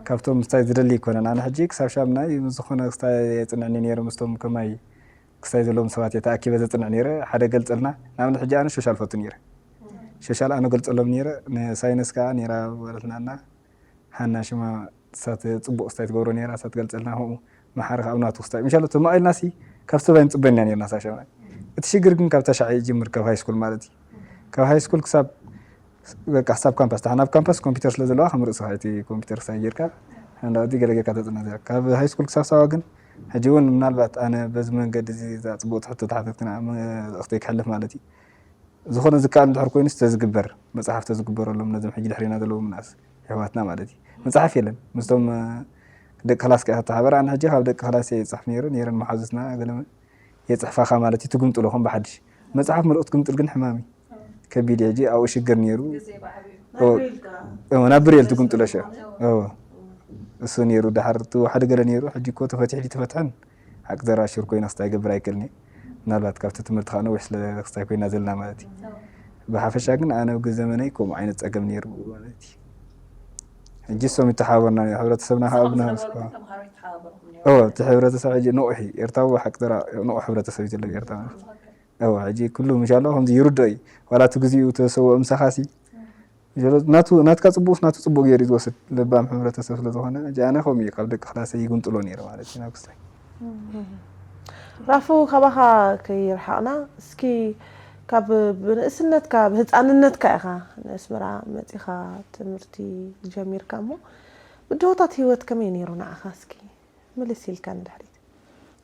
ካብቶም ስታይ ዝደሊ ኣይኮነን። ኣነ ሕጂ ክሳብ ሻምናይ ምስ ዝኾነ ስታይ የጽንዕኒ ነይረ፣ ምስቶም ከማይ ክስታይ ዘለዎም ሰባት እየ ተኣኪበ ዘጽንዕ ነይረ። ሓደ ገልጸልና፣ ንኣብነት ሕጂ ኣነ ሶሻል ፈቱ ነይረ። ሶሻል ኣነ ገልጸሎም ነይረ፣ ንሳይንስ ከኣ ነይራ ማለት ናና ሃና ሽማ እሳ ት-፣ ጽቡቕ ስታይ ትገብሮ ነይራ፣ እሳ ትገልጸልና ከምኡ መሓሪ ከኣ ኣብ ናቱ ክስታይ። ምሻሎ ተማቒልናሲ ካብ ሰብ ኣይንጽበን ኢና ነይርና ሳብ ሻምናይ። እቲ ሽግር ግን ካብ ታሽዓይ ይጅምር፣ ካብ ሃይ ስኩል ማለት እዩ። ካብ ሃይ ስኩል ክሳብ በቃ ክሳብ ካምፓስ፣ ታሕና ኣብ ካምፓስ ኮምፒውተር ስለ ዘለዋ ከም ርእስኻ እቲ ኮምፒውተር ክሳብ ጌርካ ሃንዳውቲ ገለ ጌርካ ተጽንዕ ነይርካ። ካብ ሃይ ስኩል ክሳብ ሳዋ ግን ሕጂ እውን ምናልባት ኣነ በዚ መንገዲ እዚ እዛ ጽቡቕቲ ሕቶ ተሓተትክና መልእኽተይ ክሕልፍ ማለት እዩ። ዝኾነ ዝከኣል እንድሕር ኮይኑስ ተዝግበር፣ መጽሓፍ ተዝግበረሎም ነዞም ሕጂ ድሕሪና ዘለዉ ምንኣስ የሕዋትና ማለት እዩ። መጽሓፍ የለን። ምስቶም፣ እ፣ ደቂ ክላስ ከኣ ተሓበረ። ኣነ ሕጂ ካብ ደቂ ክላስ እየ ይጽሕፍ ነይረ፣ ነይረን መሓዙትና ገለ የጽሕፋኻ ማለት እዩ፣ ትግምጥሎ ከም ብሓድሽ። መጽሓፍ ምሉእ ክትግምጥል ግን ሕማም እዩ። ከቢድ እዩ። ሕጂ ኣብኡ ሽግር ነይሩ። ግዜ ብዓቢኡ። እዎ። ናብ ሪል ከኣ። እዎ፣ ናብ ሪል ትግምጥሎ ሸ። እዎ። እሱ ነይሩ። ደሓር እቲ ሓደ ገለ ነይሩ። ሕጂ እኮ ተፈቲሑ ድዩ ተፈትሐን ሓቂ ዘረባ ሽር ኮይና ክስታይ ይገብር ኣይክእልን እየ። ምናልባት ካብቲ ትምህርቲ ከኣ ነዊሕ ስለ ክስታይ ኮይና ዘለና ማለት እዩ። እዎ። ብሓፈሻ ግን ኣነ ኣብ ዘመነይ ከምኡ ዓይነት ጸገም ነይሩ ማለት እዩ። ሕጂ እሶም ይተሓባበሩና፣ ሕብረተሰብና ከኣ ምስኡ ኣብና ዝነበሩ ምስ-፣ ግን ተምሃሮ ይተሓባበሩኹም ነይሮም? እዎ፣ እቲ ሕብረተሰብ ሕጂ ንቑሕ እዩ። ኤርትራዊ ሓቂ ዘረባ ንቑሕ ሕብረተሰብ እዩ ዘሎ ኤርትራ ማለት እዩ። እዎ፣ ሕጂ ኩሉ ምሻሎ ከምዚ ይርድኦ እዩ። ዋላ እቲ ግዚኡ ተሰውኦ ምሳኻሲ፣ ምሻሎ ናቱ፣ ናትካ ጽቡቕስ ናቱ ጽቡቕ ገይሩ እዩ ዝወስድ፣ ለባም ሕብረተሰብ ስለ ዝኾነ፣ ሕጂ ኣነ ከምኡ እየ፣ ካብ ደቂ ክላሰይ ይግምጥሎ ነይረ ማለት እዩ፣ ናብ ክስታይ። ራፉ፣ ካባኻ ከይርሓቕና፣ እስኪ ካብ ብንእስነትካ፣ ብህጻንነትካ ኢኻ ንኣስመራ መጺኻ ትምህርቲ ጀሚርካ እሞ፣ ብድሆታት ህይወት ከመይ ነይሩ ንዓኻ እስኪ? ምልስ ኢልካ ንድሕሪት።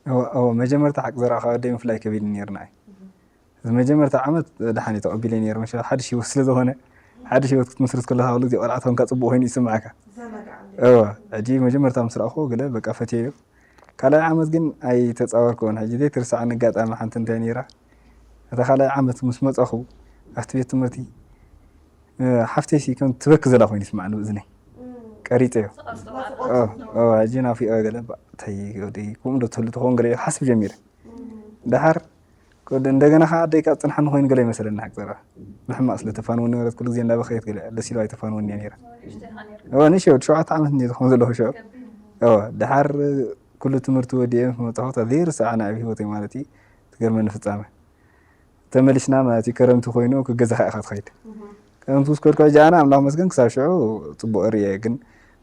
እወ፣ እወ፣ መጀመርታ ሓቂ ዘረባ ካብ ኣደይ ምፍላይ ከቢድኒ ነይሩ ንዓይ። እዚ መጀመርታ ዓመት ደሓን እዩ ተቐቢለዮ ነይሩ። መሸ-፣ ሓድሽ ህይወት ስለ ዝኾነ፣ ሓድሽ ህይወት ክትምስርት ከለኻ ኩሉ ግዜ ቆልዓ ተኾንካ ጽቡቕ ኮይኑ ይስምዓካ። ዘናግዓኒ። እወ፣ ሕጂ መጀመርታ ምስ ረኣኹዎ ገለ በቃ ፈትየዮ። ካልኣይ ዓመት ግን ኣይተጻወርኩዎን። ሕጂ ዘይትርሳዕኒ ኣጋጣሚ ሓንቲ እንታይ ነይራ፣ እታ ካልኣይ ዓመት ምስ መጻኹ ኣብቲ ቤት ትምህርቲ፣ እ፣ ሓፍተይሲ ከም ትበኪ ዘላ ኮይኑ ይስማዓኒ ብእዝነይ። ቀሪጸዮ። ኦ፣ ኦ፣ ሕጂ ናፊቐ ገለ፣ ባ-፣ እንታይ ወደይ፣ ከምኡ ዶ ትህሉ ትኸውን ገለ ኢለ ክሓስብ ጀሚረ። ደሓር፣ ከ-፣ እንደገና ኸዓ ኣደይ ካብ ትጽንሓኒ ኮይኑ ገለ ይመሰለኒ ሓቂ ዘረባ። ብሕማቕ ስለ ተፋንወኒ ነበረት፣ ኩሉ ግዜ እንዳበኸየት ገለ ደስ ኢሉ ኣይተፋንወኒ እያ ነይራ። እወ፣ ንእሽተይ ወዲ ሸውዓተ ዓመት እንድየ ዝኾን ዘለኹ ሽዑ። እወ፣ ደሓር ኩሉ ትምህርቲ ወዲኤ ምስ መጻኹ፣ እታ ዘይርሳዕ ኣብ ህይወተይ ማለት እዩ፣ ትገርመኒ ፍጻመ። ተመሊስና ማለት እዩ፣ ከረምቲ ኮይኑ ክገዛኻ ኢኻ ትኸይድ። ከረምቲ ምስ ከድኩ ሕጂ ኣነ ኣምላኽ መስገን ክሳብ ሽዑ ጽቡቕ ርእየ፣ ግን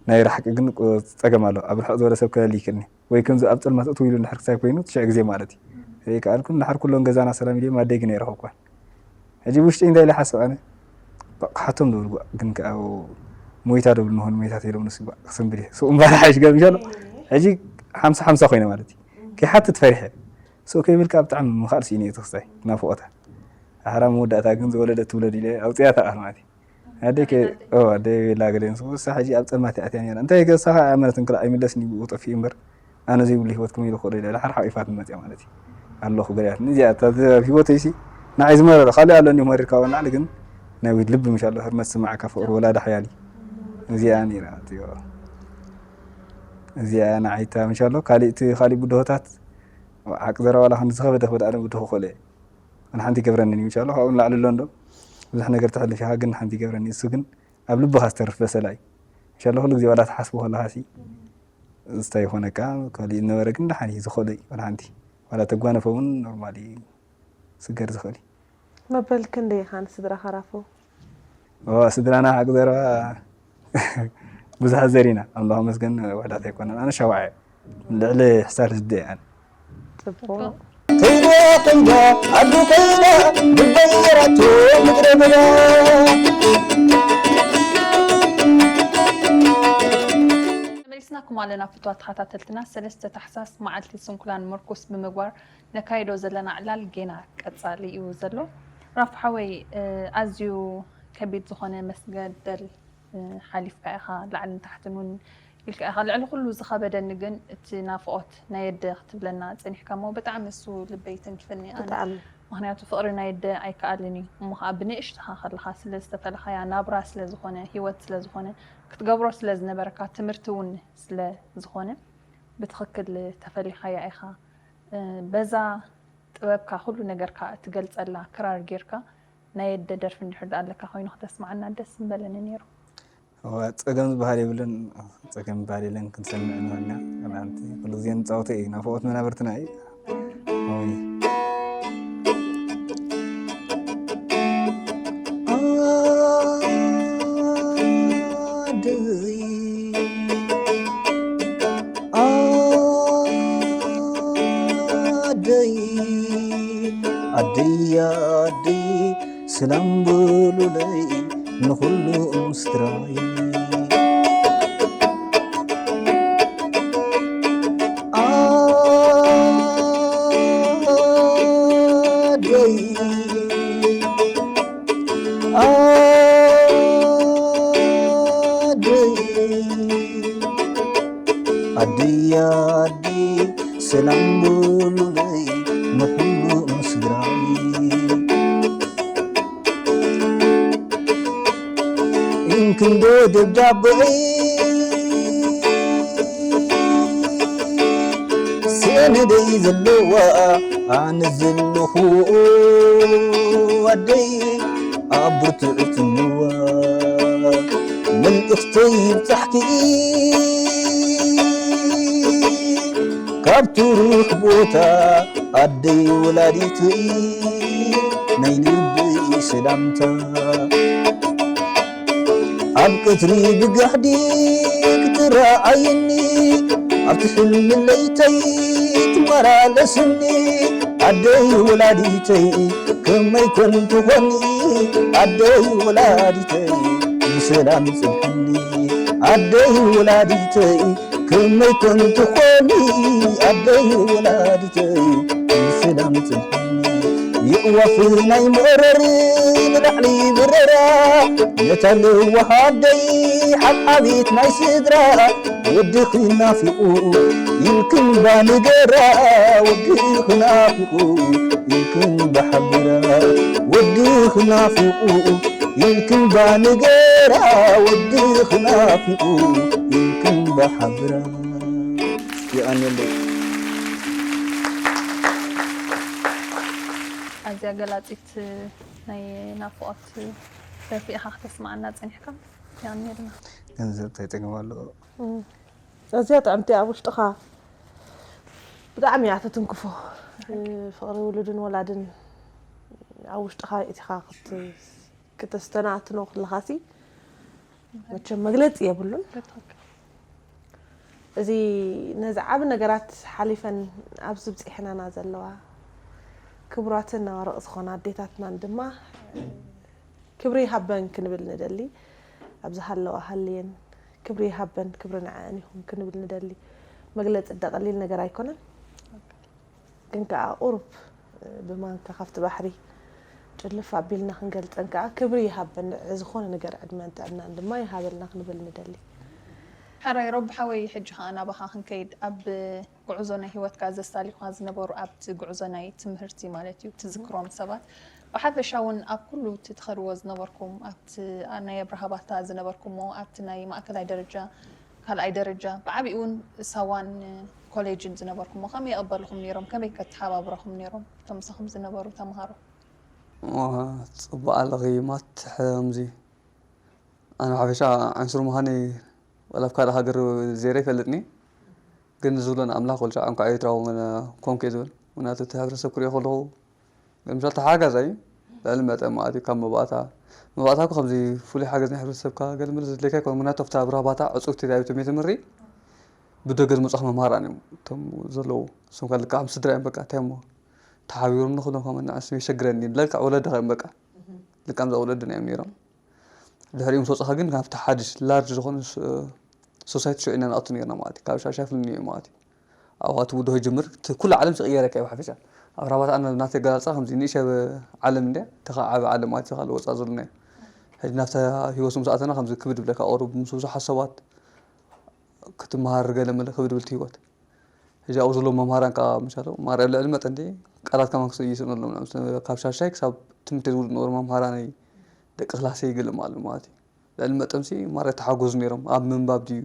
ናይ ራሕቂ ግን ጸገም ኣሎ። ኣብ ርሕቕ ዝበለ ሰብ ክለሊ ይክእልኒ። ወይ ከምዚ ኣብ ጸልማት እትው ኢሉ እንድሕር ክሳይ ኮይኑ ትሽዕ ግዜ ማለት እዩ። ርእየ ከኣልኩን እንድሕር ኩሎም ገዛና ሰላም ኢልዮም ኣደይ ግን ኣይረኸብኳን። ሕጂ ውሽጢ እንታይ ኢለ ሓስብ ኣነ? በቃ ሓቶም ዶ ብልጓ፣ ግን ከኣ ሞይታ ዶ ብልንሆን ሞይታ ተይሎም ንሱ ይባእ ክሰንብል እየ። ስኡ እምባል ሓይሽ ገርም ይሻሎ። ሕጂ ሓምሳ ሓምሳ ኮይነ ማለት እዩ። ከይሓትት ፈሪሐ። ስኡ ከይብልካ ብጣዕሚ ምኻል ስኢነ እዩ ተኽሳይ ናፍቖታ። ኣሕራ መወዳእታ ግን ዝወለደት ትውለድ ኢለ ኣውፅያ ተቓል ማለት እዩ። ኣደይ ከ-፣ ኦ፣ ኣደይ ቤላ ገለ ንሱ፣ እሳ ሕጂ ኣብ ጸልማት እያ ኣትያ ነይራ። እንታይ ገሳኻ ኣመነት እንክላ ኣይምለስን እዩ ብኡ ጠፊኡ እምበር፣ ኣነ ዘይብሉ ህይወት ከመይ ኢሉ ክኽእል ኢለ፣ ድሓር ሓቂፋትኒ መጽያ ማለት እዩ። ኣለኹ ገሊኣትኒ። እዚኣ እታ ዝ-፣ ኣብ ህይወተይሲ ንዓይ ዝመረረ፣ ካልእ ኣሎ እንዲዩ መሪርካ ወላዕሊ ግን ናይ ውድ ልቢ ምሻሎ ህርመት ስማዓካ ፍቕሪ ወላዲ ሓያል እዩ። እዚኣ ነይራ፣ እዚኣ፣ እዚኣ ንዓይታ ምሻሎ፣ ካሊእ እቲ፣ ካሊእ ብድሆታት፣ ሓቂ ዘረባ ዋላ ክንዲ ዝኸበደ ክበድ ኣነ ብድሆ ክኽእሎ እየ። ንሓንቲ ይገብረኒ እዩ። ኢንሻላህ ካብኡ ንላዕሊ ኣሎ እንዶ ብዙሕ ነገር ተሕልፍ ኢኻ፣ ግን ንሓንቲ ይገብረኒ። እሱ ግን ኣብ ልብኻ ዝተርፍ በሰላ እዩ። ኢንሻላህ ኩሉ ግዜ ዋላ ትሓስቦ ከለኻ ሲ፣ እንታይ ይኾነካ፣ ካሊእ ነበረ ግን ደሓን እዩ፣ ዝኽእሎ እዩ። ዋላ ሓንቲ፣ ዋላ ተጓነፈ እውን ኖርማል እዩ፣ ስገር ዝኽእል እዩ። መበል ክንደይ ኢኻ ንስድራኻ ራፉ? ኦ፣ ስድራና ሓቂ ዘረባ ብዙሓት ዘሪና፣ ኣምላኽ መስገን ውሑዳት ኣይኮነን። ኣነ ሸውዓየ፣ ልዕሊ ሕሳር ስድደ እየ ኣነ። ጽቡቕ። ከይዳ ከይዳ ዓዱ ከይዳ፣ ብበየራቶ ምድረ በዳ። ተመሊስናኩም ኣለና ፍትዋ ተኸታተልትና። ሰለስተ ታሕሳስ መዓልቲ ስንኩላን ምርኩስ ብምግባር ነካይዶ ዘለና ዕላል ጌና ቀጻሊ እዩ ዘሎ። ራፉ ሓወይ፣ እ፣ ኣዝዩ ከቢድ ዝኾነ መስገደል፣ እ፣ ሓሊፍካ ኢኻ፣ ላዕልን ታሕትን እውን ኢልካ ኢኻ። ልዕሊ ኩሉ ዝኸበደኒ ግን እቲ ናፍቖት ናይ ኣደ ክትብለና ጸኒሕካ እሞ፣ ብጣዕሚ እሱ ልበይ ተንኪፈኒ ኣነ። ብጣዕሚ። ምኽንያቱ ፍቕሪ ናይ ኣደ ኣይከኣልን እዩ። እሞ ኸኣ ብንእሽትኻ ከለኻ ስለ ዝተፈለኻያ ናብራ ስለ ዝኾነ፣ ህይወት ስለ ዝኾነ፣ ክትገብሮ ስለ ዝነበረካ ትምህርቲ እውን ስለ ዝኾነ፣ ብትኽክል ተፈሊኻያ ኢኻ። እ፣ በዛ ጥበብካ ኩሉ ነገርካ እትገልጸላ ክራር ጌርካ ናይ ኣደ ደርፊ እንድሕር ደኣ ኣለካ ኮይኑ ክተስምዓና ደስ ምበለኒ ነይሩ። እዋ፣ ጸገም ዝበሃል የብሉን። ጸገም ዝበሃል የለን፣ ክንሰምዕ ንኽእልና። ኣንቲ ኩሉ ግዜ ንጻወቶ እዩ፣ ናፍቖት መናብርትና እዩ። ኦይ። ኣደይ፣ ኣደይ፣ ኣደይ፣ ኣደይ፣ ሰላም በሉለይ ንኹሉ ስድራይ። ኣደይ፣ ኣደይ፣ ኣደይ፣ ኣደይ፣ ሰላም በሉለይ ንኹሉ ስድራይ። እንክንዶ ደብዳበይ ሰነደይ ዘለዋ ኣነ ዘለኹ ኣደይ ኣብ ብርቱዕ ጽምዋ መልእኽተይ ይብጻሕኪ ካብ ትሩኽ ቦታ ኣደይ ወላዲተይ ናይ ልበይ ሰላምታ። ኣብ ቀትሪ ብጋህዲ ክትረኣየኒ ኣብቲ ሕልሚ ለይተይ ትመላለስኒ ኣደይ ወላዲተይ ከመይ ኮን ትኾኒ ኣደይ ወላዲተይ ብሰላም ጽንሕኒ ኣደይ ወላዲተይ ከመይ ኮን ትኾኒ ኣደይ ወላዲተይ ብሰላም ጽንሕኒ ይቕ ወፍሪ ናይ መቕረሪ ንላዕሊ ብረራ፣ ነታ ለዋህ ኣደይ ሓብሓቢት ናይ ስድራ፣ ወድኺ ናፊቑ ኢልክን ባንገራ፣ ወድኺ ናፊቑ ኢልክን ባሓብራ፣ ወድኺ ናፊቑ ኢልክን ባንገራ፣ ወድኺ ናፊቑ ኢልክን ባሓብራ። የቐንየለይ። ኣዝያ ገላጺት ናይ ናፍቖት ደርፊ ኢኻ ክተስምዓና ጸኒሕካ። የቐንየልና። ገንዘብ እንታይ ጸገም ኣለዎ? እም። ኣዝያ ጥዕምቲ እያ ኣብ ውሽጥኻ። ብጣዕሚ እያ ትትንክፎ። ፍቕሪ ውሉድን ወላድን ኣብ ውሽጥኻ ኣእቲኻ ክት-፣ ክተስተናትኖ ከለኻሲ መቸም መግለጺ የብሉን። ብትኽክል። እዚ ነዚ ዓቢ ነገራት ሓሊፈን ኣብዚ ብጺሕናና ዘለዋ ክቡራትን ኣዋርቕ ዝኾና ኣዴታትናን ድማ ክብሪ ይሃበን ክንብል ንደሊ። ኣብዚ ሃለዋ ሃልየን ክብሪ ይሃበን፣ ክብሪ ንዐአን ይኹን ክንብል ንደሊ። መግለጺ እደ ቀሊል ነገር ኣይኮነን። ግን ከኣ ቁሩብ ብማንካ ካብቲ ባሕሪ ጭልፍ ኣቢልና ክንገልጸን ከኣ ክብሪ ይሃበን። ንዕ-፣ ዝኾነ ነገር ዕድመን ጥዕናን ድማ ይሃበልና ክንብል ንደሊ። ሕራይ ረቢ ሓወይ፣ ሕጂ ከኣ ናባኻ ክንከይድ፣ ኣብ ጉዕዞ ናይ ህይወትካ ዘሳሊኹኻ ዝነበሩ፣ ኣብቲ ጉዕዞ ናይ ትምህርቲ ማለት እዩ፣ ትዝክሮም ሰባት፣ ብሓፈሻ እውን ኣብ ኩሉ እቲ ትኸድዎ ዝነበርኩም፣ ኣብቲ ናይ ኣብርሃ ባታ ዝነበርኩሞ፣ ኣብቲ ናይ ማእከላይ ደረጃ፣ ካልኣይ ደረጃ፣ ብዓቢኡ እውን ሳዋን ኮሌጅን ዝነበርኩሞ ከመይ የቐበልኹም ነይሮም? ከመይ ከ ተሓባብረኹም ነይሮም እቶም ምሳኹም ዝነበሩ ተምሃሮ? ዋ፣ ጽቡቕ ኣለኺ ማት፣ ሕምዚ ኣነ ሓፈሻ ዓንሱር ምዃነይ ዋላ ኣብ ካልእ ሃገር ዜረ ይፈልጥኒ፣ ግን ዝብሎ ንኣምላኽ ወልሻ እንኳዕ ኤርትራዊ ኮንኩ እየ ዝብል። ምኽንያቱ እቲ ሕብረተሰብ ክሪኦ ከለኹ ገምሻል ተሓጋዛይ ልዕሊ መጠን ማለት እዩ። ካብ መባእታ፣ መባእታ እኮ ከምዚ ፍሉይ ሓገዝ ናይ ሕብረተሰብካ ገለ መለ ዘድልየካ ይኮን። ምኽንያቱ ኣብታ ኣብርሃ ባታ ዕጹውቲ ዳይብቲ ቤት ትምህርቲ ብደገ ዝመጹኻ መምሃራን እዮም እቶም ዘለዉ። እሶም ከ ልክዕ ከም ስድራ እዮም በቃ። እንታይ እሞ ተሓቢሮም ንኽሎም ከም ንዕስ የሸግረኒ። ለክዕ ወለድኻ እዮም በቃ። ልክዕ ከምዛ ወለድና እዮም ነይሮም። ድሕሪኡ ምስ ወጻኻ ግን ካብቲ ሓድሽ ላርጅ ዝኾነ ስ-፣ ሶሳይቲ ሽዑ ኢና ንኣቱ ነይርና ማለት እዩ። ካብ ሻሻይ ፍልኒ እዩ ማለት እዩ። ኣብኡ ትውድሆ ይጅምር፣ እቲ ኩሉ ዓለም ዝቕየረካ እዩ ብሓፈሻ። ኣብ ራባት ኣነ ናተይ ኣገላልጻ ከምዚ ንእሽተይ ዓለም እንድያ፣ እቲ ኸዓ ዓቢ ዓለም ማለት እዩ፣ ካልእ ወጻኢ ዘሎ ናይ። ሕጂ ናብታ ህይወት ምስ ኣተና ከምዚ ክብድ ይብለካ፣ ቁሩብ ምስ ብዙሓት ሰባት ክትመሃር ገለ መለ ክብድ ይብል እቲ ህይወት። ሕጂ ኣብኡ ዘለዉ መምሃራን ከኣ ምሻሎ ማርያ ልዕሊ መጠን ድየ ቃላት ከማን ክስ-፣ ይስእነሎም። ንዕም-፣ ካብ ሻሻይ ክሳብ ትምህርቲ ዝውድእ ነበሩ መምሃራነይ ደቂ ክላሰይ ይግልም ኣሎ ማለት እዩ። ልዕሊ መጠንሲ ማራ ተሓጎሱ ነይሮም። ኣብ ምንባብ ድዩ?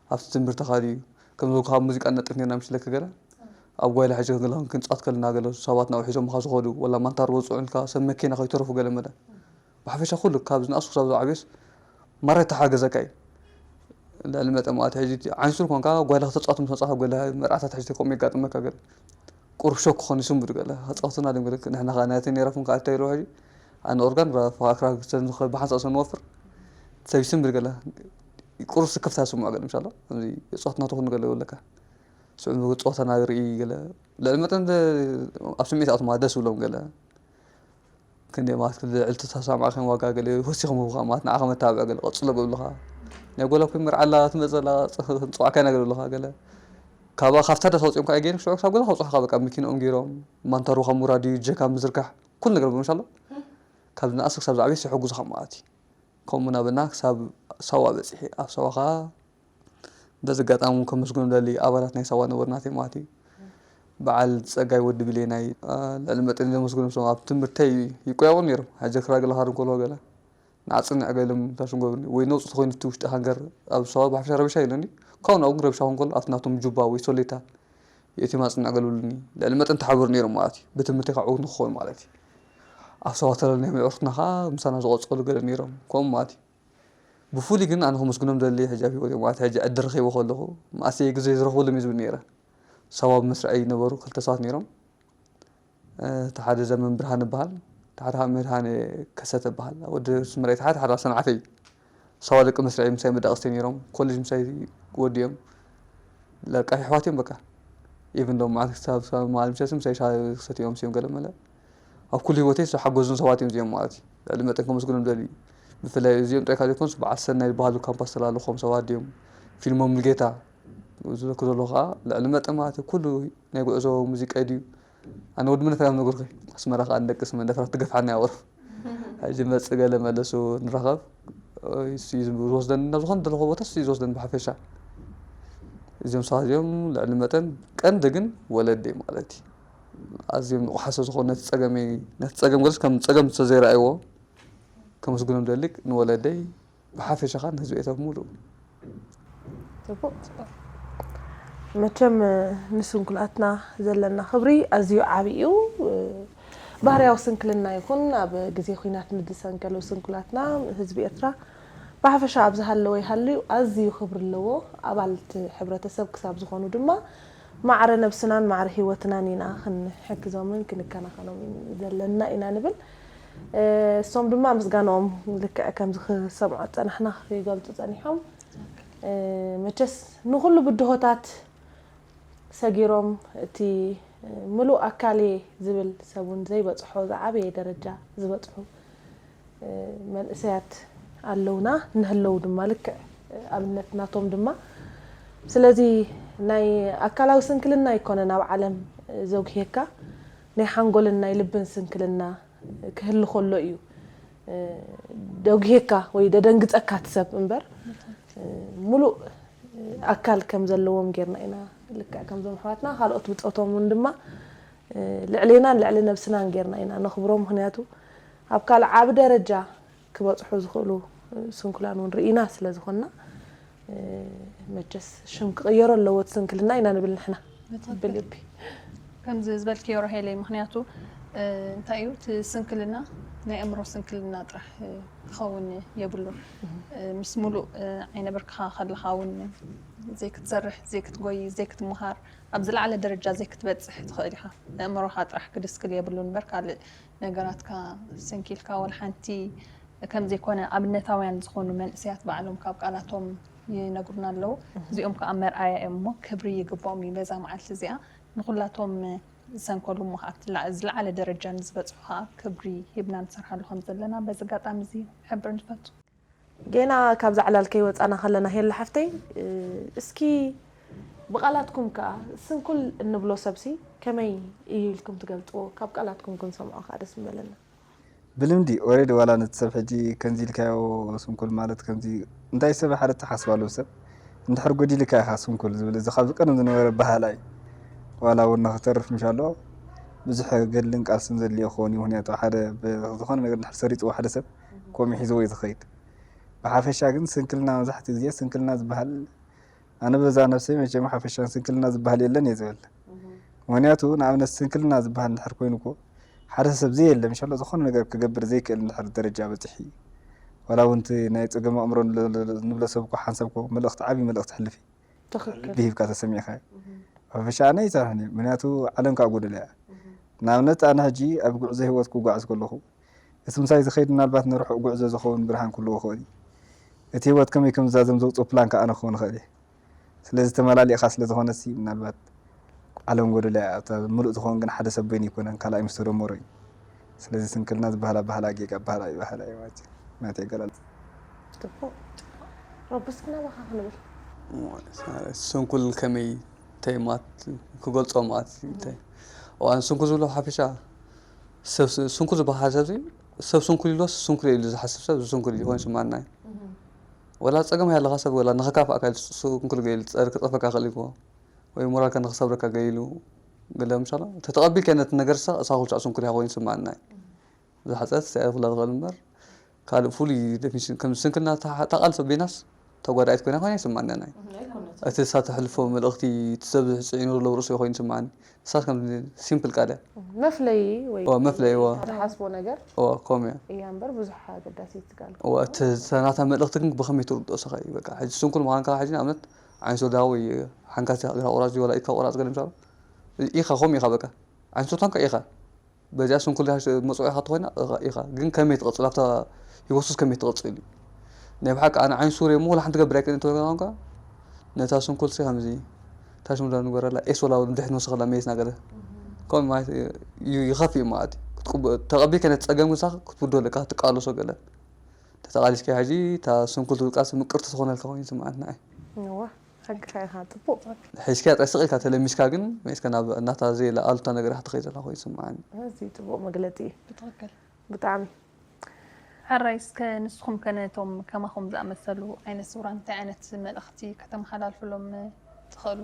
ኣብቲ ትምህርትኻ ድዩ? ከም ዝበልኩኻ ኣብ ሙዚቃ ንነጥፍ ነይርና ምሽ ለክ ገለ። ኣብ ጓይላ ሕጂ ክንግላ ክንጻወት ከለና ገለ ሰባት ናብኡ ሒዞምኻ ዝኸዱ፣ ወላ ማንታር ወጽዑልካ፣ ሰብ መኪና ከይተረፉ ገለ መለ። ብሓፈሻ ኩሉ ካብ ዝነኣሱ ክሳብ ዝዓብዮስ ማራ ተሓገዘካ እዩ። ልዕሊ መጠን ማለት ሕጂ ዓይንሱር ኮንካ ጓይላ ከተጻወት ምስ መጻኻ ገለ መርዓታት ሕጂ ከምኡ የጋጥመካ ገለ። ቁሩብ ሾክ ክኾን ይስንብድ ገለ። ከጻወትና ድም ገለ ንሕና ከኣ ናይቲ ነይራፍን ከኣ እንታይ ኢልዎ ሕጂ? ኣነ ኦርጋን ራ-፣ ፈኻክራ ብሓንሳእ ሰንወፍር ሰብ ይስንብድ ገለ። ቁሩብ ስክፍታ ይስምዖ ገለ፣ ምሻሎ። ከምዚ የጻወትና ትኹን ገለ ይብለካ። ስዑ ጸወታና ርኢ ገለ። ልዕሊ መጠን ደ-፣ ኣብ ስምዒት ኣትማ ደስ ብሎም ገለ። ክንደይ ማለት ልዕሊ ተሳማዕከን ዋጋ ገለ ወሲኹም ህቡኻ ማለት ንዓኻ መተባብዒ ገለ ቀጽሎ ገብሉኻ። ናይ ጓላ ኮይ መርዓላ ትመጸላ ጽ-፣ ጽዋዕካ ኢና ገብሉኻ ገለ። ካባ ካብታ ደስ ኣውጺኦም ከኣ ገይሮም ሽዑ ክሳብ ገለ ከብጽሑኻ በቃ መኪንኦም ገይሮም፣ ማንታሩኻ ሙራድ እዩ፣ ጀካ ምዝርጋሕ፣ ኩሉ ነገር ብምሻሎ። ካብ ዝነኣስ ክሳብ ዝዓብየስ ይሕጉዙኻ ማለት እዩ። ከምኡ እናበልና ክሳብ ሳዋ በጺሐ። ኣብ ሳዋ ኸኣ በዚ ኣጋጣሚ እውን ከመስግኖም ደሊ ኣባላት ናይ ሳዋ ነበሩ ናተይ ማለት እዩ። በዓል ጸጋይ ወዲ ብሌናይ፣ አ፣ ልዕሊ መጠን ዘመስግኖም ሰው ኣብ ትምህርተይ ይቆያቑ ነይሮም። ሕጂ ክራግለ ካር እንከሎ ገለ ንዓጽንዕ ገለም ታሽም ገብርኒ ወይ ነውጽ ተኾይኑ እቲ ውሽጢ ሃንገር ኣብ ሳዋ ብሓፈሻ ረብሻ የለኒ። ካብኡ ናብኡ ግን ረብሻ ክኾን ከሎ ኣብቲ ናቶም ጁባ ወይ ሶሌታ የእትዮም ኣጽንዕ ገለ ብሉኒ። ልዕሊ መጠን ተሓበሩ ነይሮም ማለት እዩ። ብትምህርተይ ከዓ ዕዉት ንክኸውን ማለት እዩ። ኣብ ሳዋ ተለለናዮም የዕሩኽትና ከዓ ምሳና ዝቐጸሉ ገለ ነይሮም። ከምኡ ማለት እዩ። ብፍሉይ ግን ኣነ ከመስግኖም ደሊ ሕጂ ኣብ ህይወት እዮም። ሕጂ ዕድል ረኺበ ከለኹ፣ መኣሰይ ግዜ ዝረኽበሎም እየ ዝብል ነይረ። ሳዋ ብመስርዐይ ነበሩ ክልተ ሰባት ነይሮም። እ፣ እቲ ሓደ ዘመን ብርሃን ይበሃል፣ እቲ ሓደ ከዓ መድሃኔ ከሰተ ይበሃል። ወዲ ስምረይ እቲ ሓደ፣ ሓደ ሰንዓፈይ። ሳዋ ደቂ መስርዐይ ምሳይ መዳቕስቲ ነይሮም። ኮሌጅ ምሳይ ወዲኦም። ለቃ ኣሕዋት እዮም በቃ። ኢቭን ዶም መዓልቲ ክሳብ፣ ክሳብ መዓልቲ ምሸት ምሳይ ሻሂ ክሰትዮም እዮም ገለ መለ። ኣብ ኩሉ ህይወተይ ዝሓገዙን ሰባት እዮም እዚኦም ማለት እዩ። ልዕሊ መጠን ከመስግኖም ደልዩ። ብፍላይ እዚኦም ጥራይ ካብ ዘይኮኑስ በዓል ሰናይ ዝበሃሉ ካምፓስ ተላለኾም ሰባት ድዮም። ፊልሞም ሙልጌታ ዝዘክር ዘለኹ ከዓ ልዕሊ መጠን ማለት እዩ። ኩሉ ናይ ጉዕዞ ሙዚቃ ድዩ፣ ኣነ ወዲ መንፈያ ነገርኩ ኣስመራ ከኣ ንደቅስ መንደፈራ ትገፍሓና ያወሩ ሕጂ መጽእ ገለ መለሱ ንራኸብ እሱ ዝወስደኒ ናብ ዝኾነ ዘለኹ ቦታ እሱ ዝወስደኒ ብሓፈሻ እዚኦም ሰባት እዚኦም ልዕሊ መጠን ቀንዲ ግን ወለደይ ማለት እዩ ኣዝዮም ንቑሓሰ ዝኾኑ ነቲ ጸገመይ ነቲ ጸገም ገለስ ከም ጸገም ዝተዘይረኣይዎ ከመስግኖም ደልክ ንወለደይ ብሓፈሻ ኻን ህዝቢ ኤርትራ ብምሉኡ ጽቡቕ መቸም ንስንኩላትና ዘለና ክብሪ ኣዝዩ ዓብዪ እዩ። ባህርያዊ ስንክልና ይኹን ኣብ ግዜ ኲናት ንዝሰንከሉ ስንኩላትና ህዝቢ ኤርትራ ብሓፈሻ ኣብ ዝሃለወ ይሃልዩ ኣዝዩ ክብሪ ኣለዎ። ኣባልቲ ሕብረተሰብ ክሳብ ዝኾኑ ድማ ማዕረ ነብስናን ማዕረ ህይወትናን ኢና ክንሕግዞምን ክንከናኸኖምን ዘለና ኢና ንብል። እሶም ድማ ምስጋንኦም ልክዕ ከምዚ ክሰምዖ ዝጸናሕና ክገልጹ ጸኒሖም። መቸስ ንኹሉ ብድሆታት ሰጊሮም እቲ ምሉእ ኣካል እየ ዝብል ሰብ እውን ዘይበፅሖ ዝዓበየ ደረጃ ዝበፅሑ መንእሰያት ኣለውና። ንህለው ድማ ልክዕ ኣብነት ናቶም ድማ ስለዚ ናይ ኣካላዊ ስንክልና ኣይኮነን ኣብ ዓለም ዘጉህየካ ናይ ሓንጎልን ናይ ልብን ስንክልና ክህሉ ከሎ እዩ ደጉሄካ ወይ ደደንግፀካ እቲ ሰብ እምበር ሙሉእ ኣካል ከም ዘለዎም ጌርና ኢና ልክዕ ከምዞም ኣሕዋትና ካልኦት ብፆቶም እውን ድማ ልዕሌናን ልዕሊ ነብስናን ጌርና ኢና ነኽብሮም። ምክንያቱ ኣብ ካልእ ዓቢ ደረጃ ክበፅሑ ዝኽእሉ ስንኩላን እውን ርኢና ስለ ዝኾንና መቸስ ሽም ክቕየሮ ኣለዎ እቲ ስንክልና ኢና ንብል ንሕና ብልቢ። ከምዚ ዝበልክዮ ራሄለይ ምክንያቱ እንታይ እዩ እቲ ስንክልና ናይ ኣእምሮ ስንክልና ጥራሕ ክኸውን የብሉን ምስ ሙሉእ ዓይነ ብርክኻ ከለኻ እውን ዘይክትሰርሕ ዘይክትጎይ ዘይክትምሃር ኣብ ዝለዓለ ደረጃ ዘይክትበፅሕ ትኽእል ኢኻ ኣእምሮኻ ጥራሕ ክድስክል የብሉን እምበር ካልእ ነገራትካ ስንኪልካ ወላ ሓንቲ ከም ዘይኮነ ኣብነታውያን ዝኾኑ መንእሰያት ባዕሎም ካብ ቃላቶም ይነግሩና ኣለዉ። እዚኦም ከዓ መርኣያ እዮም እሞ ክብሪ ይግብኦም እዩ በዛ መዓልቲ እዚኣ ንኹላቶም ዝሰንከሉ እሞ ከዓ ኣብቲ ዝለዓለ ደረጃ ንዝበፅሑ ከዓ ክብሪ ሂብና ንሰርሓሉ ከም ዘለና በዚ ኣጋጣሚ እዚ ክሕብር ንፈቱ። ጌና ካብዛ ዕላል ከይወፃና ከለና ሄላ ሓፍተይ እስኪ ብቃላትኩም ከዓ ስንኩል እንብሎ ሰብሲ ከመይ እዩ ኢልኩም ትገልፅዎ? ካብ ቃላትኩም ክንሰምዖ ከዓ ደስ ምበለና። ብልምዲ ኦሬዲ ዋላ ነቲ ሰብ ሕጂ ከምዚ ኢልካዮ ስንኩል ማለት ከምዚ እንታይ ሰብ ሓደ ተሓስብ ኣለዎ ሰብ እንድሕር ጎዲልካ ኢኻ ስንኩል ዝብል እዚ ካብ ቀደም ዝነበረ ኣበሃህላ እዩ ዋላ እውን ንክተርፍ ምሻሎ ብዙሕ ገድልን ቃልስን ዘድልዮ ክኸውን እዩ ምክንያቱ ሓደ ዝኾነ ነገር እንድሕር ሰሪጥዎ ሓደ ሰብ ከምኡ ሒዝዎ እዩ ዝኸይድ ብሓፈሻ ግን ስንክልና መብዛሕትኡ ግዜ ስንክልና ዝበሃል ኣነ በዛ ነብሰይ መቸም ሓፈሻን ስንክልና ዝበሃል የለን እየ ዝብል ምክንያቱ ንኣብነት ስንክልና ዝበሃል እንድሕር ኮይኑ እኮ ሓደ ሰብ ዘየለ ምሻሎ ዝኾነ ነገር ክገብር ዘይክእል እንድሕር ደረጃ በፂሑ እዩ ዋላ እውን እቲ ናይ ፀገም ኣእምሮ ንብሎ ሰብ እኮ ሓንሳብ እኮ መልእኽቲ ዓብዪ መልእኽቲ ሕልፍ እዩ ልቢ ሂብካ ተሰሚዕካ እዩ ሓፈሻ ኣነ ይፀርሕን እዩ ምክንያቱ ዓለም ከዓ ጎደለ እያ ንኣብነት ኣነ ሕጂ ኣብ ጉዕዞ ሂወት ክጓዓዝ ከለኹ እቲ ምሳይ ዝኸይድ ምናልባት ንርሑቕ ጉዕዞ ዝኸውን ብርሃን ክህልዎ ይኽእል እዩ። እቲ ህይወት ከመይ ከም ዝዛዘም ዘውፅኦ ፕላን ከዓ ኣነ ክኸውን ይኽእል እየ። ስለዚ ተመላሊእኻ ስለ ዝኾነ ሲ ምናልባት ዓለም ጎደሎ እያ ኣብታ ምሉእ ዝኸውን ግን ሓደ ሰብ በይኑ ኣይኮነን ካልኣይ ምስ ተደመሮ እዩ። ስለዚ ስንክልና ዝበሃል ኣበሃህላ ጌጋ ኣበሃህላ እዩ በሃላ እዩ ማለት እዩ ናተይ ኣገላልፃ። ፅቡቕ ሮቢ እስኪ ናባኻ ክንብል ስንኩል ከመይ እንታይ ማለት ክገልፆ ማለት እንታይ እዋን ስንኩል ዝብሎ ሓፈሻ ሰብ ስንኩል ዝበሃል ሰብ ሰብ ስንኩል ኢልዎስ ስንኩል ኢሉ ዝሓስብ ሰብ ስንኩል ኢሉ ኮይኑ ይስማዓና እዩ። ወላ ፀገም ያለኻ ሰብ ወላ ንኸካፍኣካ ኢሉ ስንኩል ገይሉ ፀር ክፀፈካ ክእል ይኮ ወይ ሞራልካ ንኽሰብረካ ገይሉ ገለ ምሻሎ ተተቐቢልካ ነቲ ነገር ሳ እሳ ኩልሻዕ ስንኩል ኢኻ ኮይኑ ይስማዓና እዩ። ዝሓፀረት ስዕሪ ክላ ትኽእል እምበር ካልእ ፍሉይ ዴፊኒሽን ከም ስንክልና እታ ቃል ሰብ ቤናስ ተጓዳኢት ኮይና ኮይና ይስማዓና ናይ እቲ እሳ ተሕልፎ መልእኽቲ እቲ ሰብ ጽዒኑ ዘሎ ርእሱ ኮይኑ ይስማዓኒ። እሳስ ከም ሲምፕል ቃል እያ። መፍለይ ወይ ኦ፣ መፍለይ፣ ኦ። ትሓስቦ ነገር ኦ፣ ኮም እያ። እያ እምበር ብዙሕ ኣገዳሲት ቃል ኦ፣ እቲ ናታ መልእኽቲ ግን ብኸመይ ትርድኦ ሰኸ እዩ በቃ። ሕጂ ስንኩል ምዃንካ ሕጂ ንኣብነት ዓይን ሶዳ ወይ ሓንካሲ እግራ ቁራጽ ወላ ኢድካ ቁራጽ ገለ ምሻሉ ኢኻ ኮም ኢኻ በቃ። ዓይን ሶታንካ ኢኻ። በዚኣ ስንኩል ኢኻ መጽኦ ኢኻ ተኾይና ኢኻ። ግን ከመይ ትቕጽል ኣብታ ህይወቱስ ከመይ ትቕጽል እዩ። ናይ ብሓቂ ኣነ ዓይን ሱር እየ እሞ ወላ ሓንቲ ገብር ኣይክእልን እንተበልካ ነታ ስንኩል ሲ ከምዚ ታሽሙዳ ንገረላ ኤስ ወላ ድሕት ንወስኸላ መየትና ገለ ከምኡ ማለት እዩ ይኸፍ እዩ ማለት እዩ። ክትቅበ- ተቐቢልካ ነቲ ጸገም ግንሳ ክትውዶ ኣለካ ክትቃለሶ ገለ ተተቓሊስካ ሕጂ እታ ስንኩል ትብል ቃልሲ ምቅርቲ ዝኾነልካ ኮይኑ ይስምዓኒ ንዓይ። እዋ ሓቅኻ ኢኻ፣ ጽቡቕ። ሒዝካያ ጥራይ ስቕ ኢልካ ተለሚስካ ግን መይስካ ናብ እናታ ዘየለ ኣሉታ ነገር ኢኻ ትኸይድ ዘላ ኮይኑ ይስምዓኒ። ኣዝዩ ጽቡቕ መግለጺ እዩ። ብትኽክል። ብጣዕሚ። ሕራይ እስከ ንስኹም ከ ነቶም ከማኹም ዝኣመሰሉ ዓይነ ስውራን እንታይ ዓይነት መልእኽቲ ከተመሓላልፍሎም ትኽእሉ?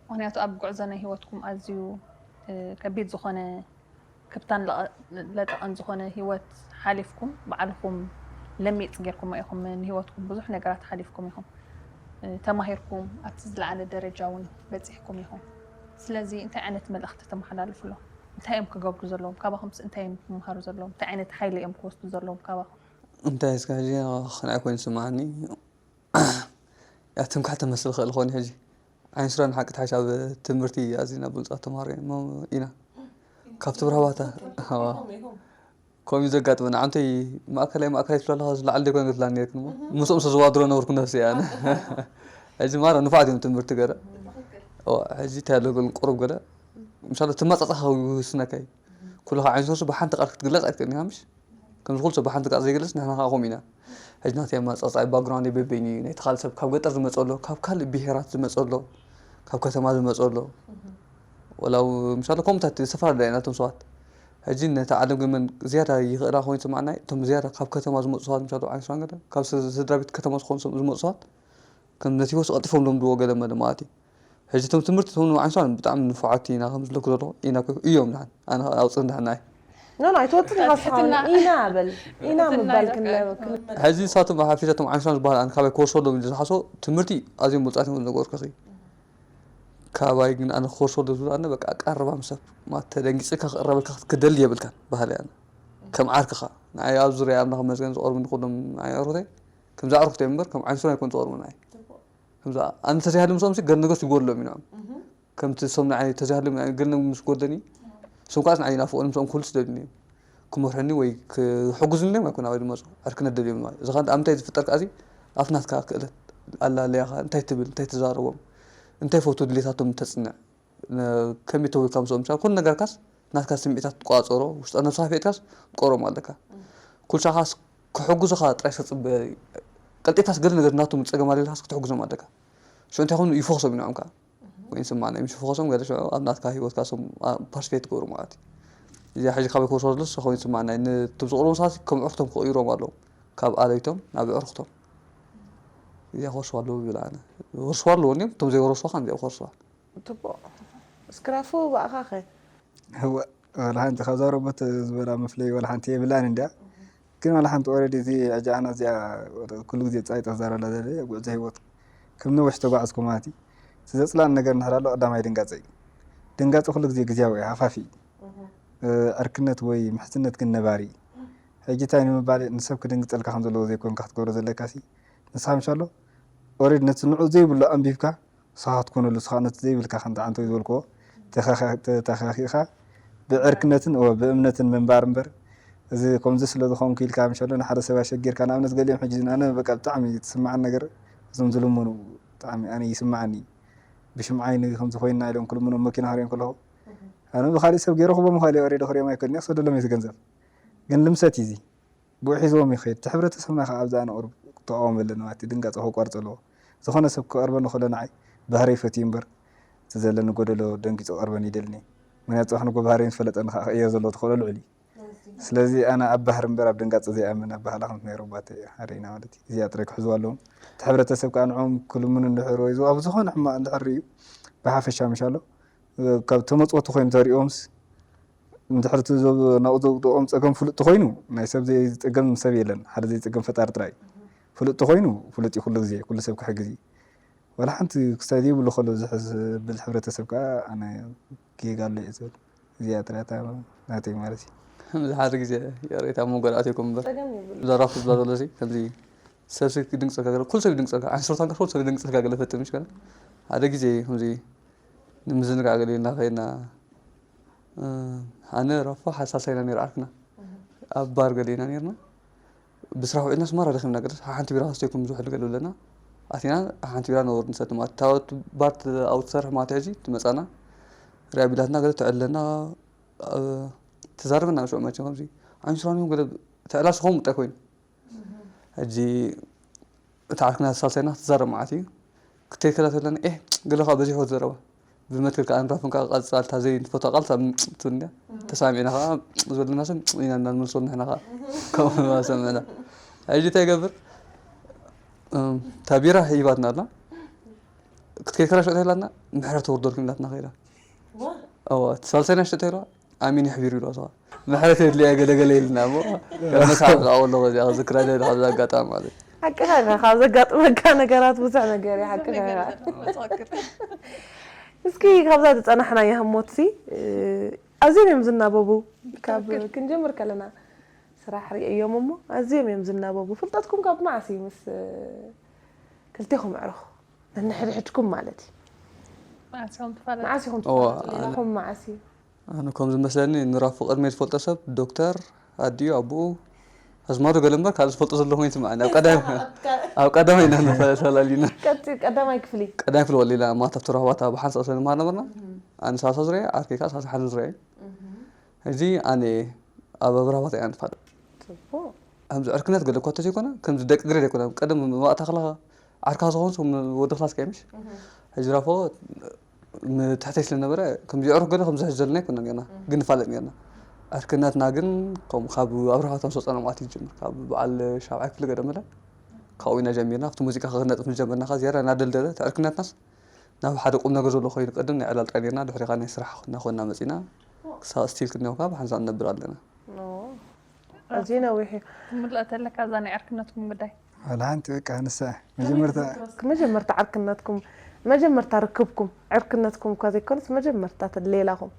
ምኽንያቱ ኣብ ጉዕዞ ናይ ህይወትኩም ኣዝዩ እ፣ ከቢድ ዝኾነ ክብታን ለቐ- ለጠቐን ዝኾነ ህይወት ሓሊፍኩም ባዕልኹም ለሚፅ ጌርኩሞ ኢኹም። ንህይወትኩም ብዙሕ ነገራት ሓሊፍኩም ኢኹም። እ፣ ተማሂርኩም ኣብቲ ዝለዓለ ደረጃ እውን በፂሕኩም ኢኹም። ስለዚ እንታይ ዓይነት መልእኽቲ ተመሓላልፉሎም? እንታይ እዮም ክገብሩ ዘለዎም? ካባኹምስ እንታይ እዮም ክመሃሩ ዘለዎም? እንታይ ዓይነት ሓይሊ እዮም ክወስዱ ዘለዎም ካባኹም? እንታይ እስከ ሕጂ ክንዓይ ኮይኑ ይስምዓኒ። ያ ትምክሕቲ መስል ክእል ኾን ሕጂ ዓይን ስራን ሓቂ ትሓሽ ኣብ ትምህርቲ ኣዚና ብሉፃት ተምሃሮ ኢና። ካብቲ ብርሃባታ ከምኡ ዘጋጥመና ዓንተይ ማእከላይ ማእከላይ ትብላ ኣለኻ ዝለዓል ደይኮን ገትላ ነርክን ምስኦም ሰዝዋድሮ ነበርኩ ነፍሲ ኣነ። ሕጂ ማራ ንፉዓት እዮም ትምህርቲ ገለ ሕጂ እንታይ ኣሎ ግን ቁሩብ ገለ ምሻሎ ትመፃፃኻ ይውስነካ እዩ። ኩልኻ ዓይን ሶርሱ ብሓንቲ ቃል ክትግለፅ ኣይትክእልን ኢኻ ምሽ ከምዚ ኩሉ ሰብ ብሓንቲ ቃል ዘይገልፅ ንሕና ከዓ ከምኡ ኢና። ሕጂ ናተይ ኣመፃፅኣ ባክግራውንድ በበይኑ እዩ ናይቲ ካልእ ሰብ ካብ ገጠር ዝመፀ ኣሎ ካብ ካልእ ብሄራት ዝመፀ ኣሎ ካብ ከተማ ዝመፀ ኣሎ ወላ ምሻሎ ከምኡታት ዝተፈላለዩ ኢና እቶም ሰባት። ሕጂ ነቲ ዓለም ግን መን ዝያዳ ይኽእላ ኮይኑ ይስማዓና እቶም ዝያዳ ካብ ከተማ ዝመፁ ሰባት ምሻሎ ዓይን ሶርሱ ገለ ካብ ስድራ ቤት ከተማ ዝኾኑ ዝመፁ ሰባት ከም ነቲ ህይወት ቀልጢፎም ለምድዎ ገለ መለ ማለት እዩ። ሕጂ እቶም ትምህርቲ እቶም ንባዕንሶም ብጣዕሚ ንፉዓት ኢና ከም ዝለኩ ዘለኹ ኢና እኮ እዮም ድሓን ኣነ ኣውፅእ ድሓን ንዓይ ኖ ኖ ኣይትወፅን ኢኻ ስሓውን ትሕትና- ኢና በል ኢና ትሕትና ምባል ይረክብ። ክለ- ክል- ሕጂ ንሳቶም ሓፊሰ እቶም ዓይንሶም ዝበሃል ኣነ ካባይ ክወርሶ ኣለዎም ኢለ ዝሓስቦ ትምህርቲ ኣዝዮም ብሉፃት እዮም ዝነገርኩ እኺ ካባይ ግን ኣነ ክወርሶ ኣሎ ዝብል ኣነ በቃ ኣቀራርባ ምስ ሰብ ማለት ተደንጊፅካ ክቕረበልካ ክትደሊ የብልካን ባህሊ ኣነ ከም ዓርክኻ ንዓይ ኣብ ዙርያ ኣምላኽ መስገን ዝቐርቡኒ ኩሎም ንዓይ ኣዕሩኽተይ ከምዚ ኣዕሩኽተይ እምበር ከም ዓይንሶም ኣይኮን ዝቐርቡ ንዓይ ከምዚ ኣነ ተዘይሃልዩ ምስኦም ገለ ነገርስ ይጎድሎም እዩ ንዕኦም ከምቲ እሶም ንዓይ ተዘይሃልዮም ገለ ምስ ጎደኒ እሶም ከዓስ ንዓይ ይናፍቑኒ ምስኦም ክህሉ ስደልኒ እዮም ክመርሑኒ ወይ ክሕግዙኒ እዮም ኣይኮን ኣባይ ዝመፁ ዕርክነት ደልዮም ማለት እዚ ከ ኣብ ምንታይ ዝፍጠር ከዓዚ ኣፍ ናትካ ክእለት ኣላለያኻ እንታይ ትብል እንታይ ትዛረቦም እንታይ ፈቱ ድሌታቶም ተፅንዕ ከመይ ተወልካ ምስኦም ምሻል ኩሉ ነገርካስ ናትካ ስምዒታት ትቆፃፀሮ ውሽጣ ነብስኻ ፌጥካስ ትቆሮም ኣለካ ኩልሻኻስ ክሕግዙኻ ጥራይ ሰፅበ ቀልጢፍካስ ገለ ነገር ናቶም ፀገም ኣለልካስ ክትሕግዞም ኣለካ ሽዑ እንታይ ኮይኑ ይፈኽሶም ንዕም ከዓ ወይ ስማዕ ናይ ምሽ ፈኽሶም ገለ ሽዑ ኣብ ናትካ ሂወትካ ሶም ፓርቲስፔት ትገብሩ ማለት እዩ እዚኣ ሕጂ ካበይ ክወስዶ ዘለስ ኮይኑ ስማዕ ናይ ንትም ዝቕርቦም ሰባት ከም ዕርክቶም ክቕይሮም ኣለዎም ካብ ኣለይቶም ናብ ዕርክቶም እዚኣ ክወርስዋ ኣለዎ ይብል ኣነ ክወርስዋ ኣለዎ እንዲም እቶም ዘይወረስዋ ከዓ እዚኣ ክወርስዋ ጽቡቕ እስክራፉ ብኣኻ ኸ እወ ወላ ሓንቲ ካብ ዛረቦት ዝበላ መፍለይ ወላ ሓንቲ የብላን እንድያ ግን ወላ ሓንቲ ኦረዲ እዚ ሕጂ ኣነ እዚኣ ኩሉ ግዜ ፃይጠ ክዛረላ ዘለ ጉዕዞ ሂወት ከም ነዊሕ ዝተጓዓዝኩ ማለት እዩ እቲ ዘፅላን ነገር እንድሕር ኣሎ ቀዳማይ ድንጋፀ እዩ ድንጋፀ ኩሉ ግዜ ግዜያዊ እዩ ሃፋፊ እዩ ዕርክነት ወይ ምሕዝነት ግን ነባሪ እዩ ሕጂ እንታይ ንምባል ንሰብ ክድንግፀልካ ከም ዘለዎ ዘይኮንካ ክትገብሮ ዘለካ ሲ ንስኻ ምሻሎ ኦረዲ ነቲ ንዑ ዘይብሉ ኣንቢብካ ንስኻ ክትኮነሉ ንስኻ ነቲ ዘይብልካ ከምቲ ዓንተው ዝበልክዎ ተኻኺእኻ ብዕርክነትን እወ ብእምነትን ምንባር እምበር እዚ ከምዚ ስለ ዝኾንኩ ኢልካ ምሸሎ ንሓደ ሰብ ኣሸጊርካ ንኣብነት ገሊኦም ሕጂ ኣነ በቃ ብጣዕሚ ትስማዓን ነገር እዞም ዝልምኑ ብጣዕሚ ኣነ ይስማዓኒ ብሽም ዓይኒ ከምዚ ኮይና ኢሎም ክልምኖም መኪና ክሪኦም ከለኹ ኣነ ብካሊእ ሰብ ገይረ ክቦም ኻሊእ ወሬ ክሪኦም ኣይክእልን እየ ክሰደሎም እየ ገንዘብ ግን ልምሰት እዩ እዚ ብኡ ሒዝዎም ይኸይድ። እቲ ሕብረተሰብና ከዓ ኣብዚ ኣነ ቁሩብ ክተቃወም ኣለኒ ማለት እዩ። ድንጋፀ ከቋርፅ ኣለዎ። ዝኾነ ሰብ ክቐርበኒ ከሎ ንዓይ ባህረይ ፈትዩ እምበር እቲ ዘለኒ ጎደሎ ደንጊፁ ክቐርበኒ ይደልኒ። ምክንያቱ ፅባሕ ንጎ ባህረይ ምስ ፈለጠኒ ከዓ ክቕየር ዘለዎ ተኽእሎ ልዑል እዩ። ስለዚ ኣነ ኣብ ባህሪ እምበር ኣብ ድንጋፀ ዘይኣምን ኣባህላ ከምቲ ናይ ሮባተይ ሓደ ኢና ማለት እዩ። እዚኣ ጥራይ ክሕዝዋ ኣለዎም። እቲ ሕብረተሰብ ከዓ ንዕኦም ክልምኑ እንድሕር ወይ ዝወሃቡ ዝኾነ ሕማቕ እንድሕር ርእዩ ብሓፈሻ ምሻሎ ካብ ተመፅወቲ ኮይኑ ተሪኦምስ እንድሕር እቲ ዘብ- ናብኡ ዘውድቖም ፀገም ፍሉጥ ተኾይኑ ናይ ሰብ ዘይፅገም ሰብ የለን። ሓደ ዘይፅገም ፈጣሪ ጥራይ እዩ። ፍሉጥ ተኾይኑ ፍሉጥ እዩ ኩሉ ግዜ ኩሉ ሰብ ክሕግዝ እዩ። ዋላ ሓንቲ ክስታይ ዘይብሉ ከሎ ዝሕዝ ብል ሕብረተሰብ ከዓ ኣነ ጌጋ ኣሎ እየ ዝብል። እዚኣ ጥራይ እታ ናተይ ማለት እዩ። እዚ ሓደ ግዜ የርእታ መጎዳእቲ ይኮን እምበር ፀገም ይብሉ ዘራፍ ዝብላ ዘሎ ሲ ከምዚ ሰብ ሲ ድንግፀልካ ገለ ኩሉ ሰብ ድንግፀልካ ዓንስርታን ኩሉ ሰብ ድንግፀልካ ገለ ፈጥር ምሽ ከነ ሓደ ግዜ ከምዚ ንምዝንጋዕ ገለ ኢልና ከይድና ኣነ ረፋ ሓሳሳይና ነይሩ ዓርክና ኣብ ባር ገለ ኢና ነይርና ብስራሕ ውዒልና ስማራ ደኺምና ገለ ሓንቲ ቢራ ከስተይኩም ዝውሕል ገለ ኣለና ኣቲና ሓንቲ ቢራ ነወርድ ንሰቲ ማለት ታወት ባር ኣብኡ ትሰርሕ ማለት ሕጂ ትመፃና ሪያ ቢላትና ገለ ትዕለና ትዛረበና ሽዑ መቸም ከምዚ ዓይንስራን ገለ ትዕላስ ኾም ጥራይ ኮይኑ ሕጂ እቲ ዓርክና ሳልሳይና ክትዛረብ ማለት እዩ ክትከይከላ ተለና ኤ ገለኻ በዚሕዎ ዘረባ ብመትክል ከዓ ንራፍን ከዓ ቃልጻልታ ዘይንፈቶ ቃልሳ ትንያ ተሳሚዕና ከዓ ዝበለና ስም ኢና እናንመልሶ ንሕና ከዓ ከምኡ ሰምዕና። ሕጂ እንታይ ይገብር? እታ ቢራ ሂባትና ኣላ ክትከይከላ ሸጠ ኢላትና ምሕረት ተወርደልኩም ኢላትና ከይዳ። እቲ ሳልሳይና ሸጠ ኢልዋ ኣሚን ይሕቢሩ ኢልዋ ሰዋ ምሕረት የድልያ ገለገለ ኢልና እሞ መሳቅ ከዓ ወሎ ከዚኣ ክዝክራ ደለ ካብዚ ኣጋጣሚ ማለት እዩ። ሓቅኻ ኢኻ፣ ካብ ዘጋጥመካ ነገራት ብዙሕ ነገር እዩ። ሓቅኻ ኢኻ። እስኪ ካብዛ ዝፀናሕናያ ህሞትሲ ኣዝዮም እዮም ዝናበቡ። ካብ ክንጀምር ከለና ስራሕ ርእዮም እሞ ኣዝዮም እዮም ዝናበቡ። ፍልጠትኩም ካብ መዓስ እዩ ምስ ክልቴኹም ኣዕሩኽ ነንሕድሕድኩም ማለት እዩ? መዓስ ኢኹም ትፋለጡ? መዓስ ኢኹም እዋ፣ ትፋለጡ? ኣነ ሌላኹም መዓስ እዩ? ኣነ ከም ዝመስለኒ ንራፉ ቅድሚ ዝፈልጦ ሰብ ዶክተር ኣዲኡ ኣቡኡ ኣዝማዱ ገለ እምበር ካልእ ዝፈልጦ ዘለኹም ይስምዓኒ። ኣብ ቀዳም ኣብ ቀዳማይ ኢና ንፈ- ተላሊና። ቀጥ ቀዳማይ ክፍሊ። ቀዳማይ ክፍሊ ወሊና ማታ ኣብቲ ረኽባታ ብሓንሳእ ስለ ንመሃር ነበርና። ኣነ ሳልሳ ዙርያ ዓርከይ ከዓ ሳልሳ ሓደ ዙርያ እዩ። እዚ ኣነ ኣብ ኣብራባት እያ ንፋለጥ። ጽቡቕ። ከምዚ ዕርክነት ገለ እኳ ተዘይኮነ ከምዚ ደቂ ግሬድ ኣይኮነ ቀደም መባእታ ከለኻ ዓርካ ዝኾን ወዲ ክላስ ከይምሽ ሕጂ ራፎ ትሕተይ ስለነበረ ከምዚ የዕሩኽ ገለ ከምዚ ሕጂ ዘለና ኣይኮነን ጌርና ግን ንፋለጥ ጌርና ዕርክነትና ግን ከምኡ ካብ ኣብርሃ ተምሶ ጸናምዓት ይጅምር ካብ በዓል ሻብዓይ ክፍሊ ገደመለ ካብኡ ኢና ጀሚርና ኣብቲ ሙዚቃ ክነጥፍ ንጀመርና ከ ዝያዳ እናደልደለ እቲ ዕርክነትናስ ናብ ሓደ ቁም ነገር ዘሎ ኮይኑ ቅድም ናይ ዕላል ጥራይ ኔርና ድሕሪኻ ናይ ስራሕ እናኾንና መጺና ክሳብ ስቲል ክንደው ካብ ሓንሳብ ንነብር ኣለና ኣዝዩ ነዊሕ እዩ ትምልኦ ተለካ እዛ ናይ ዕርክነትኩም ጉዳይ ዋላ ሓንቲ በቃ ንሳ መጀመርታ መጀመርታ ዕርክነትኩም መጀመርታ ርክብኩም ዕርክነትኩም እኳ ዘይኮነስ መጀመርታ ሌላኹም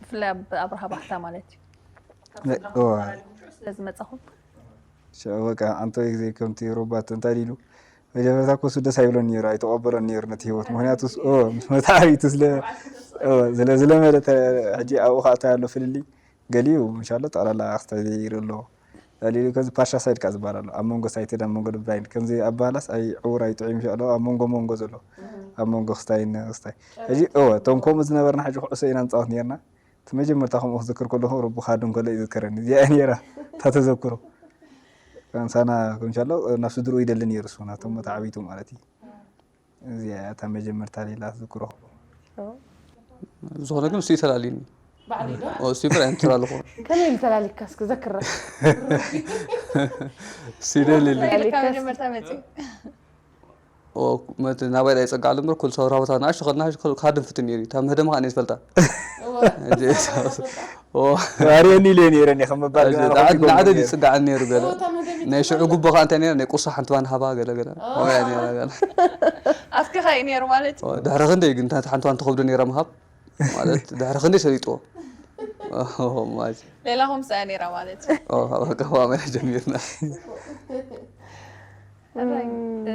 ብፍላይ ኣብ ኣብርሃ ባሕታ ማለት እዩ ካብ ስድራኹም ተፈላሊኹም ሽዑ ስለ ዝመጻኹም ሽዑ በቃ ኣንቶይ ግዜ ከምቲ ሮባት እንታይ ኢሉ መጀመርታ ኮሱ ደስ ኣይብሎን ነይሩ ኣይተቐበሎን ነይሩ ነቲ ህይወት ምክንያቱ ምስ መታዕቢቱ ስለ ስለዝለመደ ሕጂ ኣብኡ ከዓ እንታይ ኣሎ ፍልልይ ገሊኡ እንሻሎ ጠቕላላ ክስተይሩ ኣሎ ገሊኡ ከዚ ፓርሻ ሳይድ ከዓ ዝበሃል ኣሎ ኣብ መንጎ ሳይትድ ኣብ መንጎ ድብራይን ከምዚ ኣባላስ ኣይ ዕውር ኣይጥዑም እንሻሎ ኣብ መንጎ መንጎ ዘሎ ኣብ መንጎ ክስታይ ክስታይ ሕጂ እወ እቶም ከምኡ ዝነበርና ሕጂ ኩዕሶ ኢና ንፃወት ነርና እቲ መጀመርታ ከምኡ ክዝክር ከለኹ ረቢ ክሃድም ከሎ ይዝከረኒ እዚኣ ነራ እታ ተዘክሮ ምሳና እንሻሎ ናብ ስድርኡ ይደሊ ነይሩ እሱ ናብቶም ተዓቢቱ ማለት እዩ እዚኣ እያ እታ መጀመርታ ሌላ ዝክሮ ዝኾነ ግን እሱ ይተላልዩኒ እሱ ይብር ኣይነት ተላልኹ ከመይ ኢሉ ተላሊካ እስኪ ዘክረ እሱ ይደልልኒ ተላሊካ እስኪ መጀመርታ መፂኡ ናባይ ዳይ ፀጋ ኣሎ እምበር ኩሉ ሰብ ራቦታ ንኣሽቱ ከለና ካድም ፍትን ነይሩ እታ ምህደማ ከዓ ዝፈልጣ ኣርየኒ ኢለ ነይረኒ ከም ምባል ግን ኣነ ኮፒ ክገብሮ ናዕደ ነይረ። ዝፅጋዐኒ ነይሩ ገለ እዎ፣ እታ መደብ ናይ ሽዑ ይትፈልጥ። ጉቦ ከዓ እንታይ ነይረ ናይ ቁርሲ ሓንቲ ባን ሃባ ገለ ገለ ከምኡ እያ ነይራ ገለ ኣስኪኻ እዩ ነይሩ ማለት እዩ። ድሕሪ ክንደይ ግን እታ ሓንቲ ባን ትኸብዶ ነይራ ምሃብ ማለት ድሕሪ ክንደይ ሰሊጥዎ ማለት እዩ። ሌላኹም ስኣ ነይራ ማለት እዩ። ካብ ኣቀባበላ ጀሚርና ሕራይ፣ እ፣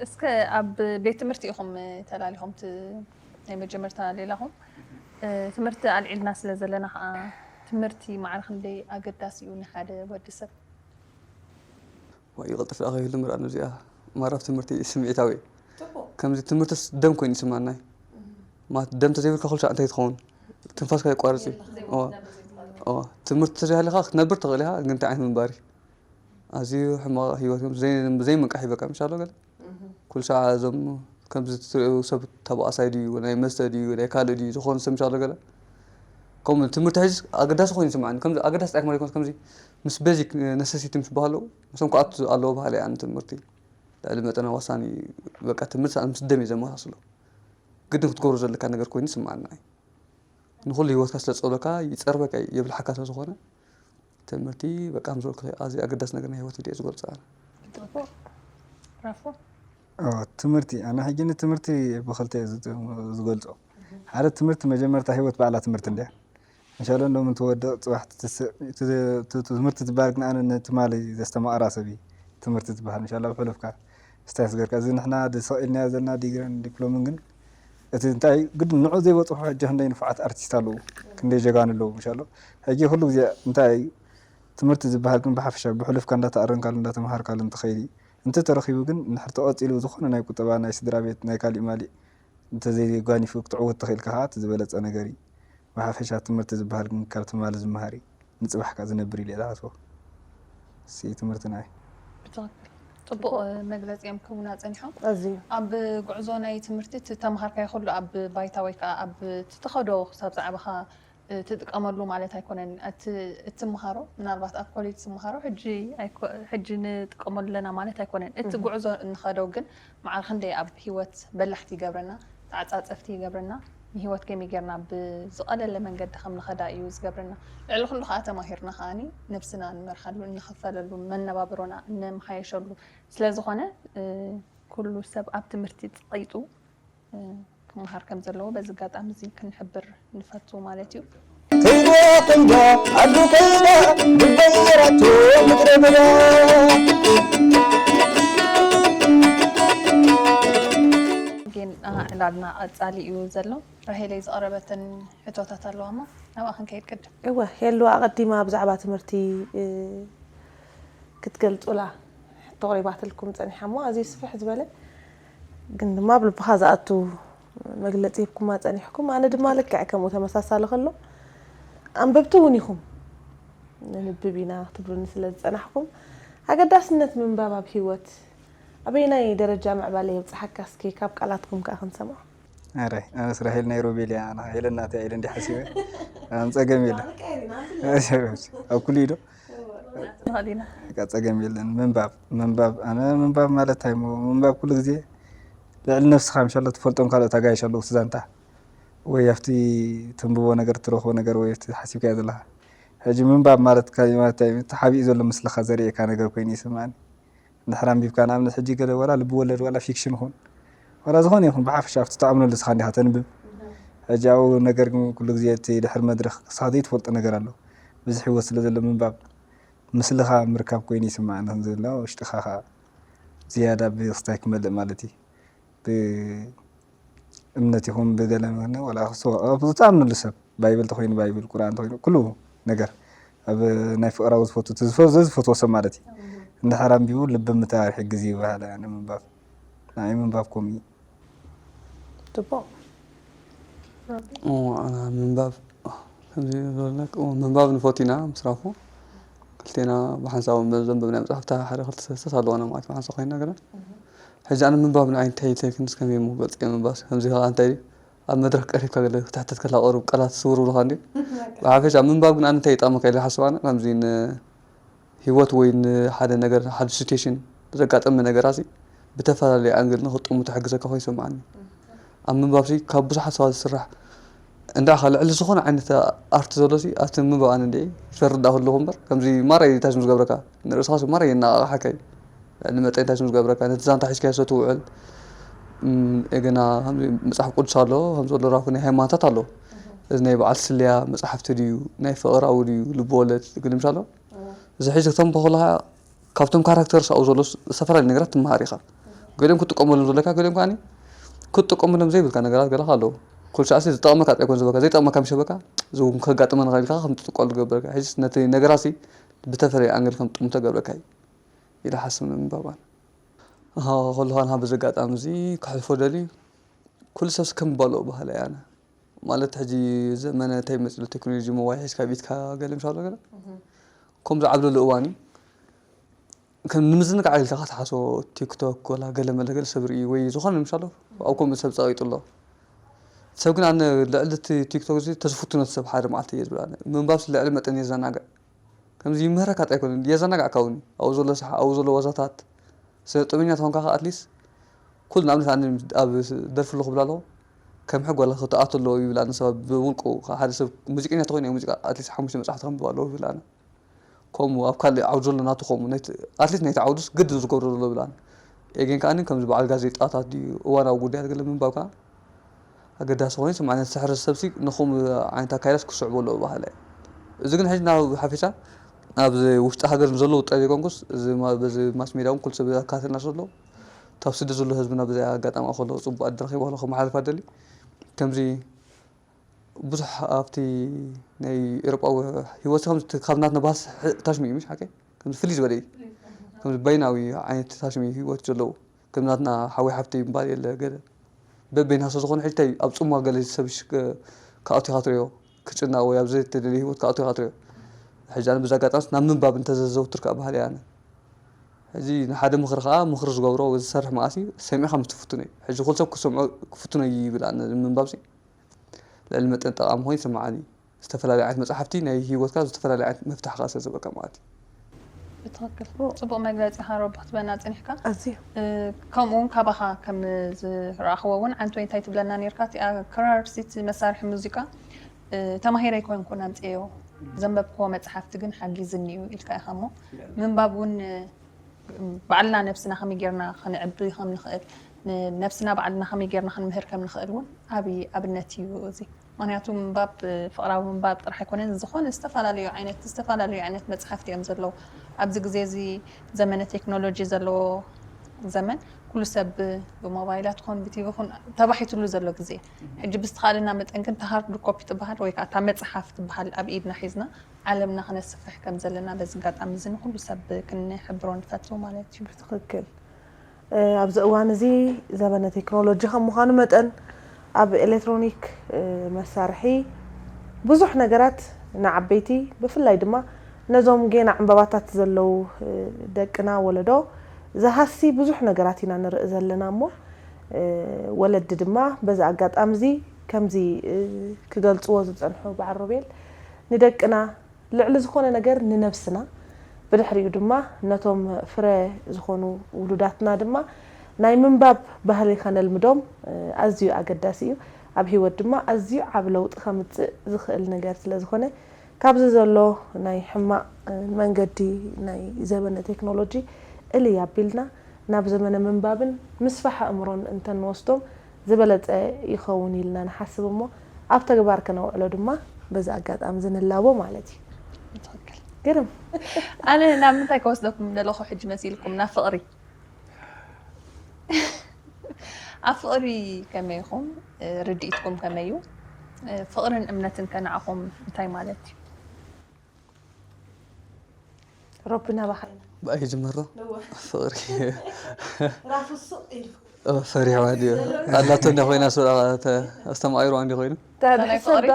እስከ ኣብ ቤት ትምህርቲ ኢኹም ተላሊኹም ት-፣ ናይ መጀመርታ ሌላኹም፣ እ፣ ትምህርቲ ኣልዒልና ስለ ዘለና ኸዓ ትምህርቲ ማዕረ ክንደይ ኣገዳሲ እዩ ንሓደ ወዲ ሰብ? ዋይ፣ ይቕልጥፍ ደኣ ከይህሉ ምርኣን እዚኣ ማራፍ ትምህርቲ ስምዒታዊ እዩ። ከምዚ ትምህርትስ ደም ኮይኑ ይስማና እዩ። ማለት ደም ተዘይብልካ ኩሉ ሻዕ እንታይ ትኸውን? ትንፋስካ የቋርጽ እዩ። እዋ። እዋ። ትምህርቲ ተዘይሃሊኻ ክትነብር ትኽእል ኢኻ፣ ግን እንታይ ዓይነት ምንባር እዩ? ኣዝዩ ሕማቕ ህይወት እዮም። ዘይ-፣ ዘይምንቃሕ ይበቃ ምሻሎ ገለ። ኩሉ ሻዕ እዞም ከምዚ ትርእዩ ሰብ ተባኣሳይ ድዩ፣ ናይ መስተ ድዩ፣ ናይ ካልእ ድዩ፣ ዝኾነ ሰብ ምሻሎ ገለ። ከምኡ ትምህርቲ ሕዚ ኣገዳሲ ኮይኑ ይስምዓኒ። ከምዚ ኣገዳሲ ጥራሕ ማለት ይኮነስ፣ ከምዚ ምስ ቤዚክ ነሰሲቲ ምስ በሃለዉ፣ ምስኦም ክኣቱ ኣለዎ በሃሊ ኣነ ትምህርቲ። ልዕሊ መጠና ወሳኒ፣ በቃ ትምህርቲ ምስ ደም እዩ ዘመሳስሎ። ግድን ክትገብሮ ዘለካ ነገር ኮይኑ ይስምዓኒ ንዓይ። ንኹሉ ህይወትካ ስለ ዝጸብለካ፣ ይጸርበካ እዩ፣ የብልሓካ ስለ ዝኾነ፣ ትምህርቲ በቃ ከም ዝበልኩ ኣዝዩ ኣገዳሲ ነገር ናይ ህይወት ኢለ እየ ዝገልጾ ኣነ። ጽቡቕ። ራፎ? ኦ፣ ትምህርቲ፣ ኣነ ሕጂ ንትምህርቲ ብኽልተ እየ ዝጥ-፣ ዝገልጾ። ሓደ ትምህርቲ መጀመርታ ህይወት ባዕላ ትምህርቲ እንድያ። መሻሎ ሎም እንትወድቕ ጽባሕ ትትስእ፣ እቲ፣ እቲ ትምህርቲ ዝበሃል ግን ኣነ ንትማሊ ዘስተማቕራ ሰብ እዩ ትምህርቲ ዝበሃል። መሻሎ ኣብ ሕሉፍካ ስታይ ስገርካ። እዚ ንሕና ድስቕ ኢልናዮ ዘለና ዲግርን ዲፕሎምን ግን እቲ እንታይ እዩ፣ ግድን ንዑ ዘይበጽሑ ሕጂ ክንደይ ንፉዓት ኣርቲስት ኣለዉ፣ ክንደይ ጀጋኑ ኣለዉ፣ ምሻሎ። ሕጂ ኩሉ ግዜ እንታይ እዩ፣ ትምህርቲ ዝበሃል ግን ብሓፈሻ ብሕሉፍካ እንዳተኣረምካሉ እንዳተምሃርካሉ እንትኸይድ እዩ። እንተተረኺቡ ግን እንድሕር ተቐጺሉ ዝኾነ ናይ ቁጠባ፣ ናይ ስድራ ቤት፣ ናይ ካሊእ ማሊእ እንተዘይጓኒፉ ክትዕወት ተኽኢልካ ከዓ እቲ ዝበለጸ ነገር እዩ። ብሓፈሻ ትምህርቲ ዝበሃል ግን ካብ ትማሊ ዝመሃር እዩ። ንጽባሕ ከዓ ዝነብር ኢለ ዝሓስቦ። እሲ ትምህርቲ ንዓይ። ብትኽክል። ጽቡቕ መግለጺ እዮም ክህቡና ጸኒሖም። ኣዝዩ ኣብ ጉዕዞ ናይ ትምህርቲ እቲ ተምሃርካዮ ኩሉ ኣብ ባይታ ወይ ከዓ ኣብ እቲ ትኸዶ ክሳብ ዝዓበኻ ትጥቀመሉ ማለት ኣይኮነን። እቲ እትምሃሮ ምናልባት ኣብ ኮሌጅ ትምሃሮ ሕጂ ኣይኮ- ሕጂ ንጥቀመሉ ኣለና ማለት ኣይኮነን። እቲ ጉዕዞ እንኸደው ግን ማዕረ ክንደይ ኣብ ህይወት በላሕቲ ይገብረና፣ ተዓጻጸፍቲ ይገብረና፣ ንህይወት ከመይ ጌርና ብዝቐለለ መንገዲ ከም ንኸዳ እዩ ዝገብረና። ልዕሊ ኩሉ ከዓ ተማሂርና ከዓኒ ነብስና እንመርሓሉ፣ እንኽፈለሉ፣ መነባብሮና እነምሓየሸሉ ስለዝኾነ ኩሉ ሰብ ኣብ ትምህርቲ ጸቒጡ ክመሃር ከም ዘለዎ በዚ ኣጋጣሚ እዚ ክንሕብር ንፈቱ ማለት እዩ። ተይዶ ተይዶ ኣዱ ከይዳ ብበየራቶ ምድረ በዳ ግን ዕላልና ቀጻሊ እዩ ዘሎ። ራሄለይ ዝቐረበትን ሕቶታት ኣለዋ እሞ ናብኣ ክንከይድ ቅድም። እወ ሄሉ ኣቐዲማ ብዛዕባ ትምህርቲ እ፣ ክትገልጹላ ተቕሪባትልኩም ጸኒሓ እሞ ኣዝዩ ስፍሕ ዝበለ ግን ድማ ኣብ ልብኻ ዝኣቱ መግለጺ ሂብኩማ ጸኒሕኩም። ኣነ ድማ ልክዕ ከምኡ ተመሳሳሊ ከሎ ኣንበብቲ እውን ኢኹም። ነንብብ ኢና ክትብሉኒ ስለ ዝጸናሕኩም ኣገዳስነት ምንባብ ኣብ ህይወት ኣበየናይ ደረጃ ምዕባለ የብጽሓካ እስኪ ካብ ቃላትኩም ከኣ ክንሰምዖ። ኣረ ኣነስ ራሄል ናይ ሮቤል እያ ኣና ሄለን ናተይ ኢለ እንዲ ሓሲበ ኣም ጸገም የለ ኣብ ኩሉ ኢዶ ንኽእል ኢና። በቃ ጸገም የለን ምንባብ ምንባብ ኣነ ምንባብ ማለት እንታይ እሞ ምንባብ ኩሉ ግዜ ልዕሊ ነብስኻ ምሻሎ ትፈልጦም ካልኦት ኣጋይሽ ኣለዉ እቲ ዛንታ ወይ ኣብቲ ተንብቦ ነገር ትረኽቦ ነገር ወይ ኣብቲ ሓሲብካዮ ዘለኻ ሕጂ ምንባብ ማለት እንታይ እዩ ተሓቢኡ ዘሎ ምስልኻ ዘርእየካ ነገር ኮይኑ ይስምዓኒ። እንድሕር ኣንቢብካ ንኣብነት ሕጂ ገለ ዋላ ልቢ ወለድ ዋላ ፊክሽን ይኹን ዋላ ዝኾነ ይኹን ብሓፈሻ ኣብቲ ትኣምነሉ ንስኻ እንዲኻ ተንብብ። ሕጂ ኣብኡ ነገር ግን ኩሉ ግዜ እቲ ድሕሪ መድረኽ ንስኻ ዘይትፈልጦ ነገር ኣሎ። ብዙሕ ህይወት ስለ ዘሎ ምንባብ ምስልኻ ምርካብ ኮይኑ ይስምዓኒ ከም ዘሎ ውሽጥኻ ኸኣ ዝያዳ ብኽስታይ ክመልእ ማለት እዩ። ብእምነት ይኹን ብገለ ምኽንያት ዋላ ክትኣምነሉ ሰብ ባይብል ተኾይኑ ባይብል ቁርኣን ተኾይኑ ኩሉ ነገር ኣብ ናይ ፍቕራዊ ዝፈቱ እቲ ዝፈ- ዘዝፈትዎ ሰብ ማለት እዩ እንድሕር ኣንቢቡ ልቢ ምትባር ይሕግዝ እዩ ይበሃል ኣነ ምንባብ ንዓይ ምንባብ ከምኡ እዩ ጽቡቕ ኣና ምንባብ ከምዚ ዝበለክ ምንባብ ንፈቱ ኢና ምስ ራፉ ክልቴና ብሓንሳብ ዘንበብናዮ መፅሓፍቲ ሓደ ክልተ ሰለስተ ኣለዋና ማለት ብሓንሳብ ኮይና ገለ ሕጂ ኣነ ምንባብ ንዓይ እንታይ ኢልተልክንስ ከመይ እሞ ክገልፀ ምንባብ ከምዚ ከዓ እንታይ ኣብ መድረክ ቀሪብካ ገለ ክትሕተት ከላ ቀሩብ ቃላት ስውር ብልካ እንዲ ብሓፈሻ ምንባብ ግን ኣነ እንታይ ይጠቕመካ ኢለ ሓስብ ኣነ ከምዚ ን- ህይወት ወይ ንሓደ ነገር ሓደ ሲትዌሽን ዘጋጠመ ነገራት ብተፈላለየ ኣንግል ንክጥሙ ትሕግዘካ ኮይኑ ይስምዓኒ ኣብ ምንባብ ካብ ብዙሓት ሰባት ዝስራሕ እንዳ ልዕሊ ዝኾነ ዓይነት ኣርት ዘሎ ኣብቲ ምንባብ ኣነ እንዲ ይፈርዳ ከለኹ እምበር ከምዚ ማራ እዩ ታሽም ዝገብረካ ንርእስኻ ማራ የናቃቕሓካ እዩ ልዕሊ መጠን ታሽም ዝገብረካ ነቲ ዛንታ ሒዝካዮ ሰትውዕል ገና መፅሓፍ ቅዱስ ኣሎ ከምዘሎ ራፉ ናይ ሃይማኖታት ኣሎ እዚ ናይ በዓል ስልያ መፅሓፍቲ ድዩ ናይ ፍቕራዊ ድዩ ልብወለድ ግልምሻሎ እዚ ሕጂ ክተንብቦ ከለኻ ካብቶም ካራክተርስ ኣብኡ ዘሎ ዝተፈላለዩ ነገራት ትመሃር ኢኻ ገሊኦም ክትጥቀመሎም ዘለካ ገሊኦም ከዓኒ ክትጥቀመሎም ዘይብልካ ነገራት ገለ ኣለዉ ኩሉ ሰዓት ዝጠቕመካ ጥራይ ኮን ዝበካ ዘይጠቕመካ ምሸበካ ዝውን ከጋጥመ ንኽእል ኢልካ ከም ትጥቀሉ ገብረካ ሕጂ ነቲ ነገራት ብተፈለየ ኣንግል ከም ትጥምቶ ገብረካ እዩ ኢለ ሓስብ ንምንባባን ከለኻ ንሃ በዚ ኣጋጣሚ እዚ ክሕልፎ ደልዩ ኩሉ ሰብስ ከም ባልኦ ባህሊ ኣነ ማለት ሕጂ ዘመነ እንታይ መፅሉ ቴክኖሎጂ ሞባይል ሒዝካ ኣብ ኢድካ ገለ ምሻሎ ገለ ከም ዝዓብለሉ እዋን እዩ ከም ንምዝንጋዕ ኢልካ ክትሓስቦ ቲክቶክ ወላ ገለ መለ ገለ ሰብ ርኢ ወይ ዝኾነ ምሻሎ ኣብ ከምኡ ሰብ ፀቒጡ ኣሎ ሰብ ግን ኣነ ልዕሊ እቲ ቲክቶክ እዚ ተዝፍትኖ እቲ ሰብ ሓደ መዓልቲ እየ ዝብል ኣነ ምንባብ ልዕሊ መጠን የዘናግዕ ከምዚ ይምህረካ ጥራይ ኣይኮነን የዘናጋዕካ እውን ኣብኡ ዘሎ ሰሓ ኣብኡ ዘሎ ዋዛታት ስነ ጥበበኛ ተኾንካ ከዓ ኣትሊስት ኩሉ ንኣብነት ኣነ ኣብ ደርፊ ኣለኹ ብላ ኣለኹ ከም ሕግ ዋላ ክትኣቱ ኣለዎ ይብል ኣነ ሰባት ብውልቁ ሓደ ሰብ ሙዚቀኛ ተኾይኑ ሙዚቃ ኣትሊስት ሓሙሽተ መፅሓፍ ተንብብ ኣለዎ ይብል ኣነ ከምኡ ኣብ ካልእ ዓውዲ ዘሎ ናቱ ከምኡ ኣትሊስት ናይቲ ዓውዱስ ግድን ዝገብሮ ዘሎ ይብል ኣነ ኤጌን ከዓ ከምዚ በዓል ጋዜጣታት ድዩ እዋናዊ ጉዳያት ገለ ምንባብ ከዓ ኣገዳሲ ኮይኑ ስምዓኒ ስሕሪ ሰብሲ ንኹም ዓይነት ኣካይዳስ ክስዕቡ ኣለዎ ባህለ እዚ ግን ሕጂ ናብ ሓፊሳ ኣብ ውሽጢ ሃገር ንዘለዉ ጥራይ ዘይኮንኩስ በዚ ማስ ሜድያ እውን ኩሉ ሰብ ኣካተልና ዘሎ ካብ ስደት ዘሎ ህዝብና በዚ ኣጋጣሚ ከሎ ፅቡቅ ኣድረኺ ባህሎ ከመሓልፍ ኣደሊ ከምዚ ብዙሕ ኣብቲ ናይ ኤሮጳዊ ህይወት ካብ ናትና ባስ ታሽሚ እዩ ምሽ ሓቀይ ከምዚ ፍልይ ዝበለ እዩ ከምዚ በይናዊ ዓይነት ታሽሚ ህይወት ዘለዉ ከም ናትና ሓወይ ሓፍተይ ምባል የለ ገለ በበይና ስለ ዝኾነ ሕጂ እንታይ ኣብ ጽምዋ ገለ ሰብ ክኣቱ ኢኻ ትሪኦ ክጭና ወይ ኣብ ዘይተደልየ ህይወት ክኣቱ ኢኻ ትሪኦ ሕጂ ኣነ ብዛ ኣጋጣሚ ናብ ምንባብ እንተዘዘውትር ከዓ ባህል እየ ኣነ ሕዚ ንሓደ ምኽሪ ከዓ ምኽሪ ዝገብሮ ወይ ዝሰርሕ መዓሲ ሰሚዕካ ምስ ትፍትኖ እዩ። ሕዚ ኩሉ ሰብ ክሰምዖ ክፍትኖ እዩ ይብል ኣነ ምንባብ ሲ ልዕሊ መጠን ጠቓሚ ኮይኑ ይስምዓኒ። ዝተፈላለዩ ዓይነት መፅሓፍቲ ናይ ህይወትካ ዝተፈላለዩ ዓይነት መፍትሒ ከዓ ስለ ዝህበካ ማለት እዩ። ብትኽክል ጽቡቕ መግለጺ ኢኻ ሮቢ ክትበና ጸኒሕካ። ኣዝዩ ከምኡ እውን ካባኻ ከም ዝረኣኽዎ እውን ዓንቶይ እንታይ ትብለና ነርካ እቲኣ ክራር ሲ እቲ መሳርሒ ሙዚቃ ተማሂረ ኣይኮንኩን ኣምፅኤዮ ዘንበብክዎ መፅሓፍቲ ግን ሓጊዝኒ እዩ ኢልካ ኢኻ እሞ ምንባብ እውን ባዕልና ነብስና ከመይ ጌርና ከነዕቢ ከም ንኽእል ነብስና ባዕልና ከመይ ጌርና ክንምህር ከም ንኽእል እውን ዓብዪ ኣብነት እዩ እዚ። ምክንያቱ ምንባብ ፍቕራዊ ምንባብ ጥራሕ ኣይኮነን ዝኾነ ዝተፈላለዩ ዓይነት ዝተፈላለዩ ዓይነት መፅሓፍቲ እዮም ዘለዉ ኣብዚ ግዜ እዚ ዘመነ ቴክኖሎጂ ዘለዎ ዘመን ኩሉ ሰብ ብሞባይላት ኮን ብቲቪ ኮን ተባሒትሉ ዘሎ ግዜ ሕጂ ብዝተኻለና መጠን ግን ተሃርድ ኮፒ ትበሃል ወይ ከዓ እታ መፅሓፍ ትበሃል ኣብ ኢድና ሒዝና ዓለምና ክነስፍሕ ከም ዘለና በዚ ኣጋጣሚ እዚ ንኩሉ ሰብ ክንሕብሮ ንፈቱ ማለት እዩ። ትክክል ኣብዚ እዋን እዚ ዘበነ ቴክኖሎጂ ከም ምዃኑ መጠን ኣብ ኤሌክትሮኒክ መሳርሒ ብዙሕ ነገራት ንዓበይቲ ብፍላይ ድማ ነዞም ጌና ዕምበባታት ዘለዉ ደቅና ወለዶ ዝሃሲ ብዙሕ ነገራት ኢና ንርኢ ዘለና እሞ ወለዲ ድማ በዚ ኣጋጣሚ እዚ ከምዚ ክገልፅዎ ዝፀንሑ በዓል ሮቤል ንደቅና ልዕሊ ዝኾነ ነገር ንነብስና ብድሕሪኡ ድማ ነቶም ፍረ ዝኾኑ ውሉዳትና ድማ ናይ ምንባብ ባህሊ ከነልምዶም ኣዝዩ ኣገዳሲ እዩ። ኣብ ህይወት ድማ ኣዝዩ ዓቢ ለውጢ ከምጽእ ዝኽእል ነገር ስለ ዝኾነ ካብዚ ዘሎ ናይ ሕማቕ መንገዲ ናይ ዘበነ ቴክኖሎጂ እልይ ኣቢልና ናብ ዘመነ ምንባብን ምስፋሕ ኣእምሮን እንተንወስዶም ዝበለፀ ይኸውን ኢልና ንሓስብ እሞ ኣብ ተግባር ከነውዕሎ ድማ በዚ ኣጋጣሚ እዚ ንላቦ ማለት እዩ። ትኽክል። ግርም። ኣነ ናብ ምንታይ ከወስደኩም ደለኹ ሕጂ መሲልኩም ናብ ፍቕሪ። ኣብ ፍቕሪ ከመይ ኢኹም? ርድኢትኩም ከመይ እዩ? ፍቕርን እምነትን ከ ንዓኹም እንታይ ማለት እዩ? ሮቢ ናባኻ ኢና። ብኣይ ክጅምር ዶ? ፍቕሪ ራፉ ሱቕ ኢሉ። ፈሪሕዋ ድዮ? ኣላቶ እንዲ ኮይና ኣስተማቒርዋ እንዲ ኮይኑ ናይ ፍቕሪ? ዶ?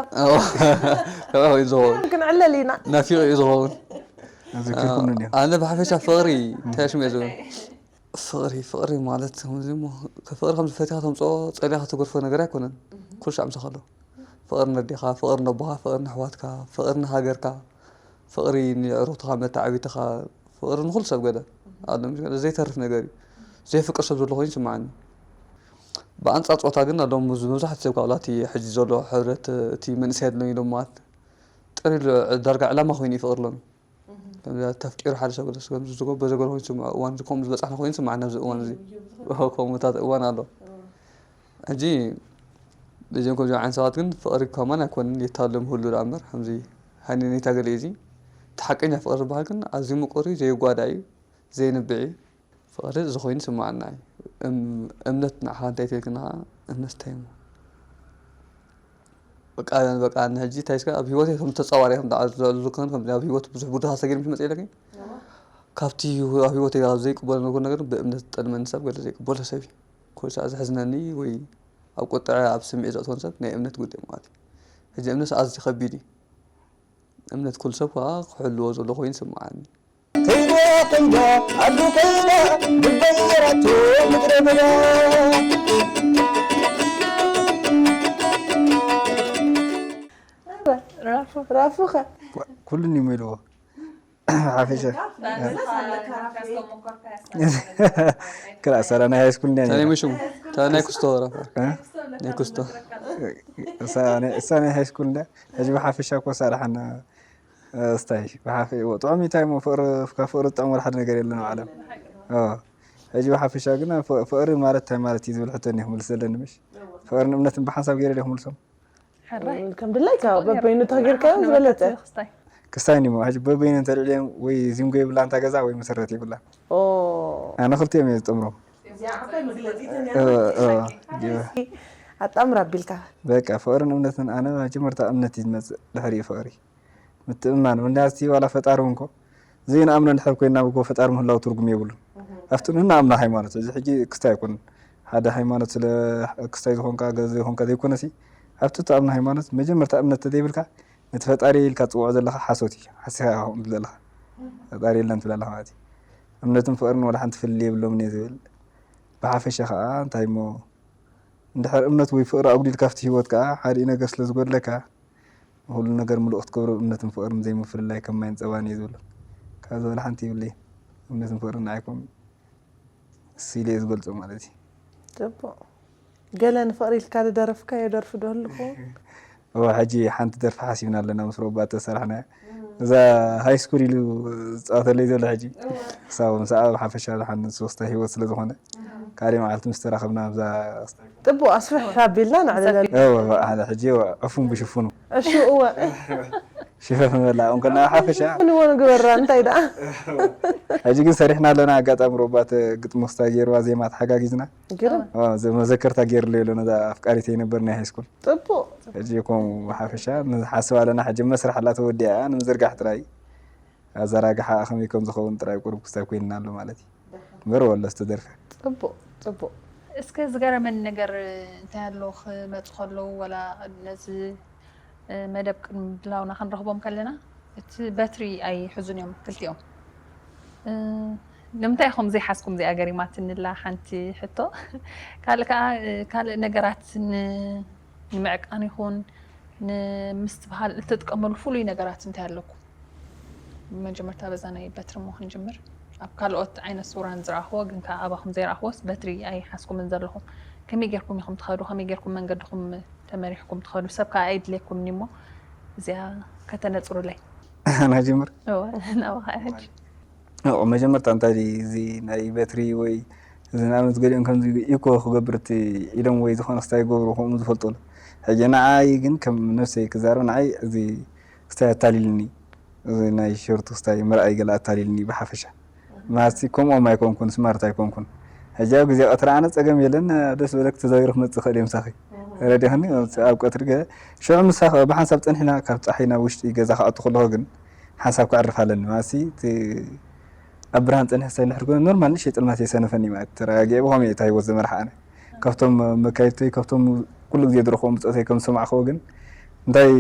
ከብኣ ኮይኑ ዝኸውን ክንዕለል ኢና። ናፊቕ እዩ ዝኸውን። ኣዘኪርኩምኒ ድዮም? ኣነ ብሓፈሻ ፍቕሪ እንታይ ሽም እየ ዝብል? ፍቕሪ ፍቕሪ ማለት ከምዚ እሞ ፍቕሪ ከም ዝፈትኻ ተምፅኦ ፀሊኻ ተገርፎ ነገር ኣይኮነን። ኩሉ ሻዕ ምሳኻ ኣሎ። ፍቕሪ ነዴኻ፣ ፍቕሪ ነቦኻ፣ ፍቕሪ ንኣሕዋትካ፣ ፍቕሪ ንሃገርካ፣ ፍቕሪ ንዕሩኽትኻ፣ መተዓቢትኻ፣ ፍቕሪ ንኹሉ ሰብ ገለ ኣሎ። ዘይተርፍ ነገር እዩ። ዘይፍቅር ሰብ ዘሎ ኮይኑ ይስምዓኒ። ብኣንፃር ፆታ ግን ኣለዎም መብዛሕትኡ ሰብ ካብ ላቲ ሕጂ ዘሎ ሕብረት እቲ መንእሰይ ኣለኒ ኢሎም ማለት ጥሪ ዳርጋ ዕላማ ኮይኑ ይፍቅር ኣለኒ። ከምዚ ተፍቂሩ ሓደ ሰብ ገለስ ከምዚ ዝጎ በዘገር ኮይኑ ስምዑ እዋን እዚ ከምኡ ዝበፃሕና ኮይኑ ስምዓና ኣብዚ እዋን እዚ ከምኡታት እዋን ኣሎ። ሕጂ እዚኦም ከምዚኦም ዓይነት ሰባት ግን ፍቕሪ ከማን ኣይኮንን የታልሎም ህሉ ደኣ እምበር ከምዚ ሃኒኔታ ገለ እዚ እቲ ሓቀኛ ፍቕሪ ዝበሃል ግን ኣዝዩ ምቁር እዩ፣ ዘይጓዳ እዩ፣ ዘይንብዕ እዩ። ፍቕሪ እዚ ኮይኑ ይስምዓና እዩ። እም- እምነት ንዓኻ እንታይ ትብል ከለኻ እምነት እንታይ እሞ በቃ በቃ ንሕጂ እንታይ እስከ ኣብ ህይወተይ ከም ተጻዋሪ ከም ዝዕሉ ከም ከም ኣብ ህይወት ብዙሕ ቡድሃ ሰጊድ ምስ መጽእ ኢለኪ ካብቲ ኣብ ህይወተይ ኣብ ዘይቅበሎ ነገር ነገር ብእምነት ዝጠልመኒ ሰብ ገለ ዘይቅበሎ ሰብ እዩ። ኩሉ ሰዓት ዘሕዝነኒ ወይ ኣብ ቁጥዐ ኣብ ስምዒት ዘእትወኒ ሰብ ናይ እምነት ጉዳይ ማለት እዩ። ሕጂ እምነት ኣዝዩ ከቢድ እዩ። እምነት ኩሉ ሰብ ከዓ ክሕልዎ ዘሎ ኮይኑ ይስምዓኒ። ከይዳ ከይዳ ዓዱ ከይዳ ብበየራቶ ምድረ በዳ ራፉ ራፉኸ ኩሉን እዩ ኢልዎ ሓፈሻ ክላ ሰራ ናይ ሃይስኩል እንዲያ እንታይ ነይራ። ምሽሙ እንታይ ናይ ክስቶ ረፋ ናይ ክስቶ እሳ ናይ- እሳ ናይ ሃይስኩል እንዳ ሕጂ ብሓፈሻ እኮ ሳርሓና ስታይ ብሓፈ ጥዑም እንታይ ሞ ፍቅሪ ካብ ፍቅሪ ዝጥዕም ወላ ሓደ ነገር የለን ኣብ ዓለም ሕጂ ብሓፈሻ ግን ፍቅሪ ማለት እንታይ ማለት እዩ ዝብል ሕቶ እኒኹም ልስ ዘለኒ ምሽ ፍቅርን እምነትን ብሓንሳብ ገይረ ዲኹም ልሶም ከም ድላይካ በበይኑ ተገርካዮ ዝበለጠ ክስታይ እኒሞ ሕጂ በበይኑ እንተልዕልዮም ወይ ዚንጎ ይብላ እንታ ገዛ ወይ መሰረት ይብላ ኦ ኣነ ክልቲኦም እየ ዝጥምሮም ኣጣምር ኣቢልካ በቃ ፍቅርን እምነትን ኣነ መጀመርታ እምነት እዩ ዝመፅእ ድሕሪ ፍቅሪ ምትእምማን ምክንያቱ ዋላ ፈጣሪ እውን እኮ ዘይንኣምኖ እንድሕር ኮይና እኮ ፈጣሪ ምህላው ትርጉም የብሉን ኣብቲ ንንኣምኖ ሃይማኖት እዚ ሕጂ ክስታይ ኣይኮንን ሓደ ሃይማኖት ስለ ክስታይ ዝኾንካ ገዚ ዝኾንካ ዘይኮነሲ ኣብቲ እትኣምኖ ሃይማኖት መጀመርታ እምነት ተዘይብልካ ነቲ ፈጣሪ ኢልካ ትፅውዖ ዘለካ ሓሶት እዩ ሓሲኻ ኢኻ ዘለካ ፈጣሪ የለን ትብል ኣለካ ማለት እዩ እምነትን ፍቕርን ዋላ ሓንቲ ፍልልይ የብሎምን እየ ዝብል። ብሓፈሻ ከዓ እንታይ እሞ፣ እንድሕር እምነት ወይ ፍቕሪ ኣጉዲልካ ኣብቲ ህይወት ከዓ ሓዲኡ ነገር ስለ ዝጎድለካ፣ ንኹሉ ነገር ምሉእ ክትገብሮ እምነትን ፍቕርን ዘይምፍልላይ ከም ማይን ጸባን እየ ዝብሎ። ካብዚ ዋላ ሓንቲ ይብለይ። እምነትን ፍቕርን ንዓይ ከም እሱ ኢለ እየ ዝገልጾ ማለት እዩ። ጽቡቕ። ገለ ንፍቕሪ ኢልካ ዝደረፍካዮ ደርፊ ዶ ህሉ ይኸውን? እወ፣ ሕጂ ሓንቲ ደርፊ ሓሲብና ኣለና ምስ ሮባ ተሰራሕናያ። እዛ ሃይ ስኩል ኢሉ ዝጻወተለይ ዘሎ ሕጂ። ክሳብ ምስኣ ብሓፈሻ ዝሓንን ሶስታ ህይወት ስለ ዝኾነ፣ ካልእ መዓልቲ ምስ ተራኸብና ኣብዛ ጥቡቕ ኣስፍሕ ኣቢልና ንዕልለሉ። እወ፣ እወ፣ ሓደ ሕጂ እወ፣ ዕፉን ብሽፉኑ። እሺ፣ እወ። ሽፈፍ ንበላ እንኮና ሓፈሻ። ንዎ ንግበራ፣ እንታይ ደኣ? ሕጂ ግን ሰሪሕና ኣለና። ኣጋጣሚ ሮባት ግጥሚ ክስታይ ገይርዋ ዜማ ተሓጋጊዝና። ግርም። እወ፣ ዘ-፣ መዘከርታ ገይርለይ ኣሎ ነዛ ኣፍቃሪተይ ነበር ናይ ሃይ ስኩል። ጥቡቕ። ሕጂ ከምኡ ሓፈሻ ንሓስብ ኣለና። ሕጂ መስርሕ ኣላ ተወዲኣ ንምዝርጋሕ ጥራይ። ኣዘራግሓ ከመይ ከም ዝኸውን ጥራይ ቁሩብ ክስታይ ኮይንና ኣሎ ማለት እዩ። እምበር ወሎ ዝተደርፈ። ጽቡቕ፣ ጽቡቕ። እስከ ዝገረመኒ ነገር እንታይ ኣሎ ክመጹ ከለዉ፣ ወላ ነዚ፣ እ፣ መደብ ቅድሚ ምድላውና ክንረኽቦም ከለና፣ እቲ በትሪ ኣይሕዙን እዮም ክልቲኦም። እ፣ ንምንታይ ኢኹም ዘይሓዝኩም? እዚኣ ገሪማትኒ ኣላ ሓንቲ ሕቶ። ካልእ ከኣ፣ እ፣ ካልእ ነገራት ን-፣ ንምዕቃን ይኹን ንምስትብሃል እትጥቀመሉ ፍሉይ ነገራት እንታይ ኣለኩም? ብመጀመርታ በዛ ናይ በትሪ እሞ ክንጅምር። ኣብ ካልኦት ዓይነት ሱራን ዝረኣኽዎ ግን ከኣ ኣባኹም ዘይረኣኽዎስ በትሪ ኣይሓዝኩምን ዘለኹም። ከመይ ጌርኩም ኢኹም ትኸዱ? ከመይ ጌርኩም መንገድኹም ተመሪሕኩም ትኸዱ? ሰብ ከኣ ኣይድልየኩምን እሞ እዚኣ ከተነጽሩለይ። ኣነ ክጅምር? እወ፣ ናባኻ እየ ሕጂ። እወ፣ መጀመርታ እንታይ ድዩ እዚ ናይ በትሪ ወይ እዚ ንኣብነት ገሊኦም ከምዚ ኢኮ ክገብር እቲ ኢሎም ወይ ዝኾነ ክስታይ ይገብሩ ከምኡ ዝፈልጡ ኣለዉ። ሕጂ ንዓይ ግን ከም ነብሰይ ክዛረብ ንዓይ እዚ ክስታይ ኣታሊልኒ። እዚ ናይ ሸርቱ ክስታይ ምርኣይ ገለ ኣታሊልኒ ብሓፈሻ። ማለትሲ ከምኦም ኣይኮንኩን፣ ስማርት ኣይኮንኩን። ሕጂ ኣብ ግዜ ቀትሪ ኣነ ጸገም የለን፣ ደስ ዝበለኪ ተዛዊሩ ክመጽእ ይኽእል እየ ምሳኺ። ተረዲእኽኒ? ኣብ ቀትሪ ገ-፣ ሽዑ ምሳኺ ብሓንሳብ ጸኒሕና ካብ ጸሓይ ናብ ውሽጢ ገዛ ክኣቱ ከለኹ ግን ሓንሳብ ከዕርፍ ኣለኒ። ማለትሲ እቲ ኣብ ብርሃን ጸኒሐ ክስታይ እንድሕር ኮይነ ኖርማል ንእሽተይ ጸልማት የሰንፈኒ ማለት ተረጋጊዐ ብኸመይ እየ እታ ህይወት ዝመርሓ ኣነ። ካብቶም መካይድተይ፣ ካብቶም ኩሉ ግዜ ዝረኽቦም ብጾተይ ከም ዝሰማዕክዎ ግን እንታይ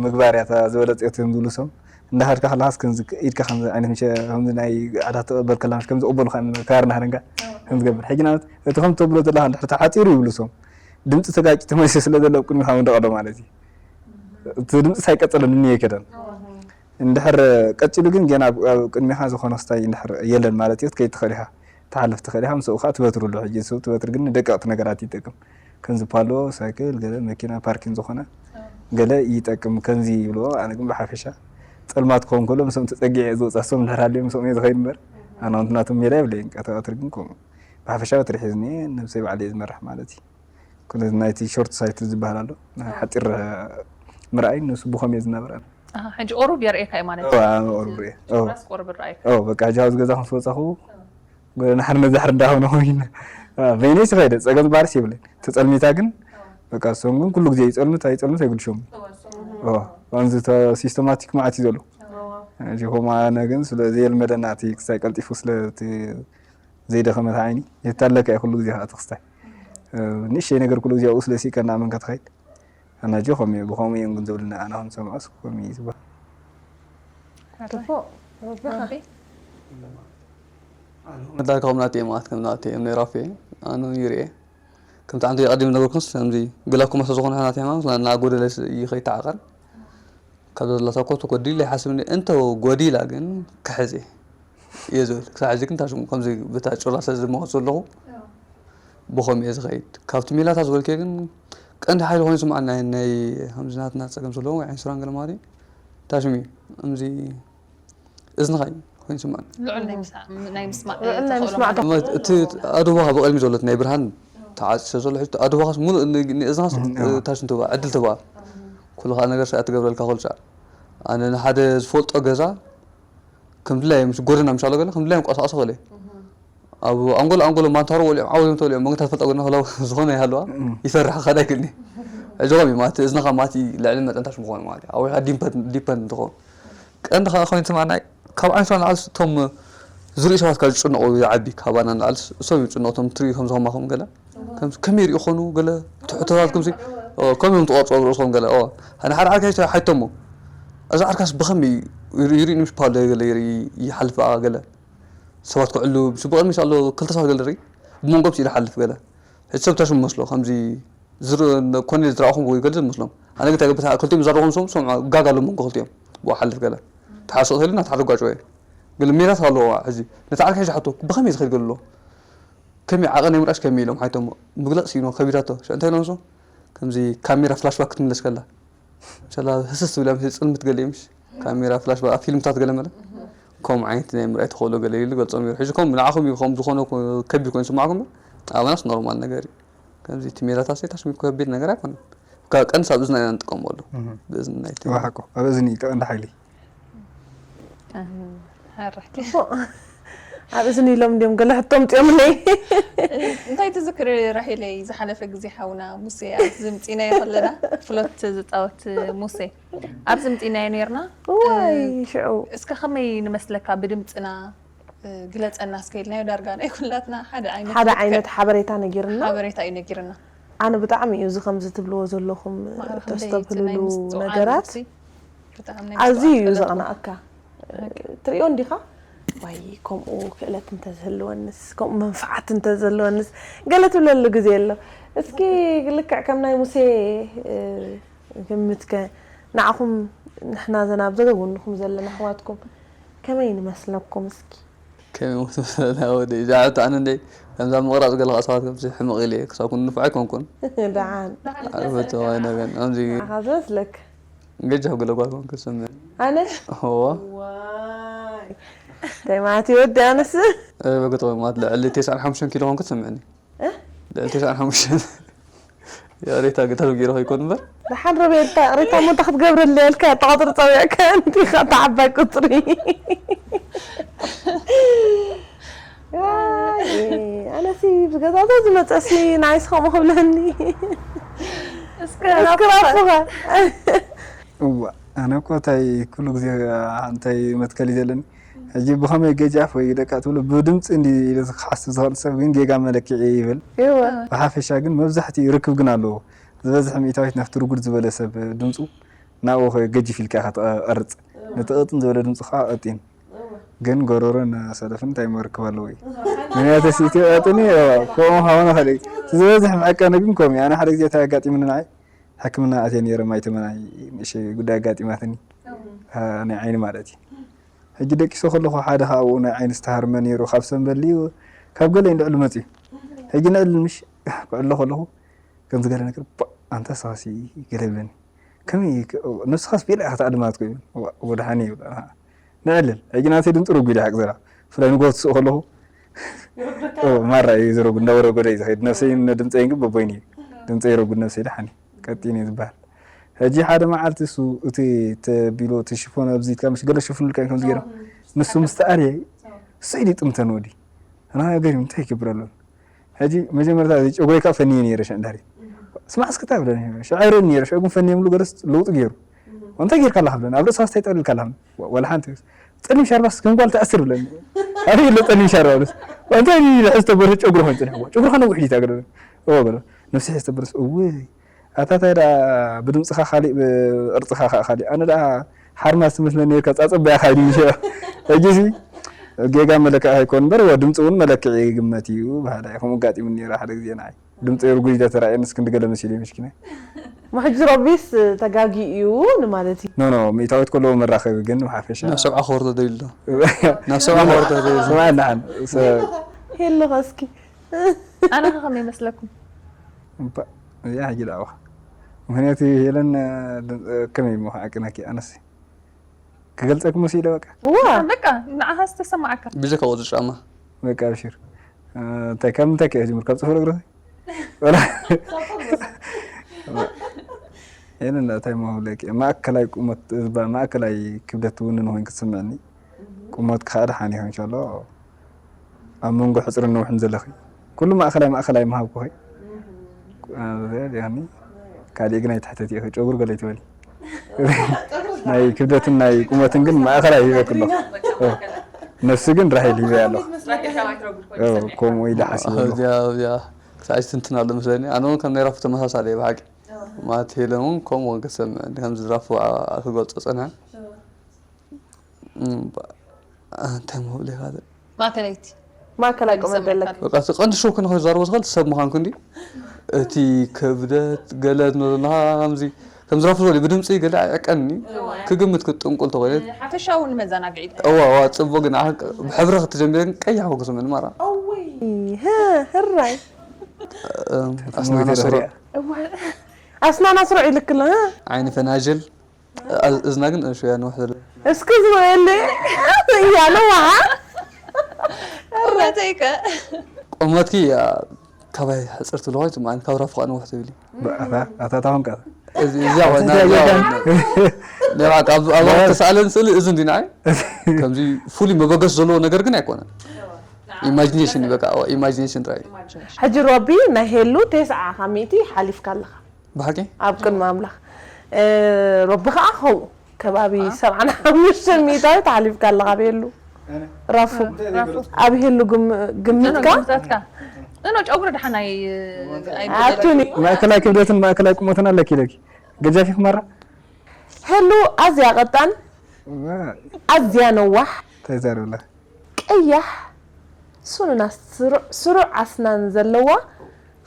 ምግባር እያ እታ ዝበለጸት እዮም ዝብሉ ሰም እንዳኸድካ ከለኻስ ከምዚ ኢድካ ከምዚ ዓይነት ምሸ-፣ ከምዚ ናይ ዓዳ ትቕበል ከላ ምሽ ከምዚ ቅበሉ ከ-፣ ካር እናሃለንካ ከም ዝገብር። ሕጂ ንኣብነት እቲ ከም ተብሎ ዘለኻ እንድሕር ተዓጺሩ ይብሉ ሰም ድምጺ ተጋጭ ተመሊሱ ስለ ዘሎ ኣብ ቅድሚኻ መንደቕ ኣሎ ማለት እዩ። እቲ ድምጺ ሳይቀጸለ ንንየ ከደን። እንድሕር ቀጺሉ ግን ገና ኣብ፣ ኣብ ቅድሚኻ ዝኾነ ክስታይ እንድሕር የለን ማለት እዩ። ክትከይድ ትኽእል ኢኻ። ትሓልፍ ትኽእል ኢኻ። ምስኡ ኸኣ ትበትርሉ። ሕጂ ንሱ ትበትር ግን ንደቀቕቲ ነገራት ይጠቅም። ከምዚ ፓሎ፣ ሳይክል፣ ገለ መኪና ፓርኪን ዝኾነ ገለ ይጠቅም። ከምዚ ይብልዎ። ኣነ ግን ብሓፈሻ ጸልማት ክኸውን ከሎ ምስኦም ተጸጊዐ እየ ዝወጽእ። እሶም እንድሕር ሃልዮም ምስኦም እየ ዝኸይድ እምበር፣ ኣነ ኣውንቲ ናቶም ሜላ የብለይን። ቀትሪ ቀትሪ ግን ከምኡ። ብሓፈሻ በትሪ ሒዝኒ ነብሰይ ባዕለይ እየ ዝመርሕ ማለት እዩ። ኩሉ ናይቲ ሾርት ሳይት ዝበሃል ኣሎ። ናይ ሓጺር ምርኣይ ንሱ ብኸም እየ ዝነብር ኣነ። ኣሃ፣ ሕጂ ቁሩብ የርእየካ እዩ ማለት እዩ። ኣዎ፣ ኣነ ቁሩብ ርእየ። ኣዎ። ጭራስ ቁሩብ ይረኣየካ። ኣዎ፣ በቃ ሕጂ ኣብዚ ገዛ ከም ዝወጻኹ፣ ገለ ናሕሪ ነዛሕሪ እንዳኾነ ኮይኑ። ኣዎ፣ በይነይ ስኸይደ፣ ጸገም ባርስ የብለይ። ተጸልሚታ ግን፣ በቃ እሶም ግን ኩሉ ግዜ ይጸልምት ኣይጸልምት ኣይግድሾም። ኣዎ፣ ኣዎ፣ ኣንዚ ተ-፣ ሲስተማቲክ መዓት እዩ ዘሎ። ኣዎ። ሕጂ ከምኡ ኣነ ግን ስለ ዘየልመደና እቲ ክሳይ ቀልጢፉ ስለ እቲ ዘይደኸመት ዓይኒ፣ የታለካ እዩ ኩሉ ግዜ ከዓ እቲ ክስታይ። እ፣ ንእሽተይ ነገር ኩሉ ግዜ ኣብኡ ስለ ሲእካ እናኣመንካ ትኸይድ። ኣናጆ ከምኡ እዩ፣ ብኸምኡ እዮም ግን ዝብሉና፣ ኣነ ከም ዝሰምዖስ ከምኡ እዩ ዝበሃል። ጽቡቕ። ረቢ ኸ? ረቢ። መዳርካ ከም ናተይ እዮም፣ ማለት ከም ናተይ እዮም ነይራፍ እየ። ኣነ ይርኤ። ከምቲ ዓንተ ቀዲም ነገርኩስ፣ ከምዚ ግላኮማ ስለ ዝኾነ ናተይ ሕማም፣ እናጎደለ ይኸይድ ተዓቐን። ካብ ዘላታ እኮ ተጎዲላ ይሓስብኒ፣ እንተ ጎዲላ ግን ክሕዝ እየ ዝብል። ክሳብ ሕጂ ግን ታሽሙ ከምዚ ብታ ጭራ ስለ ዝመቐት ዘለኹ፣ ብኸምኡ እየ ዝኸይድ። ካብቲ ሜላታት ዝበልክዮ ግን ቀንዲ ሓይሊ ኮይኑ ይስምዓኒ፣ ናይ፣ ናይ ከምዚ ናትና ጸገም ዘለዎ ወይ ዓይኒ ሱራን ገለ ማለት እዩ። ታሽሙ እዩ። ከምዚ እዝንኻ እዩ ኮይኑ ይስምዓኒ። ልዑል ናይ ምስዓ-፣ ናይ ምስማዕ ልዑል ናይ ተኽእሎ ምስማዕ ማለት እዩ። እቲ ኣድህቦኻ ብቕድሚ ዘሎት ናይ ብርሃን ተዓጽዮ ዘሎ፣ ሕጂ ኣድህቦኻስ ሙሉእ ን-፣ ንእዝንኻስ እም፣ እዎ። ታሽሙ ትብኣ፣ ዕድል ትብኣ። ኩሉ ካልእ ነገር ሰኣ ትገብረልካ ኩሉ ሰዓት። ኣነ ንሓደ ዝፈልጦ ገዛ ከም ድላየ ምስ ጎደና ምሻሎ ገለ ከም ድላየ እንቀሳቐሶ ገለ። ኣብ ኣንጎሎ፣ ኣንጎሎ ማንታሮ ወሊዖም ዓው እዮም ተወሊዖም፣ መንገዲ ትፈልጦ ጎደና ከለዉ ዝኾነ ይሃለዋ፣ እም። ይፈርሕ፣ ክኸዳ ኣይክእልን እዩ። ሕጂ ከምኡ እዩ ማለት፣ እዝንኻ ማለት እዩ ልዕሊ መጠን ታሽሙ ክኾን ማለት እዩ። ኣዊኻ ዲፐንድ፣ ዲፐንድ እንትኸውን። ቀንዲ ኸዓ ኮይኑ ትማናይ፣ ካብ ዓይነትና ንዓልስ እቶም ዝርእዩ ሰባት ካብ ዝጭነቑ ዝዓቢ፣ ካባና ንዓልስ እሶም ይጭነቑ፣ እቶም ትርእዩ ከም ዝኾማኹም ገለ። ከም፣ ከመይ ይርእዩ ኾኑ ገለ፣ ትሕቶታት ከምዚ፣ ኦ፣ ከመይ እዮም ትቐርጾ ኣብ ርእሶም ገለ፣ ኦ። ንሓደ ዓርካይ ሓይቶሞ፣ እዚ ዓርካስ ብኸመይ ይር-፣ ይርእዩኒ ምስ በሃሉ ገለ ይርኢ-፣ ይሓልፍ ኣኣ ገለ። ሰባት ክዕሉ ብስቡቕ ቅድሚ ኣሎ ክልተ ሰባት ገለ ርኢ ብመንጎም ስኢሉ ሓልፍ ገለ ሕጂ ሰብ ታሽሙ መስሎ ከምዚ ዝር ኮነ ዝረኣኹም ወይ ገለ ዝመስሎም ኣነ ግን ተገብታ ክልቲኦም ዝረኣኹም ሰም ሰምዖ ጋጋ ኣሎ መንጎ ክልቲኦም ብኡ ሓልፍ ገለ ተሓስቕ ተልና ተሓርጓጭ ወይ ግን ሜራት ኣለዎ ሕጂ ነቲ ዓርኪ ሕጂ ሓቶ ብኸመይ ዝኸድ ገለ ኣሎ ከመይ ዓቐን የምራሽ ከመይ ኢሎም ሓይቶም ምግለጽ ሲኖ ከቢዳቶ እንታይ ኢሎም ሰም ከምዚ ካሜራ ፍላሽባክ ክትምለስ ከላ ሸላ ህስስ ትብል እያ፣ ጽልምት ገለ እዩ፣ ምሽ? ካሜራ፣ ፍላሽ፣ ኣብ ፊልምታት ገለ መለ? ከምኡ ዓይነት ናይ ምርኣይ ተኽእሎ ገለ ኢሉ ገልጾም ነይሩ። ሕጂ ከም ንዓኹም እዩ ከም ዝኾነ ኮ- ከቢድ ኮይኑ ዝስምዓኩም፣ ኣባናስ ኖርማል ነገር እዩ። ከምዚ እቲ ሜላታሴ ታሽሚ ከቢድ ነገር ኣይኮነን። ካብ ቀንስ ኣብ እዝና ኢና ንጥቀመሉ። እህ። ብእዝኒ ናይቲ እዋ ሓቆ፣ ኣብ እዝኒ እዩ ቀንዲ ሓይሊ። ኣህ፣ ሓራይ። ጽቡቕ። ኣብ እዝኒ ኢሎም እንዲዮም ገለ ሕቶ ኣምጺኦምለይ። እንታይ ትዝክሪ ራሄለይ ዝሓለፈ ግዜ ሓውና ሙሴ ኣብ ዝምጺናዮ ከለና ፍሎት ዝጻወት ሙሴ ኣብ ዝምጺናዮ ነርና። እዋይ፣ እ፣ ሽዑ። እስከ ከመይ ንመስለካ ብድምጽና፣ እ፣ ግለጸና እስከ ኢልናዮ ዳርጋ ናይ ኩላትና ሓደ ዓይነት ሓደ ልክዕ ዓይነት ሓበሬታ ነጊርና። ሓበሬታ እዩ ነጊርና። ኣነ ብጣዕሚ እዩ እዚ ከምዚ ትብልዎ ዘለኹም ማዕረ ክንደይ እቲ ናይ ተስተብህልሉ ምስጥዋዕ ነገራት። ነብሲ ብጣዕሚ ናይ ኣዝዩ ምስጥዋዕ እዩ ክእለት ዘቕንኣካ። ትሪኦ እንዲኻ? ዋይ፣ ከምኡ ክእለት እንተዝህልወንስ፣ ከምኡ መንፍዓት እንተዝህልወንስ፣ ገለ ትብለሉ ግዜ ኣሎ። እስኪ ልክዕ ከም ናይ ሙሴ፣ እ፣ ግምትከ፣ ንዓኹም ንሕና ዘን ኣብ ዘገ ጎንኹም ዘለና ኣሕዋትኩም ከመይ ንመስለኩም እስኪ? ከመይ ትመስለና ወደይ? እዛ ሕቶ ኣነ እንደ ከምዛ ምቕራጽ ገለ ሰባት ከምዚ ሕምቕ ኢለ ክሳብ ኩን ንፉዕ ኣይኮንኩን። ደሓን። ኣርፈት ወይ ነገር፣ ከምዚ ንዓኻ ዝመስለክ? ገጃፍ ገለ ጓል ኮንኩ ትስምዕ። ኣነ? እዋ። ዋይ። እንታይ ማለት እዩ ወዲ ኣነስ? እ፣ በገጠ ማለት ልዕሊ ተስዓን ሓሙሽተን ኪሎ ኮንኩ ትስምዕኒ። እ? ልዕሊ ተስዓን ሓሙሽተን። ያ ሬታ ገታሉ ገይሩ ከይኮን እምበር። ደሓን ረቤታ፣ ሬታ እሞ እንታይ ክትገብረለይ ኢልካ፣ ጠቐጥሪ ጸዊዕካ፣ እንዲኻ፣ እታ ዓባይ ቁጽሪ። ዋይ፣ ኣነሲ ብገዛዛ ዝመጸሲ፣ ንዓይስ ከምኡ ክብለኒ። እስከ እስከ ናፍኻ። ናፍኻ። እዋ፣ ኣነ እኮ እንታይ ኩሉ ግዜ እንታይ መትከል እዩ ዘለኒ? ሕጂ ብኸመይ ገጃፍ ወይ ደቃ ትብሎ፣ ብድምጺ እንዲ ኢሉ ክሓስብ ዝኽእል ሰብ ግን ጌጋ መለክዒ ይብል። እወ። ብሓፈሻ ግን መብዛሕትኡ ርክብ ግን ኣለዎ። ዝበዝሕ ሚእታዊት ናብቲ ርጉድ ዝበለ ሰብ ድምጹ ናብኡ ገጅፍ ኢልካ ኢኻ ትቐርጽ። ነቲ ቅጥን ዝበለ ድምጹ ከዓ ቀጢን። ግን ጎሮሮን ሰደፍን እንታይ መርክብ ኣለዎ እዩ? ምክንያቱ ሲ ኢትዮ ቀጥኒ ከምኡ ሃወና ኸደ ዝበዝሕ መዐቀኒ ግን ከምኡ እዩ። ኣነ ሓደ ግዜ እንታይ ኣጋጢሙኒ ንዓይ ሕክምና ኣትየ ነይረ ማይ ተመናይ ንእሸ ጉዳይ ኣጋጢማትኒ። አ፣ ናይ ዓይኒ ማለት እዩ። ሕጂ ደቂሶ ከለኹ ሓደ ካብኡ ናይ ዓይኒ ዝተሃርመ ነይሩ ካብ ሰንበል እዩ ካብ ገለ ንዕሉ መፅዩ። ሕጂ ንዕሉ ምሽ ክዕሎ ከለኹ ከምዚ ገለ ነገር ባ ኣንታ ሳሲ ገለ ይብለኒ። ከመይ ክ-፣ ነብስኻስ ቤላ ኢኻ ትኣልም ማለት ኮይኑ። ዋ፣ ወድሓኒ ይብል። ኣሃ። ንዕልል። ሕጂ ናተይ ድምፂ ርጉድ እዩ ሓቂ ዘረባ። ብፍላይ ንጎሆ ትስእ ከለኹ፣ ኦ፣ ማራ እዩ ዝረጉድ፣ እንዳወረጎደ እዩ ዝኸይድ። ነብሰይን ድምፀይን ግን በቦይኑ እዩ። ድምፀይ ረጉድ ነብሰይ ደሓን እዩ። ቀጢን እዩ ዝበሃል። ሕጂ ሓደ መዓልቲ እሱ እቲ ተቢሉ፣ እቲ ሽፎን ኣብዚ ኢልካ፣ ምሽ ገለ ሽፍኑ ኢልካ ከምዚ ገይሮም። ንሱ ምስ ተኣልየ፣ እሱ ኢሉ ይጥምተን ወዲ። ኣና ገሪም እንታይ ይገብር ኣሎ? ሕጂ መጀመርታ እዚ ጨጉረይ ካብ ፈንየ ነይረ ሽዕዳሪ። ስማዕ እስክታ ብለኒ። ሽዕርን ነይረ፣ ሽዑ ግን ፈንየ ምሉ ገለስ ለውጢ ገይሩ። እንታይ ጌርካ ኣለኻ ብለኒ። ኣብ ርእስኻ ስታይ ጠቕሊልካ ኣለኻ። ወ-፣ ወላ ሓንቲ። ጸሊም ሻርባስ ከም ጓል ትኣስር ብለኒ። ኣበይ ኣሎ ጸሊም ሻርባ ብለስ? እንታይ ኢሉ ሕዝተ በርህ ጨጉሪ ኮይኑ ጸኒሕዎ። ጨጉርኻ ነዊሕ ዲታ ገለ። እዎ በለ። ነብሲ ሕዝተ በርስ፣ እውይ። ኣታ ታይ ደኣ ብድምጽኻ ካሊእ፣ ብቅርጽኻ ከኣ ካሊእ። ኣነ ደኣ ሓርማዝ ትመስለኒ ነርካ፣ ጻጸባ ኢኻ ኢሉኒ ሽዑ። ሕጂሲ ጌጋ መለክዒ ኣይኮን እምበር፣ ወ-፣ ድምጺ እውን መለክዒ ይግመት እዩ በሃላይ። ከምኡ ኣጋጢሙኒ ነይሩ ሓደ ግዜ ንዓይ። ድምጺ ርጉድ ኢለ ተራእየኒ፣ እስክንዲ ገለ መሲሉ እዩ ምስኪናይ። ማ ሕጂ ረቢስ ተጋጊ እዩ ንማለት እዩ። ኖ፣ ኖ፣ ሚእታዊት ከለዎ መራኸቢ ግን ብሓፈሻ ናብ ሰብዓ ክወርዶ ደልዩ ኣሎ። ናብ ሰብዓ ክወርዶ ደልዩ ኣሎ። ስማዕ፣ ንሓን፣ ሰ-፣ የለኻ እስኪ። ኣነ ከ ከመይ ይመስለኩም? እባ፣ እዚኣ ሕጂ ደኣ እባ። ምኽንያቱ ሄለን፣ እ፣ ድ-፣ እ፣ ከመይ እሞ ክዓቅነኪ? ኣነስ ክገልጸኪ መሲለ በቃ። እዋ። በቃ፣ ንዓኻ ዝተሰማዓካ። ብጀካ ቆጽሪ ጫማ። በቃ፣ ኣብሽር። እ፣ እንታይ፣ ካብ ምንታይ ከ እየ ዝጀምር? ካብ ጽፍሪ እግሪ? ወላ-፣ ሄለን፣ እንታይ እሞ ክብለኪ? ማእከላይ ቁመት፣ እባ፣ ማእከላይ ክብደት ትውንን ኮይንኪ ትስምዕኒ። ቁመት ከዓ ደሓን ይኸውን፣ ኢንሻላህ። ኣብ መንጎ ሕጽርን ነውሕን ዘለኺ። ኩሉ ማእኸላይ፣ ማእኸላይ ምሃብኩኺ። እህ። አ፣ ያኒ፣ ካልእ ግን ኣይትሕተቲ ኢኺ፣ ጨጉር ገለ ኣይትበሊ። ናይ ክብደትን ናይ ቁመትን ግን ማእኸላይ ሂበኪ ኣለኹ። እ፣ ነፍሲ ግን ራሄል ሂበያ ኣለኹ። እ፣ ከምኡ ኢለ ሓሲበ ኣለኹ። እዚኣ፣ እዚኣ ክሳዕ ትንትን ኣሎ መስለኒ። ኣነ እውን ከም ናይ ራፉ ተመሳሳሊ እየ ብሓቂ። ማለት ሄለን እውን ከምኡ ክሰምዕ፣ ከምዚ ራፉ ኣ-፣ ክገልጾ ጸንሐ። እም፣ ባ-፣ እንታይ ምብል ኢኻ? ማእከለይቲ ማእከላይ ቁመት ዘለካ በቃ እቲ ቀንዲ ሾው ክንኾ ዝዛረቦ ዝኽእል ሰብ ምዃንኩ እንዲ እቲ ክብደት ገለ ንብለና ከምዚ ከም ዝራፉ ዘሎ ብድምፂ ገለ ኣይዕቀንኒ ክግምት ክትጥንቁል ተኾይነ ሓፈሻዊ ንመዘናግዒ እዋ እዋ ፅቡቅ ግን ኣህ- ብሕብሪ ክትጀምር ግን ቀያሕ ኮንኩ ስምዕኒ ማራ ሀ ህራይ እም፣ ኣስናና ስሩዕ እዋ ኣስናና ስሩዕ ይልክለ ዓይኒ ፈናጅል እ- እዝና ግን ሽያ ንውሕ ዘሎ እስኪ ዝበለ እያ ነዋ እውነተይከ ቁመትኪ ያ፣ ካባይ ሕፅር ትብሎ ኮይኑ ማለት ካብ ራፍቃ ንውሕ ትብሊ ኣታ ታሁን ቀ እዚ እዚያ ዋና እዚያ ዋና ናይ በቃ ኣብ ኣብ ተሳእለን ስእሊ እዚ እንዲና ከምዚ ፍሉይ መበገስ ዘለዎ ነገር ግን ኣይኮነን ኢማጂኔሽን በቃ ኢማጂኔሽን ጥራይ ሕጂ ሮቢ ናይ ሄሉ ተስዓ ካብ ሚእቲ ሓሊፍካ ኣለኻ ብሓቂ ኣብ ቅድሚ ኣምላኽ እ፣ ሮቢ ከዓ ከምኡ ከባቢ ሰብዓን ሓሙሽተን ሚእታዊት ሓሊፍካ ኣለኻ ኣብ ሄሉ ራፉ ኣብ ሄሉ ግም- ግምትካ ግምታትካ ኖ ጨጉሪ ደሓናይ ኣቱኒ ማእከላይ ክብደትን ማእከላይ ቁመትን ኣለኪ ኢለኪ ገጃፊ ክመራ ሄሉ ኣዝያ ቀጣን ኣዝያ ነዋሕ እንታይ ዛረብላ ቀያሕ ሱኑና ስሩዕ- ስሩዕ ኣስናን ዘለዋ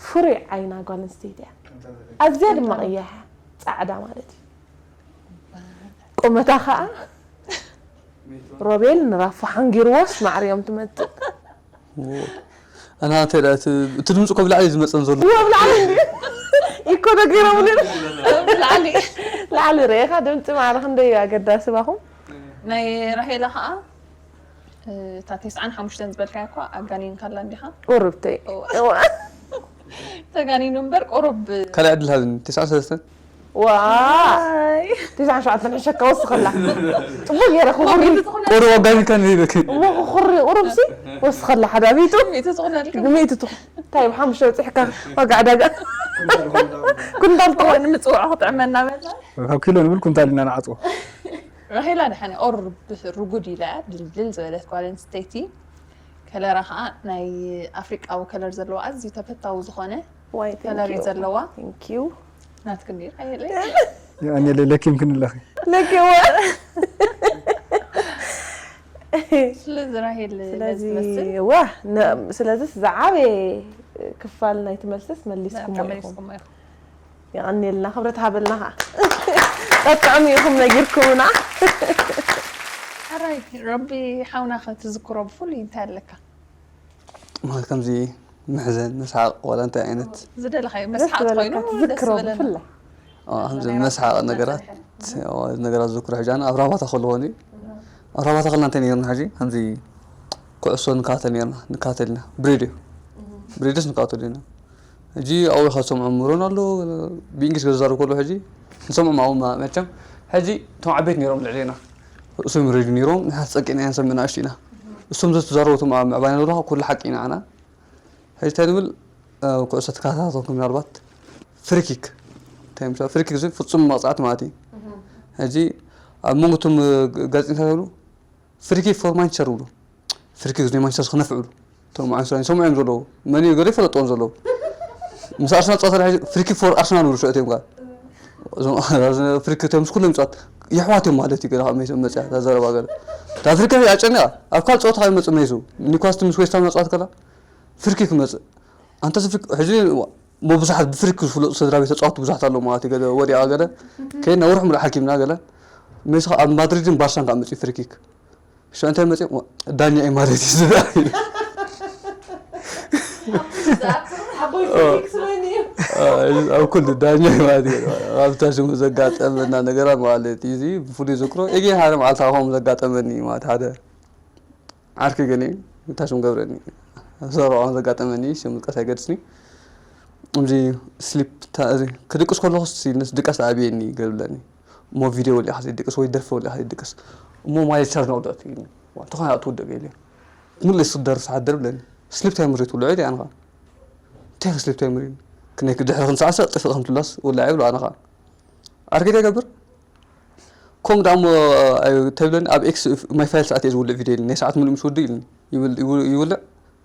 ፍሩይ ዓይና ጓል ኣንስተይቲ እያ ኣዝያ ድማ ቀያሕ ፃዕዳ ማለት እዩ ቁመታ ከዓ ሮቤል ንራፉ ሓንጊርዎስ ማዕርዮም ትመፅእ ኣና እንታይ ደኣ እቲ እቲ ድምፂ ኮ ብላዕሊ ዝመፀን ዘሎ ወብላዕሊ እንዲ ይኮ ደጊሮምኒ ላዕሊ ላዕሊ ርኤኻ ድምፂ ማዕረ ክንደይ ኣገዳሲ ባኹም ናይ ራሄላ ከዓ እታ ተስዓን ሓሙሽተን ዝበልካያ እኳ ኣጋኒንካላ እንዲኻ ቁርብተይ ተጋኒኑ እምበር ቁሩብ ካልእ ዕድል ሃብኒ ተስዓ ሰለስተን ዋ ተስዓን ሸውዓተን ሕሸካ ወስኸላ ፅቡቅ ገይረ ክኹሪ ቁሩብ ኣጋኒካ ንበኪ እሞ ክኹሪ ቁሩብሲ ወስኸላ ሓደ ሚእቱ ሚእቲ ዝኾነልካ ሚእቲ ትኹ እንታይ ብሓሙሽተ በፂሕካ ዋጋ ዕዳጋ ኩንታል ትኾን ንምፅውዖ ክጥዕመና በላ ካብ ኪሎ ንብል ኩንታል ኢና ንዓፅዎ ራሄላ ድሓነ ኦር ርጉድ ኢላ ድልድል ዝበለት ጓል ኣንስተይቲ ከለራ ከዓ ናይ ኣፍሪቃዊ ከለር ዘለዎ ኣዝዩ ተፈታዊ ዝኾነ ዋይ ከለር እዩ ዘለዋ ቴንኪዩ ናትክን ድዩ ኣይለ ኣነ ለኪም ክንለኺ ለኪዋ ስለዚ ራሄል ስለዚ ነዚ ትመስል ዋ ነ- ስለዚስ ዝዓበየ ክፋል ናይቲ መልስስ መሊስኩሞ ኢኹም መሊስኩሞ ኢኹም የቐንየልና ክብረት ሃበልና ከዓ ጠጥዕሙ ኢኹም ነጊርኩምና ሕራይ ረቢ ሓውና ከትዝክሮ ብፍሉይ እንታይ ኣለካ ማለት ከምዚ ምሕዘን ምስሓቕ ዋላ እንታይ ዓይነት ዝደለኻዮ መስሓቕ ኮይኑ ደስ ትዝክሮ ዝበለና ብፍላይ ኣዎ፣ ከምዚ መስሓቕ ነገራት ኣዎ፣ ነገራት ዝክሮ ሕጂ ኣነ ኣብ ራባታ ከለዎ እኔ ኣብ ራባታ ከለና እንታይ ነይርና ሕጂ ከምዚ ኩዕሶ ንካተል ነይርና ንካተል ኢና ብሬድዮ ብሬድዮስ ንካተል ኢና ሕጂ ኣብኡ ኢኻ ዝሰምዖም ሮናልዶ ብእንግሊዝ ገለ ዝዛረብ ከሎ ሕጂ ንሰምዖም ኣብኡ መ- መቸም ሕጂ እቶም ዓበይቲ ነይሮም ልዕሌና ርእሶም ሬድዮ ነይሮም ንሓ ተፀቂና ኢና ንሰምዕ ንኣሽቱ ኢና እሶም ዘተዛረቡ እቶም ኣብ ምዕባይና ዘለኻ ኩሉ ሓቂ ኢና ኣና ሕጂ እንታይ ንብል እ፣ ኩዕሶ ተከታተልኩም ምናልባት ፍሪኪክ እንታይ ምሻ ፍሪኪክ ዝብል ፍጹም መቕጻዕቲ ማለት እዩ ሕጂ ኣብ መንጎ እቶም እ፣ ጋዜጠኛታት ይብሉ ፍሪኪክ ፎር ማንቸስተር ይብሉ ፍሪኪክ ናይ ማንቸስተር ክነፍዕ ይብሉ እቶም ኣንስራን ሰምዖም ዘለዉ መን እዩ ገለ ይፈለጥዎም ዘለዉ ምስ ኣርሰናል ጸወታ ድሕሪ ፍሪኪክ ፎር ኣርሰናል ይብሉ ሽዑ እዮም ጋር እዞም ፍሪኪክ እዮም ምስ ኩሎም ይጻወት የሕዋት እዮም ማለት እዩ ገለ ካብ መይሶም መጽያ እዛ ዘረባ ገለ እታ ፍሪኪክ ኣጨኒቓ ኣብ ካልእ ጸወታ ካብ ይመጽእ መይሱ ኒውካስትል ምስ ዌስትሃም ጸወት ከላ ፍርኪ ክመፅእ ኣንተ ስፍክ ሕጂ ሞ ብዙሓት ብፍርኪ ዝፍለጡ ስድራ ቤት ተፃወቱ ብዙሓት ኣለዉ ማለት እዩ ገለ ወዲኣ ገለ ከይድና ወርሒ ሙሉእ ሓኪምና ገለ መስ ኣብ ማድሪድን ባርሳን ከዓ መፅኡ ፍርኪክ ሽ እንታይ መፅኡ ዳኛ እዩ ማለት እዩ ዝብል ኣብ ኩሉ ዳኛ እዩ ማለት እዩ ኣብታ ሽሙ ዘጋጠመና ነገራት ማለት እዩ እዚ ብፍሉይ ዝክሮ እጌ ሓደ መዓልቲ ከምኡ ዘጋጠመኒ ማለት ሓደ ዓርኪ ገለ እዩ፣ እታ ሽም ገብረኒ። ሰረዖን ዘጋጠመኒ ሽም ምጥቃስ ኣይገድስኒ። እዚ ስሊፕ ክድቅስ ከለኹ ንስ ድቃስ ኣብየኒ ገብለኒ። እሞ ቪድዮ ወሊኻ ዘይድቅስ ወይ ደርፊ ወሊኻ ዘይድቅስ እሞ ማይ ቻርጅ ነውደት ይኒ። ተኾና ትውደቅ ገለ ሙሉ ስደር ሰዓት ደርብለኒ። ስሊፕ ታይመር ትብሎ ዕድ ኣንኻ እንታይ ስሊፕ ታይመር እዩ? ክነይ ድሕሪ ክንሰዓሰ ጥፍእ ከም ትብላስ ወላ ይብሎ ኣንኻ ዓርኪ እንታይ ገብር? ከምኡ ደኣ እሞ ተብለኒ ኣብ ኤክስ ማይ ፋይልስ ኣትየ ዝውልዕ ቪድዮ ኢልኒ ናይ ሰዓት ሙሉእ ምስ ውድእ ኢልኒ ይውልዕ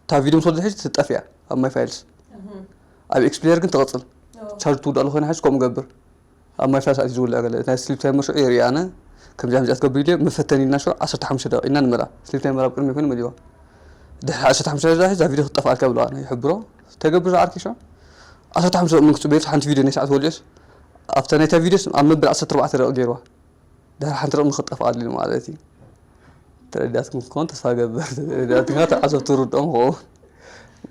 እታ ቪድዮ ምስ ወድእ ሕጂ ትጠፍያ ኣብ ማይ ፋይልስ ኣብ ኤክስ ፕሌየር ግን ትቐጽል ቻርጅ ትውድእ ኣለኮይና ሕጂ ከምኡ ገብር ኣብ ማይ ፋይልስ ኣትየ ዝውልዕ ገለ ናይ ስሊፕ ታይመር ሽዑ የርኢ ኣነ ከምዚኣ ከምዚኣ ትገብር ኢልዮ መፈተኒ ኢልና ሽዑ ዓሰርተ ሓሙሽተ ደቂቕ ኢና ንመልኣ ስሊፕ ታይመር ኣብ ቅድሚ ኮይኑ መሊዋ ድሕሪ ዓሰርተ ሓሙሽተ ደቂቃ እዛ ቪድዮ ክትጠፍኣልካ ብለዋ፣ ናይ ይሕብሮ። ተገብር ዝዓርኪ ሸው። ዓሰርተ ሓሙሽተ ደቂቃ ምንክቱ ቤት ሓንቲ ቪድዮ ናይ ሰዓት ወሊዑስ፣ ኣብታ ናይታ ቪድዮስ ኣብ መበል ዓሰርተ ኣርባዕተ ደቂቃ ገይርዋ። ድሕሪ ሓንቲ ደቂቃ ንክትጠፍኣሉ ኢሉ ማለት እዩ። ተረዲኣትኩም ክኸውን ተስፋ ገብር። ተረዲኣትካ ተዓዘብቲ ርድኦም ክኸውን።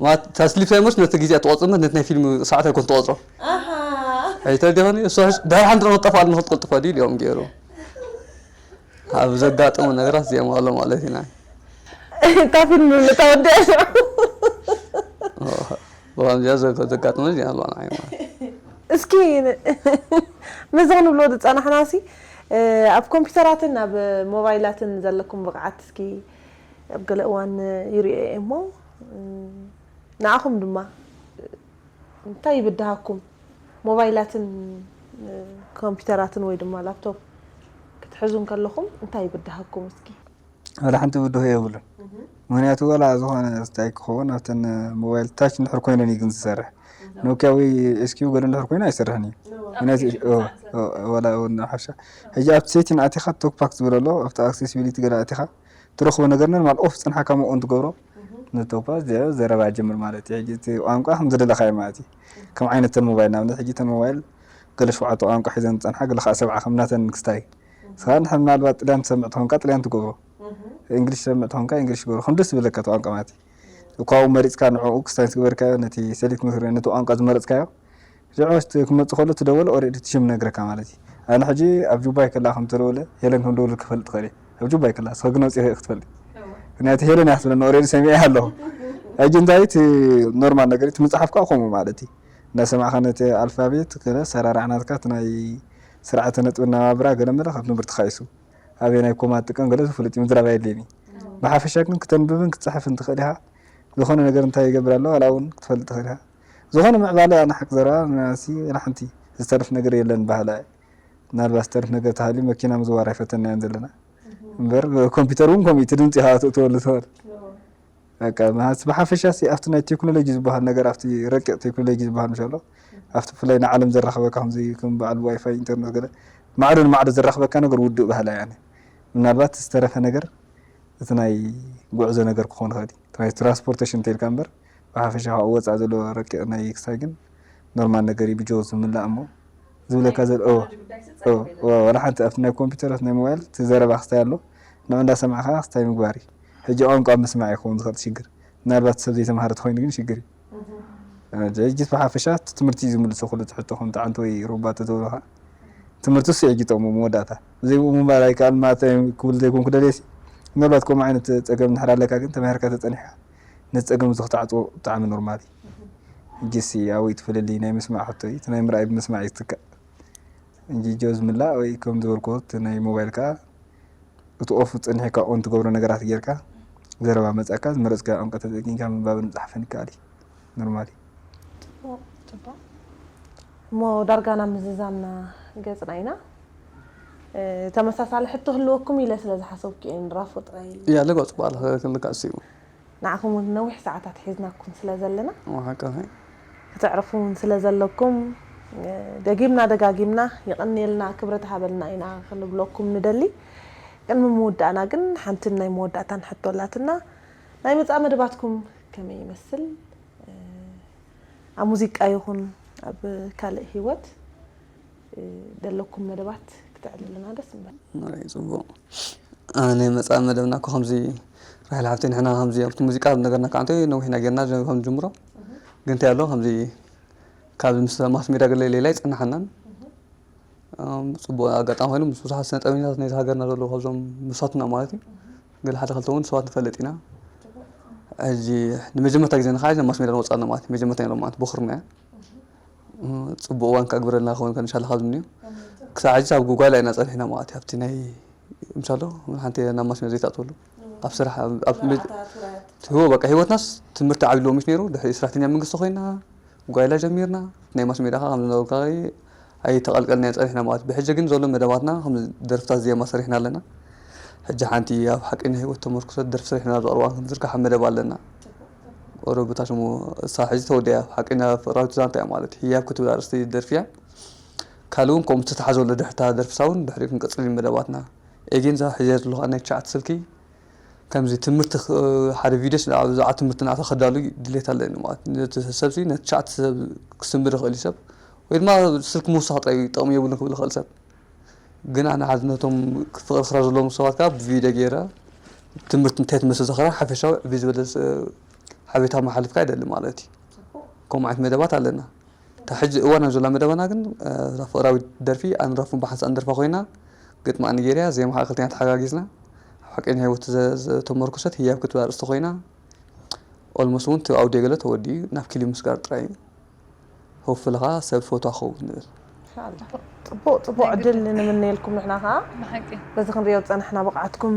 ማለት፣ እታ ስሊፕ ታይመርስ ነቲ ግዜ ትቆጽር፣ ነቲ ናይ ፊልም ሰዓት ኣይኮን ትቆጽሮ። ኣሃ። ኣይተረዲእኻኒ? እሱ ሕሽ-፣ ድሕሪ ሓንቲ ደቂቃ ክጠፍኣሉ ንክትቅልጥፈሉ ኢሉ እዮም ገይሩ። ኣብ ዘጋጠሙ ነገራት እዚኦም ኣሎ ማለት ኢና። እታ ፊልም ተወዲኣ። ብኸምዚኣ ዘ-፣ ዘጋጥመ እዚኣ ኣለዋ ንዓይ ማለት። እስኪ ን-፣ ነዚ ክንብሎ ዝጸናሕናሲ፣ እ፣ ኣብ ኮምፒውተራትን ኣብ ሞባይላትን ዘለኩም ብቕዓት እስኪ ኣብ ገለ እዋን ይርእዮ እየ እሞ፣ እ፣ ንዓኹም ድማ እንታይ ይብድሃኩም? ሞባይላትን፣ እ፣ ኮምፒውተራትን ወይ ድማ ላፕቶፕ ክትሕዙ እንከለኹም እንታይ ይብድሃኩም እስኪ? ዋላ ሓንቲ ብድሆ የብሉን። ምኽንያቱ ዋላ ዝኾነ እንታይ ክኸውን ኣብተን ሞባይል ታች እንድሕር ኮይነን እዩ ግን ዝሰርሕ። ኖኪያ ወይ ኤስኪው ገለ እንድሕር ኮይኑ ኣይሰርሕን እዩ። ምኽንያቱ፣ ኦ፣ ኦ፣ ዋላ እውን ሓሻ። ሕጂ ኣብቲ ሴቲን ኣቲኻ ቶክፓክ ዝብል ኣሎ፣ ኣብቲ ኣክሴሲቢሊቲ ገለ ኣቲኻ ትረኽቦ ነገር ኖርማል ኦፍ ዝጸንሓካ ሞኦ እንትገብሮ፣ ንቶፓ ዘ-፣ ዘረባ ጀምር ማለት እዩ። ሕጂ እቲ ቋንቋ ከም ዝደለኻዮ ማለት እዩ። ከም ዓይነት ተን ሞባይል፣ ንኣብነት ሕጂ ተን ሞባይል ገለ ሸውዓተ ቋንቋ ሒዘን ዝጸንሓ፣ ገለ ከዓ ሰብዓ ከም ናተን ክስታይ። ንስኻ ንሕ-፣ ምናልባት ጥልያን ትሰምዕ ተኾንካ ጥልያን ትገብሮ። እንግሊሽ ትሰምዕ ተኾንካ እንግሊሽ ትገብሮ። ከም ደስ ዝብለካ እቲ ቋንቋ ማለት እዩ። እኳ ኣብኡ መሪጽካ ንዕኡ ክስታይ ምስ ገበርካዮ፣ ነቲ ሴሌክት ምስ ገበርካዮ፣ ነቲ ቋንቋ ዝመረጽካዮ፣ ሽዑ ክመጽእ ከሎ እቲ ደወል ኦልሬዲ እቲ ሽም ይነግረካ ማለት እዩ። ኣነ ሕጂ ኣብ ጁባይ ከላ ከም ተደወለ ሄለን ከም ደወለ ክፈልጥ ይኽእል እየ። ኣብ ጁባይ ከላ፣ እስኸ ግን ኣውጺእኺ ክትፈልጥ። እወ። ምኽንያቱ ሄለን እያ ክትብለኒ ኦልሬዲ ሰሚዐ ኣለኹ። ሕጂ እንታይ እቲ ኖርማል ነገር እቲ ምጽሓፍ ከዓ ከምኡ ማለት እዩ። እናሰማዕኻ ነቲ ኣልፋቤት ገለ ኣሰራርዓ ናትካ እቲ ናይ ስርዓተ ነጥቢ እናባብራ ገለ መለ ካብ ትምህርቲ ተኻይሱ ኣበየናይ ኮማ ትጥቀም ገለ ዝፍለጥ እዩ፣ ምዝራብ ኣየድልየኒ። ብሓፈሻ ግን ክተንብብን ክትጽሕፍን ትኽእል ኢኻ። ዝኾነ ነገር እንታይ ይገብር ኣሎ ዋላ እውን ክትፈልጥ ትኽእል ኢኻ። ዝኾነ ምዕባለ ኣነ ሓቂ ዘረባ ንናሲ ዋላ ሓንቲ ዝተርፍ ነገር የለን በሃላይ እየ። ምናልባት ዝተርፍ ነገር ተሃልዩ መኪና ምዝዋር ኣይፈተናዮን ዘለና። እምበር ኮምፒውተር እውን ከምኡ እዩ፣ እቲ ድምፂ ኢኻ ተእትወሉ ትኽእል። በቃ፣ ማለት ብሓፈሻ ሲ ኣብቲ ናይ ቴክኖሎጂ ዝበሃል ነገር፣ ኣብቲ ረቂቕ ቴክኖሎጂ ዝበሃል ምሽ ኣሎ፣ ኣብቲ ብፍላይ ንዓለም ዘራኽበካ ከምዚ ከም በዓል ዋይፋይ፣ ኢንተርነት ገለ ማዕዶ ንማዕዶ ዘራኽበካ ነገር ውዱእ ባህላ እያ። ምናልባት ዝተረፈ ነገር እቲ ናይ ጉዕዞ ነገር ክኾን ይኽእል እዩ። እቲ ናይ ትራንስፖርቴሽን እንተኢልካ እምበር፣ ብሓፈሻ ካብኡ ወፃእ ዘሎ ረቂቕ ናይ ክስታይ ግን ኖርማል ነገር እዩ፣ ብጆ ዝምላእ እሞ ዝብለካ ዘሎ፣ እዎ፣ ቴክኖሎጂ ጉዳይ ስለ እዎ፣ ጸገም የለን። እዎ፣ ዋላ ሓንቲ ኣብቲ ናይ ኮምፒውተር፣ ኣብቲ ናይ ሞባይል፣ እቲ ዘረባ ክስታይ ኣሎ፣ ንዑ እንዳሰማዕካ ክስታይ ምግባር እዩ። ሕጂ ቋንቋ ምስማዕ ይኸውን ዝኽእል ሽግር። ምናልባት ሰብ ዘይተማሃረ ተኾይኑ ግን ሽግር እዩ። እህ። ሕጂ ብሓፈሻ እቲ ትምህርቲ እዩ ዝምልሶ ኩሉ እቲ ሕቶ፣ ከምቲ ዓንተ ወይ ሩባ ተተብሎ ኸዓ። ትምህርቲ እሱ እዩ ሕጂ ጥቕሙ መወዳእታ። ብዘይ ብኡ ምንባር ኣይከኣል ማለት ክብል ዘይኮንኩ ደልየ ሲ። ምናልባት ከምኡ ዓይነት ጸገም እንድሕር ኣለካ ግን ተማሂርካ ተጸኒሕካ ነቲ ጸገም እዚ ክትዓጽዎ ብጣዕሚ ኖርማል እዩ። እህ። ሕጂ ሲ ኣብኡ እዩ እቲ ፍልልይ ናይ ምስማዕ ሕቶ እዩ። እቲ ናይ ምርኣይ ብምስማዕ እዩ ዝትካእ። እንጂ ጆ ዝምላእ ወይ ከም ዝበልክዎ እቲ ናይ ሞባይል ከኣ እቲ ኦፍ ጸኒሕካ ኦን ትገብሮ ነገራት ጌርካ ዘረባ መጻካ ዝመረጽካዮ ቋንቋ ተጠቂምካ ምንባብን ምጽሓፍን ይከኣል እዩ። ኖርማል እዩ። ጽቡቕ፣ ጽቡቕ። እሞ ዳርጋ ናብ ምዝዛምና ገጽና ኢና። እ፣ ተመሳሳሊ ሕቶ ህልወኩም ኢለ ስለ ዝሓሰብኩ እየ ንራፎ ጥራይ። እያ፣ ልግባ ጽቡቕ ኣለኻ፣ ክንልካ እሱ እዩ። ንዓኹም እውን ነዊሕ ሰዓታት ሒዝናኩም ስለ ዘለና፣ እዎ፣ ሓቅኺ። ከተዕርፉ እውን ስለ ዘለኩም፣ እ፣ ደጊምና ደጋጊምና የቐንየልና፣ ክብረት ሃበልና ኢና ክንብለኩም ንደሊ። ቅድሚ ምውዳእና ግን ሓንትን ናይ መወዳእታን ሕቶ ኣላትና። ናይ መጻኢ መደባትኩም ከመይ ይመስል? እ፣ ኣብ ሙዚቃ ይኹን ኣብ ካልእ ህይወት፣ እ፣ ዘለኩም መደባት ክተዕልልና ደስ ምበል። ኣይ፣ ጽቡቕ። ኣነ መጻኢ መደብና እኮ ከምዚ ራሄል ሓብተይ፣ ንሕና ከምዚ ኣብቲ ሙዚቃ ነገርና ከዓ እንተ ነዊሕና ጌርና ከም ንጅምሮ። እህ። ግን እንታይ ኣሎ ከምዚ ካብ ምስ ማስ ሜድያ ገለ ሌላ ኣይጸናሓናን። እህ። እም፣ ጽቡቕ ኣጋጣሚ ኮይኑ ምስ ብዙሓት ስነ ጥበበኛታት ናይዚ ሃገርና ዘለዉ ካብዞም ምሳትና ማለት እዩ። እህ። ገለ ሓደ ክልተ እውን ሰባት ንፈልጥ ኢና። ጽቡቕ። ሕጂ ንመጀመርታ ግዜ ንኸዓ ናብ ማስ ሜድያ ንወጽእ ኣለና ማለት እዩ። መጀመርታ ኢና ማለት ቦኽርና እያ። እህ። ጽቡቕ እዋን ከግብረልና ክኸውን ከ እንሻላ ካብ ዝምንዮ። ኣሜን። ክሳዕ ሕጂ ኣብ ጉጓላ ኢና ጸኒሕና ማለት እዩ። ኣብቲ ናይ፣ ምሻሎ፣ ሓንቲ ናብ ማስ ሜድያ ዘይትኣትወሉ። እህ። ኣብ ስራሕ፣ ኣብ፣ ኣብ መ-፣ መርዓታት፣ ውራያት። ህይወ-፣ በቃ ህይወትናስ ትምህርቲ ዓብይሉ ምሽ ነይሩ። ድሕሪ ሰራሕተኛ መንግስቲ ኮይና፣ ጉጓላ ጀሚርና። ናይ ማስ ሜድያ ከዓ ከም ዝነበርካ ኣይተቐልቀልና ኢና ጸኒሕና ማለት እዩ። ብሕጂ ግን ዘሎ መደባትና ከም ደርፍታት ዜማ ሰሪሕና ኣለና። ሕጂ ሓንቲ ኣብ ሓቀኛ ህይወት ተመርኩሰት ደርፊ ሰሪሕና ኣብ ዝቐርባ ክንዝርግሓ መደብ ኣለና። ኦሮ ብታሽሙ እሳ ሕጂ ተወዲኣ ሓቀኛ ፍቕራዊት ዛንታ እያ ማለት እዩ። ህያብ ክትብል ኣርእስቲ ደርፊ እያ። ካልእ እውን ከምኡ ዝተታሕዘ ዘሎ ድሕርታ ደርፊ ሳውን ድሕሪኡ ክንቅጽል እዩ መደባትና። ኤጌን እዛ ሒዘ ዘለኹ ናይ ትሽዓተ ስልኪ ከምዚ ትምህርቲ ኽ- ሓደ ቪድዮስ ብዛዕባ ትምህርቲ ናዕታ ከዳሉ ድሌት ኣለኒ ማለት ነቲ ሰብሲ ነቲ ትሽዓተ ሰብ ክስንብድ ይኽእል እዩ ሰብ ወይ ድማ ስልኪ ምውሳኽ ጥራይ ጥቕሚ የብሉን ክብል ይኽእል ሰብ ግን ኣነ ሓደ ነቶም ፍቕሪ ክራ ዘለዎም ሰባት ከዓ ብቪድዮ ገይረ ትምህርቲ እንታይ ትመስል ዘኽራ ሓፈሻዊ ዕብይ ዝበለ ሓቤታ መሓልፍካ ይደሊ ማለት እዩ ከምኡ ዓይነት መደባት ኣለና እታ ሕጂ እዋን ኣብ ዘላ መደባና ግን እዛ ፍቕራዊት ደርፊ ኣንራፉን ብሓንሳእ ንደርፋ ኮይና ግጥማ ንጌርያ ዜማ ከዓ ክልተኛ ተሓጋጊዝና ኣብ ሓቀኛ ህይወት ዘተመርኮሰት ህያብ ክትብል ኣርእስቲ ኮይና ኦልሞስ እውን እቲ ኣውዲዮ ገለ ተወዲኡ ናብ ክሊብ ምስጋር ጥራይ እዩ ሆፍልኻ ሰብ ፈትዋ ክኸውን ንብል ጽቡቅ ጽቡቅ ዕድል ንምነየልኩም ንሕና ከዓ ብሓቂ በዚ ክንሪኦ ዝፀናሕና ብቕዓትኩም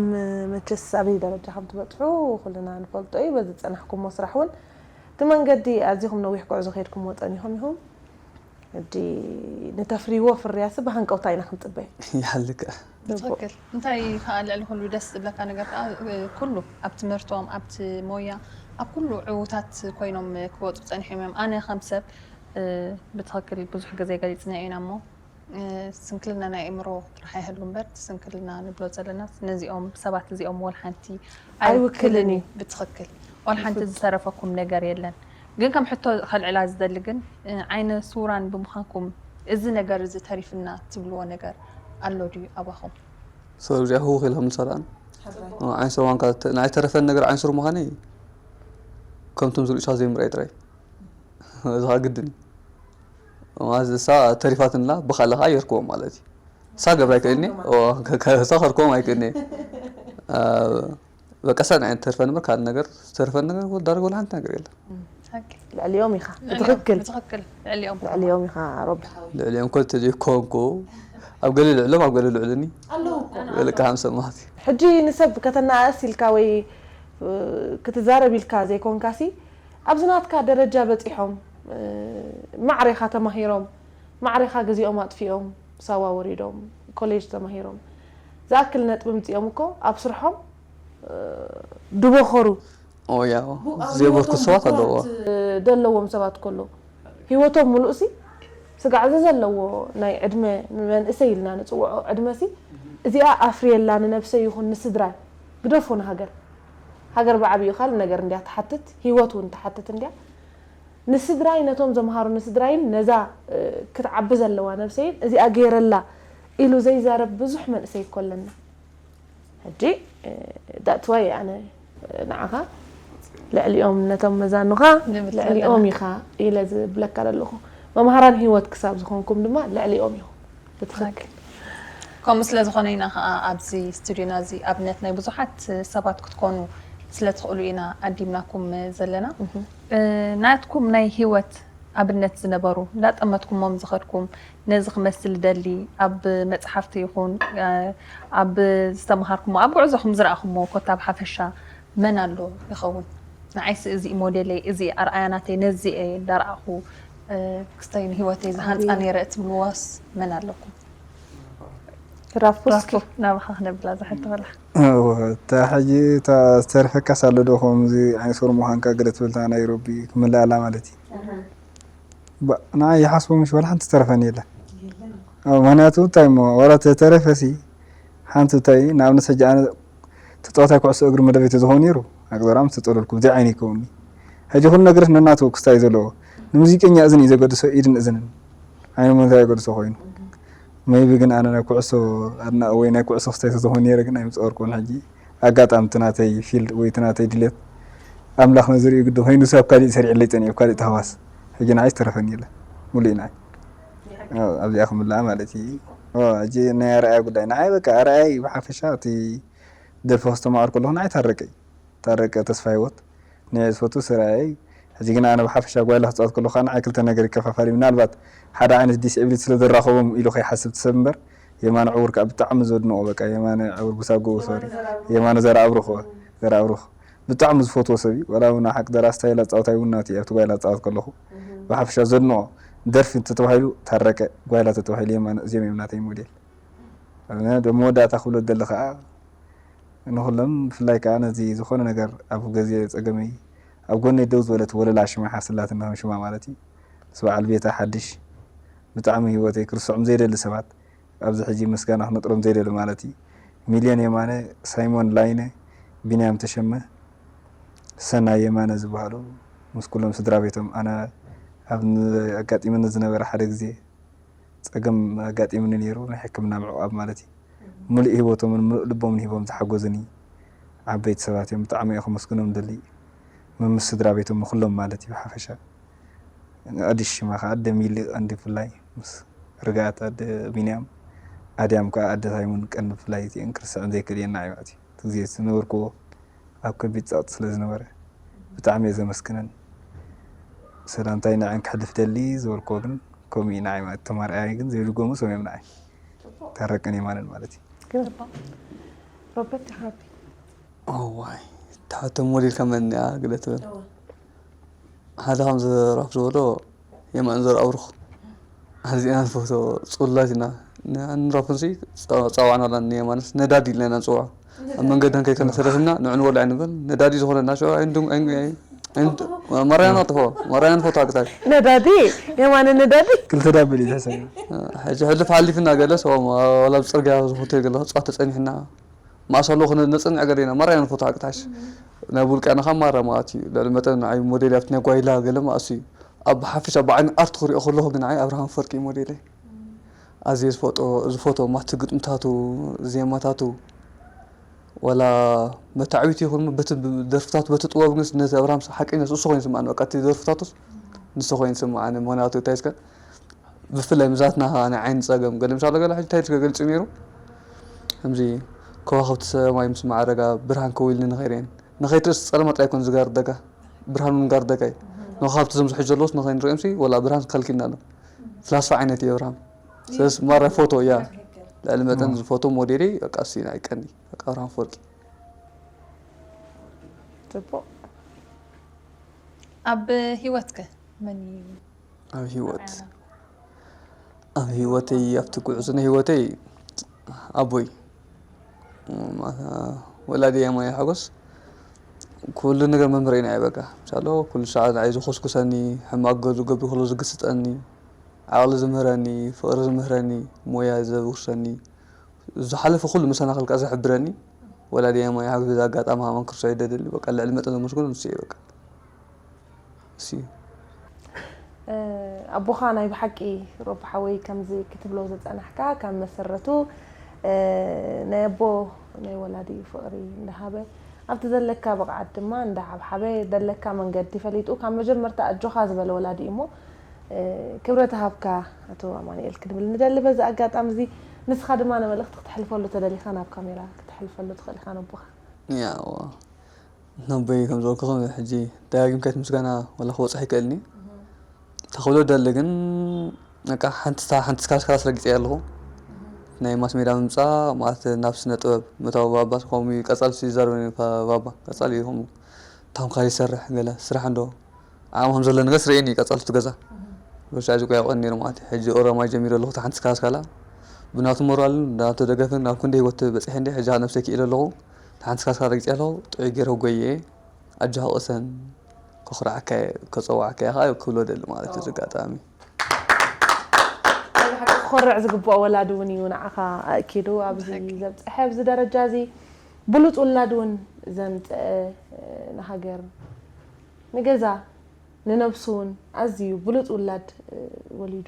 መቸስ ኣበይ ደረጃ ከም ትበፅሑ ኩልና ንፈልጦ እዩ በዚ ዝፀናሕኩሞ ስራሕ እውን እቲ መንገዲ ኣዚኹም ነዊሕ ጉዕዞ ከይድኩሞ ፀኒኹም ኢኹም ሕጂ ንተፍርይዎ ፍርያሲ ብሃንቀውታ ኢና ክንፅበይ ይሃልከ ብትኽክል እንታይ ከዓ ልዕሊ ኩሉ ደስ ዝብለካ ነገር ከዓ ኩሉ ኣብ ትምህርቶም ኣብቲ ሞያ ኣብ ኩሉ ዕዉታት ኮይኖም ክወፁ ፀኒሖም እዮም ኣነ ከም ሰብ ብትኽክል ብዙሕ ግዜ ገሊፅና ኢና እሞ ስንክልና ናይ ኣእምሮ ጥራሕ ኣይህሉ እምበር ስንክልና ንብሎ ዘለና ነዚኦም ሰባት እዚኦም ወል ሓንቲ ኣይውክልን እዩ ብትኽክል ወል ሓንቲ ዝተረፈኩም ነገር የለን ግን ከም ሕቶ ከልዕላ ዝደሊ ግን ዓይነ ስውራን ብምዃንኩም እዚ ነገር እዚ ተሪፍና ትብልዎ ነገር ኣሎ ድዩ ኣባኹም ሰብ እዚኣ ህውኽ ኢልካ ምልሳ ደኣ ዓይን ስርዋንካ ንዓይ ተረፈን ነገር ዓይን ስሩ ምዃነይ ከምቶም ዝርእዩ ሰባት ዘይምርኣይ ጥራይ እዚ ከዓ ግድን እዩ እሳ ተሪፋትንላ ብካልእ ከዓ የርክቦም ማለት እዩ እሳ ገብራ ኣይክእልኒ እሳ ከርክቦም ኣይክእልኒ በቃ እሳ ንዓይ ተርፈን እምበር ካልእ ነገር ዝተርፈን ነገር ዳርጎ ሓንቲ ነገር የለን ልዕሊኦም ኢኻ ብትኽክል ልዕሊኦም ልዕሊኦም ኢኻ ሮቢ ልዕሊኦም ኮ ተዘይኮንኩ ኣብ ገለ ልዕሎም ኣብ ገለ ልዕልኒ ገለ ከዓ ምሰማት ሕጂ ንሰብ ከተናኣእስ ኢልካ ወይ ክትዛረብ ኢልካ ዘይኮንካሲ ኣብዚ ናትካ ደረጃ በፂሖም ማዕሬኻ ተማሂሮም ማዕሬኻ ግዜኦም ኣጥፊኦም ሳዋ ወሪዶም ኮሌጅ ተማሂሮም ዝኣክል ነጥቢ ምፅኦም እኮ ኣብ ስርሖም ድቦኸሩ ኦያ ዘይበርኩ ሰባት ኣለዎ ደለዎም ሰባት ከሎ ህይወቶም ሙሉእ ሲ ስጋዕ እዚ ዘለዎ ናይ ዕድመ መንእሰይ ኢልና ንፅውዖ ዕድመ ሲ እዚኣ ኣፍርየላ ንነብሰይ ይኹን ንስድራይ ግደፎ ንሃገር ሃገር ብዓብዩ ካልእ ነገር እንድያ ትሓትት ህይወት እውን ትሓትት እንድያ ንስድራይ ነቶም ዘምሃሩኒ ስድራይን ነዛ ክትዓቢ ዘለዋ ነብሰይን እዚኣ ገይረላ ኢሉ ዘይዛረብ ብዙሕ መንእሰይ እኮ ኣለና ሕጂ that's why ኣነ ንዓኻ ልዕሊኦም ነቶም መዛኑኻ ልዕሊኦም ኢኻ ኢለ ዝብለካ ዘለኹ መምሃራን ህይወት ክሳብ ዝኾንኩም ድማ ልዕሊኦም ኢኹም ብትኽክል ከምኡ ስለ ዝኾነ ኢና ከዓ ኣብዚ ስቱድዮና እዚ ኣብነት ናይ ብዙሓት ሰባት ክትኮኑ ስለ ትኽእሉ ኢና ኣዲምናኩም ዘለና ናትኩም ናይ ህይወት ኣብነት ዝነበሩ እንዳጠመትኩሞም ዝኸድኩም ነዚ ክመስል ደሊ ኣብ መፅሓፍቲ ይኹን ኣብ ዝተምሃርኩሞ ኣብ ጉዕዞኹም ዝረእኹሞ ኮታ ኣብ ሓፈሻ መን ኣሎ ይኸውን ንዓይሲ እዚ ሞዴለይ እዚ ኣርኣያ ናተይ ነዚ እየ እንዳረኣኹ ክስተይ ንህይወተይ ዝሃንፃ ነይረ እትብልዎስ መን ኣለኩም ራፉ እስኪ ናባኻ ክነብላ ዝሕቶ በላ እታ ሕጂ እታ ዝተርፈካስ ኣሎ ዶ ከምዚ ዓይነስውር ምዃንካ ገለ ትብል እታ ናይ ረቢ ክምልኣላ ማለት እዩ ንዓይ ይሓስቦ ምሽ ዋላ ሓንቲ ዝተረፈኒ የለን ምክንያቱ እንታይ እሞ ዋላ ተተረፈሲ ሓንቲ እንታይ ንኣብነት ሕጂ ኣነ ተፃዋታይ ኩዕሶ እግሪ መደበይ ተዝኾን ነይሩ ኣቅዘራም ዝተፀለልኩ ብዘይ ዓይነ ይከውኒ ሕጂ ኩሉ ነገርስ ነናቱ ክስታይ ዘለዎ ንሙዚቀኛ እዝን እዩ ዘገድሶ ኢድን እዝንን ዓይነ ሞንታ የገድሶ ኮይኑ maybe ግን ኣነ ናይ ኩዕሶ ኣድናቂ ወይ ናይ ኩዕሶ ክስታይ ተዝኾን ነይረ ግን ኣይምፀወርኩን ሕጂ ኣጋጣሚ እቲ ናተይ field ወይ እቲ ናተይ ድሌት ኣምላኽ ነዚ ሪኡ ግዲ ኮይኑ ሰብ ካሊእ ሰሪዕለይ ፀኒሑ ካሊእ ተሃዋስ ሕጂ ንዓይ ዝተረፈኒ የለ ሙሉእ ንዓይ ኣብዚኣ ክምላኣ ማለት እዩ ሕጂ ናይ ኣርኣያ ጉዳይ ንዓይ በቃ ኣርኣያይ ብሓፈሻ እቲ ደርፊ ከስተማቕር ከለኹ ንዓይ ታረቀ እዩ ታረቀ ተስፋ ህይወት ንዝፈቱ ስራይ ሕጂ ግን ኣነ ብሓፈሻ ጓይላ ክፃወት ከለኹ ከዓ ንዓይ ክልተ ነገር ይከፋፋል እዩ ምናልባት ሓደ ዓይነት disability ስለ ዘራኸቦም ኢሉ ከይሓስብ ትሰብ እምበር የማነ ዕውር ከዓ ብጣዕሚ ዘድንቆ በቃ የማነ ዕውር ብሳብ ጎኡ sorry የማነ ዘርኣብሩኽ ዘርኣብሩኽ ብጣዕሚ ዝፈትዎ ሰብ እዩ ዋላ እውን ሓቂ ደራ style ኣፃወታይ እውን ናቱ ኣብቲ ጓይላ ዝፃወት ከለኹ ብሓፈሻ ዘድንቆ ደርፊ እንተተባሂሉ ታረቀ ጓይላ ተተባሂሉ የማነ እዚኦም እዮም ናተይ ሞዴል ኣብ መወዳእታ ክብሎ ዝደሊ ከዓ ንኹሎም ብፍላይ ከዓ ነዚ ዝኾነ ነገር ኣብ ገዜ ፀገመይ ኣብ ጎነይ ደው ዝበለት ወለላ ሽማ ሓስላትና ከም ሽማ ማለት እዩ ምስ በዓል ቤታ ሓድሽ ብጣዕሚ ህይወተይ ክርስዖም ዘይደሊ ሰባት ኣብዚ ሕጂ ምስጋና ክነጥሮም ዘይደሊ ማለት እዩ ሚልዮን የማነ ሳይሞን ላይነ ቢንያም ተሸመ፣ ሰናይ የማነ ዝበሃሉ ምስ ኩሎም ስድራ ቤቶም፣ ኣነ ኣብ ን-፣ ኣጋጢሙኒ ዝነበረ ሓደ ግዜ ጸገም ኣጋጢሙኒ ነይሩ፣ ናይ ሕክምና ምዕቋብ ማለት እዩ። ምሉእ ህይወቶምን ምሉእ ልቦምን ሂቦም ዝሓገዙኒ ዓበይቲ ሰባት እዮም። ብጣዕሚ እየ ከመስግኖም ደሊ፣ መምስ ስድራ ቤቶም ንኩሎም ማለት እዩ ብሓፈሻ። ኣዲስ ሽማ ከዓ ኣደ ሚሊ ቀንዲ ብፍላይ ምስ ርግኣት ኣደ ቢንያም፣ ኣድያም ከዓ ኣደ ሳይሞን ቀንዲ ብፍላይ እቲአን ክርስዐን ዘይክእል እየን ንዓይ ማለት እዩ። እቲ ግዜ ዝነበርኩዎ ኣብ ከቢድ ጸቕጢ ስለ ዝነበረ ብጣዕሚ እየ ዘመስግነን። ሰላምታይ ንዐን ክሕልፍ ደሊ ዝበልኩዎ ግን ከምኡ እዩ ንዓይ ማለት ተማርኣይ ግን ዘይድገሙ ሰም እዮም ንዓይ ታረቀን የማነን ማለት እዩ። ግን ሮበት ተሓቢ እዋይ እታ ሕቶ ሞዴል ከመን እያ ግለ ትብል ሓደ ከም ዘራፍ ዝበሎ የማን ዘርኣብሩኽ ኣዚና ንፈቶ ጽላት ኢና ንራፍንሲ ጸዋዕና ላ የማንስ ነዳዲ ኢልና ኢና ንጽውዖ ኣብ መንገዲ ከይከነሰረትና ንዑ ንበልዕ ንብል ነዳዲ ዝኾነና ሽዑ ኣይንድም ማራያ ነጥፎ ማራያ ንፈቶ ኣቅጣይ ነዳዲ የማነ ነዳዲ ክልተ ዳብል እዩ ዝሕሰብ ሕጂ ሕልፍ ሓሊፍና ገለ ሰው ወላ ብፅርግያ ዝሆቴል ገለ ክፃወት ተፀኒሕና ማእሰሎ ክነፅንዕ ገለ ኢና ማራ ኢና ንፈትሖ ኣቅጣሽ ናይ ውልቀና ካብ ማራ ማለት እዩ ልዕሊ መጠን ንዓይ ሞዴል ኣብቲ ናይ ጓይላ ገለ ማእሱ እዩ ኣብ ሓፈሻ ብዓይኒ ኣርት ክሪኦ ከለኹ ግን ንዓይ ኣብርሃም ፈርቂ እዩ ሞዴለይ ኣዝየ ዝፈጦ ዝፈቶ ማቲ ግጥምታቱ ዜማታቱ ወላ መታዕቢቲ ይኹን በቲ ደርፍታቱ በቲ ጥበብ ግን ነቲ ኣብርሃም ሓቀኛ እሱ ኮይኑ ስምዓኒ በቃ እቲ ደርፍታቱስ ንሱ ኮይኑ ስምዓኒ ምክንያቱ እንታይ እስከ ብፍላይ ምዛትና ናይ ዓይኒ ፀገም ገለ ምሻ ገለ ሕጂ እንታይ ገሊፁ ነይሩ ከምዚ ከዋክብቲ ሰማይ ምስ ማዕረጋ ብርሃን ከዊልኒ ንኸይርየን ንኸይትርእስ ፀለማ ጥራይ ኮን ዝጋርደጋ ብርሃን እውን ጋርደጋ እዩ ንኸዋክብቲ ዞም ዝሕጅ ዘለዎስ ንኸይንሪኦም ሲ ወላ ብርሃን ከልኪልና ኣሎ ፍላስፋ ዓይነት እዩ ኣብርሃም ስለስ ማራ ፎቶ እያ ልዕሊ መጠን ዝፎቶ ሞዴሊ በቃ ሲ ናይ ቀኒ በቃ ኣብርሃም ፎርቂ ፅቡቅ ኣብ ህይወትከ መን እዩ ኣብ ህይወት ኣብ ህይወተይ ኣብቲ ጉዕዞ ናይ ህይወተይ ኣቦይ ወላዲ የማየ ሓጎስ ኩሉ ነገር መምህረይ ናይ በቃ ምሳሎ ኩሉ ሰዓት ንዓይ ዝኮስኩሰኒ ሕማቅ ገዱ ገብር ከሎ ዝግስጠኒ ዓቅሊ ዝምህረኒ ፍቅሪ ዝምህረኒ ሞያ ዘውርሰኒ ዝሓለፈ ኩሉ መሰናክል ከኣ ዘሕብረኒ ወላዲ የማየ ሓጎስ በዚ ኣጋጣሚ ከማን ክርስቶስ ይደደሊ በቃ ልዕሊ መጠን ዘመስግኖ ንሱ እየ በቃ እሱ እዩ ኣቦኻ ናይ ብሓቂ ሮቢ ሓወይ ከምዚ ክትብሎ ዝጸናሕካ ካብ መሰረቱ ናይ ኣቦ ናይ ወላዲ ፍቕሪ እንዳሃበ ኣብቲ ዘለካ ብቕዓት ድማ እንዳሓብሓበ ዘለካ መንገዲ ፈሊጡ ካብ መጀመርታ ኣጆኻ ዝበለ ወላዲ እዩ እሞ ክብረት ሃብካ ኣቶ ኣማንኤል ክንብል ንደሊ በዚ ኣጋጣሚ እዚ ንስኻ ድማ ንመልእኽቲ ክተሕልፈሉ ተደሊኻ ናብ ካሜራ ክተሕልፈሉ ትኽእል ኢኻ ነቦኻ ያዋ ነቦይ ከም ዝበልኩኹም ሕጂ ደጋጊምካ እቲ ምስጋና ወላ ክበፅሕ ይክእልኒ ተኽብሎ ደሊ ግን በቃ ሓንቲ ስታ ሓንቲ ስካላ ስካላ ረጊፀ ኣለኹ ናይ ማስ ሜዳ ምምፃእ ማለት ናብ ስነ ጥበብ ምእታው ባባ ከምኡ እዩ ቀፃል ይዛረበ ባባ ቀፃል እዩ ከምኡ ታምካ ይሰርሕ ገለ ስራሕ እንዶ ዓቕሚ ከም ዘሎ ነገር ስርኤኒ ቀፃል እቲ ገዛ በሻ እዚ ቆያ ቆን ነይሩ ማለት እዩ ሕጂ ኦሮማይ ጀሚሩ ኣለኹ ሓንቲ ስካላ ስካላ ብናቱ ሞራልን ናቱ ደገፍን ናብ ክንደ ህይወት በፂሐ እንደ ሕጂ ነብሰይ ክኢለ ኣለኹ ሓንቲ ስካላ ስካላ ረጊፀ ኣለኹ ጥዑይ ገይረ ጎየ ኣጆኻ ቅሰን ከኹርዓካ ከፀዋዕካ ኢኻ ክብሎ ደሊ ማለት እዩ ዝጋጣሚ ክኮርዕ ዝግብኦ ወላዲ እውን እዩ ንዓኻ ኣእኪሉ ኣብዚ ዘብፀሐ ኣብዚ ደረጃ እዚ ብሉፅ ውላድ እውን ዘምፀአ ንሃገር ንገዛ ንነብሱ እውን ኣዝዩ ብሉፅ ውላድ ወሊዱ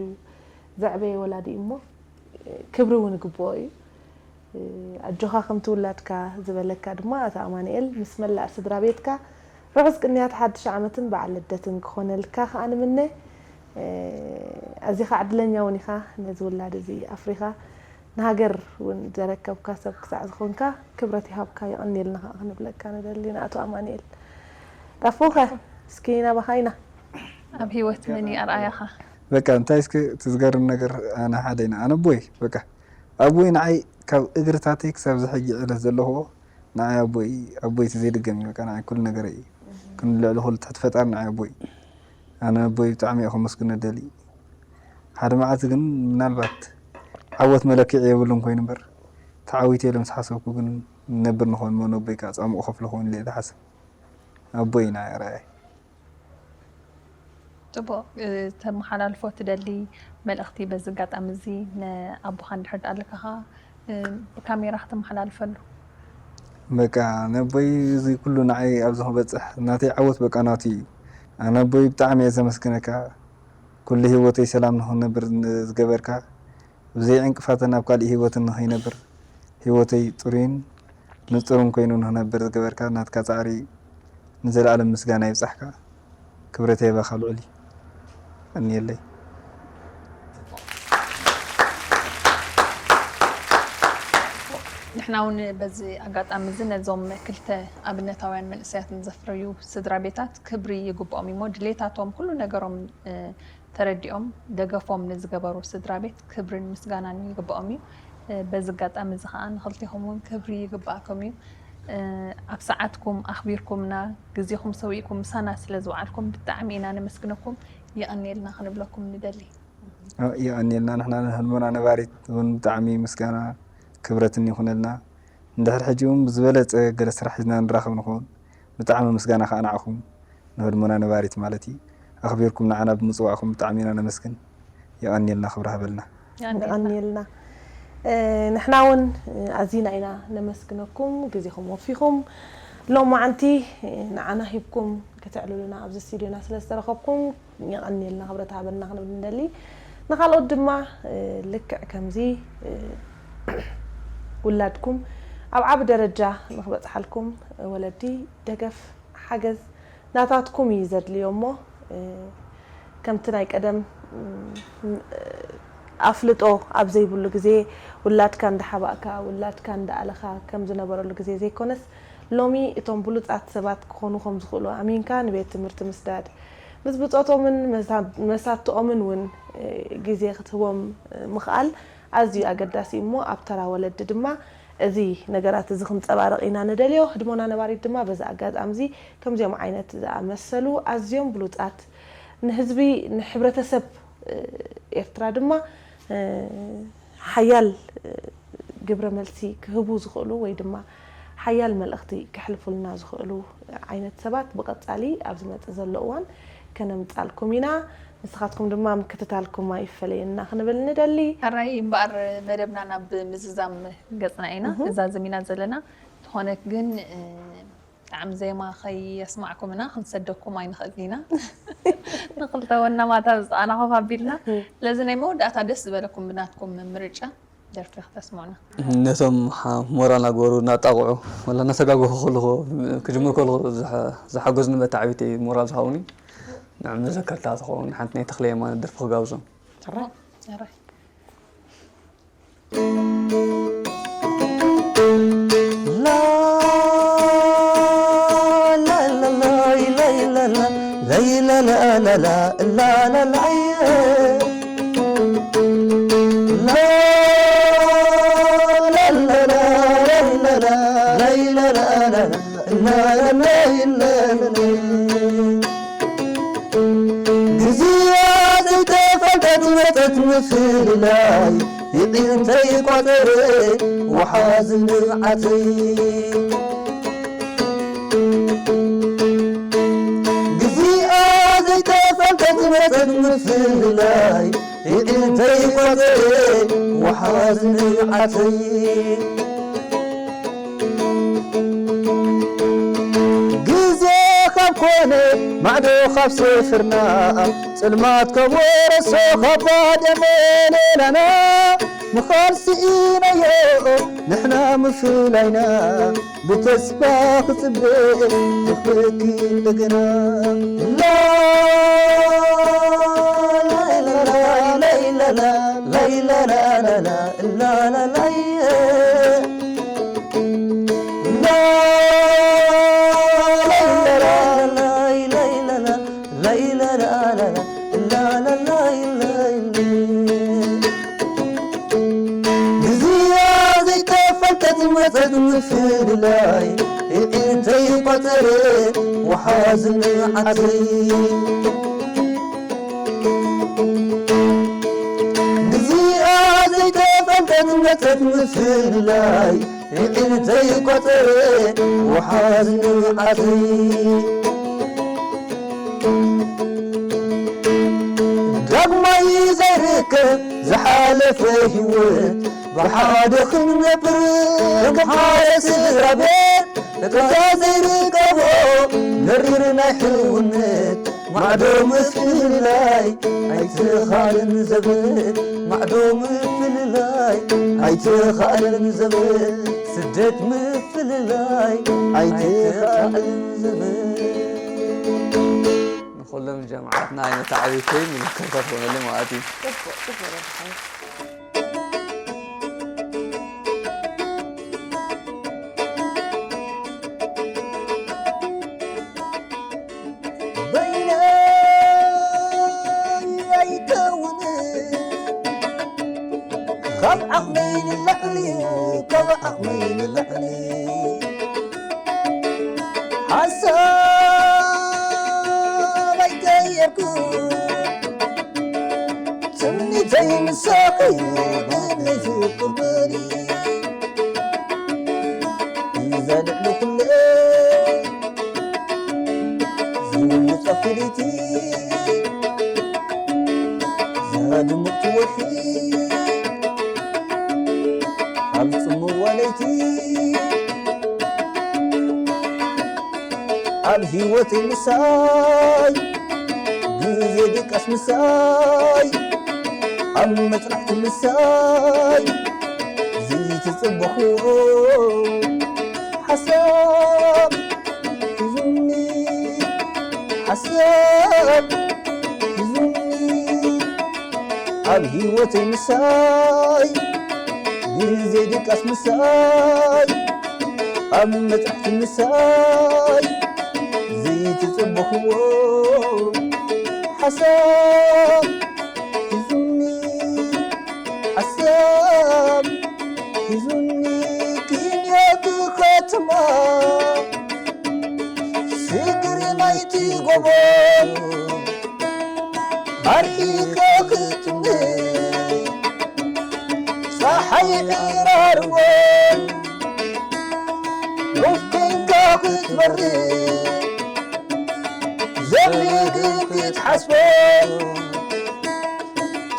ዘዕበየ ወላዲ እዩ እሞ ክብሪ እውን ይግብኦ እዩ ኣጆኻ ከምቲ ውላድካ ዝበለካ ድማ ኣቶ ኣማንኤል ምስ መላእ ስድራ ቤትካ ርሑስ ቅንያት ሓድሽ ዓመትን በዓል ልደትን ክኾነልካ ከዓ ንምነ ኣዚኻ ዕድለኛ እውን ኢኻ ነዚ ውላድ እዚ ኣፍሪኻ ንሃገር እውን ዘረከብካ ሰብ ክሳዕ ዝኾንካ ክብረት ይሃብካ የቐንየልና ከዓ ክንብለካ ንደሊ ንኣቶ ኣማንኤል ጣፎኸ እስኪ ናባኻ ኢና ኣብ ህይወት መን እዩ ኣርኣያኻ በቃ እንታይ እስኪ እቲ ዝገርም ነገር ኣነ ሓደ ኢና ኣነ ኣቦይ በቃ ኣቦይ ንዓይ ካብ እግርታተይ ክሳብ ዝሕጂ ዕለት ዘለኽዎ ንዓይ ኣቦይ ኣቦይ እቲ ዘይድገም እዩ በቃ ንዓይ ኩሉ ነገረይ እዩ ክንዲ ልዕሊ ኩሉ ትሕቲ ፈጣሪ ንዓይ ኣቦይ ኣነ ኣቦይ ብጣዕሚ እየ ከመስግኖ ደሊ ሓደ መዓልቲ ግን ምናልባት ዓወት መለክዒ የብሉን ኮይኑ እምበር ተዓዊተ ኢለ ምስ ሓሰብኩ ግን ነብር ንኾን እሞ ነቦይ ከዓ ፃምኡ ከፍሎ ክውን ኢለ ዝሓስብ ኣቦይ ኢና ርኣየ ፅቡቅ ተመሓላልፎ ትደሊ መልእኽቲ በዚ ኣጋጣሚ እዚ ንኣቦኻ እንድሕር ኣለካ ከዓ ብካሜራ ከተመሓላልፈሉ በቃ ነቦይ፣ እዚ ኩሉ ንዓይ ኣብዚ ክበጽሕ ናተይ ዓወት በቃ ናቱ እዩ። ኣነ ኣቦይ ብጣዕሚ እየ ዘመስግነካ፣ ኩሉ ህይወተይ ሰላም ንኽነብር ዝገበርካ፣ ብዘይ ዕንቅፋትን ኣብ ካልእ ህይወትን ንኸይነብር፣ ህይወተይ ጽሩይን ንጹርን ኮይኑ ንኽነብር ዝገበርካ፣ ናትካ ጻዕሪ ንዘለኣለም ምስጋና ይብጻሕካ። ክብረት የበኻ ልዑል። እኒየለይ። ንሕና እውን በዚ ኣጋጣሚ እዚ ነዞም ክልተ ኣብነታውያን መንእሰያት ንዘፍረዩ ስድራ ቤታት ክብሪ ይግብኦም እሞ ድሌታቶም ኩሉ ነገሮም ተረዲኦም ደገፎም ንዝገበሩ ስድራ ቤት ክብርን ምስጋናን ይግብኦም እዩ። በዚ ኣጋጣሚ እዚ ከዓ ንክልቴኹም እውን ክብሪ ይግብኣኩም እዩ። ኣብ ሰዓትኩም ኣኽቢርኩምና ግዜኹም ሰዊእኩም ምሳና ስለ ዝወዓልኩም ብጣዕሚ ኢና ነመስግነኩም። የቐንየልና ክንብለኩም ንደሊ። የቐንየልና። ንሕና ንህልሞና ነባሪት እውን ብጣዕሚ ምስጋና ክብረትን ይኹነልና። እንድሕር ሕጂ እውን ብዝበለፀ ገለ ስራሕ ሒዝና ንራኸብ ንኸውን። ብጣዕሚ ምስጋና ከዓ ንዓኹም ንህልሞና ነባሪት ማለት እዩ። ኣኽቢርኩም ንዓና ብምፅዋዕኩም ብጣዕሚ ኢና ነመስግን። የቐንየልና ክብሪ ሃበልና። የቐንየልና። ንሕና እውን ኣዚና ኢና ነመስግነኩም ግዜኹም ወፊኹም ሎማዓንቲ ንዓና ሂብኩም ከተዕልሉና ኣብዚ ስቱድዮና ስለ ዝተረኸብኩም የቐንየልና ክብረት ሃበልና ክንብል ንደሊ። ንኻልኦት ድማ ልክዕ ከምዚ ውላድኩም ኣብ ዓቢ ደረጃ ንክበፅሓልኩም ወለዲ ደገፍ ሓገዝ ናታትኩም እዩ ዘድልዮ እሞ ከምቲ ናይ ቀደም ኣፍልጦ ኣብ ዘይብሉ ግዜ ውላድካ እንዳሓባእካ ውላድካ እንዳኣለኻ ከም ዝነበረሉ ግዜ ዘይኮነስ ሎሚ እቶም ብሉጻት ሰባት ክኾኑ ከም ዝኽእሉ ኣሚንካ ንቤት ትምህርቲ ምስዳድ ምስ ብጾቶምን መሳትኦምን እውን ግዜ ክትህቦም ምኽኣል ኣዝዩ ኣገዳሲ እዩ እሞ ኣብ ተራ ወለዲ ድማ እዚ ነገራት እዚ ክንጸባረቕ ኢና ንደልዮ። ህድሞና ነባሪት ድማ በዚ ኣጋጣሚ እዚ ከምዚኦም ዓይነት ዝኣመሰሉ ኣዝዮም ብሉጻት ንህዝቢ ንሕብረተሰብ ኤርትራ ድማ ሓያል ግብረ መልሲ ክህቡ ዝኽእሉ ወይ ድማ ሓያል መልእኽቲ ከሕልፉልና ዝኽእሉ ዓይነት ሰባት ብቐጻሊ ኣብ ዝመጽእ ዘሎ እዋን ከነምጻልኩም ኢና። ንስኻትኩም ድማ ምክትታልኩም ኣይፈለየና ክንብል ንደሊ። ሕራይ እምበኣር መደብና ናብ ምዝዛም ገጽና ኢና እዛዝም ኢና ዘለና። እንተኾነ ግን ጣዕሚ ዜማ ከየስማዕኩምና ክንሰደኩም ኣይንኽእልን ኢና። ንኽልተ ወናማት ኣብ ዝጠኣና ኮፍ ኣቢልና ስለዚ ናይ መወዳእታ ደስ ዝበለኩም ብናትኩም ምርጫ ደርፊ ክተስምዑና። ነቶም ሞራልና ግበሩ እናጣቕዑ ወላ እናተጋገኹ ከለኹ ክጅምር ከለኹ ዝሓገዙኒ መተዓቢቲ ሞራል ዝሃቡኒ ንዕም መዘከርታ ዝኸውን ሓንቲ ናይ ተኽለ የማነ ደርፊ ክጋብዞም። ግዜኣ ዘይተፈልጠት መጸት ምፍልላይ ይቒንተይ ቋጸረ ወሓዚ ንብዓተይ ግዜኣ ዘይተፈልጠት መጸት ምፍልላይ ይቒንተይ ቋጸረ ወሓዚ ንብዓተይ ግዜ ካብ ኮነ ማዕዶ ካብ ሰፍርና ጽልማት ካብ ወረሶ ካብ ባደመ ሌላና ምኻድ ስኢናዮ ንሕና ምፍላይና ብተስፋ ክጽበ ክፍኪ እንደገና ግዜኣ ዘይተፈልጠት መጸት ምፍልላይ ይዒንተይ ቋጸረ ወሓዚ ንዓተይ ግዜኣ ዘይተፈልጠት መጸት ምፍልላይ ይዒንተይ ቋጸረ ወሓዚ ንዓተይ ዳግማይ ዘይርከብ ዝሓለፈ ህይወት ብሓደ ክንነብር ከም ሓደ ስድራ ቤት እታ ዘይርከቦ መሪር ናይ ሕውነት ማዕዶ ምፍልላይ ኣይትኻልን ዘብል ማዕዶ ምፍልላይ ኣይትኻልን ዘብል ስደት ምፍልላይ ኣይትኻልን ዘብል ንኹሎም ጀማዓትና ኣይነታዕብተይ ምልክታት ኾነሉ ማለት እዩ። ካብ ዓቕመይ ንላዕሊ ካብ ዓቕመይ ንላዕሊ ሓሳብ ኣይቀየርኩ ትምኒተይ ምሳኺ ብእግሪ ዝቅበል እዛ ልዕሊ ኩለ ዝውልቀ ፍልይቲ እዛ ድምቕቲ ወርሒ ኣብ ጽምዋ ለይቲ ኣብ ህይወተይ ምሳይ ግዜ ድቃስ ምሳይ ኣብ መጽናዕቲ ምሳይ ዘይተጸበኽዎ ሓሳብ ሒዙኒ ሓሳብ ሒዙኒ ኣብ ህይወተይ ምሳይ ግዜ ድቃስ ምሳይ ኣብ መጽሕቲ ምሳይ ዘይተጸበኽዎ ሓሳብ ሒዙኒ ሓሳብ ሒዙኒ ክንዮቱ ከተማ ስግሪ ናይቲ ጎቦ ኣርሒቐ ክትምህ ጸሓይ ዕራርቦ ዑፍ ኮይንካ ክትበርህ ዘብልግን ክትሓስቦ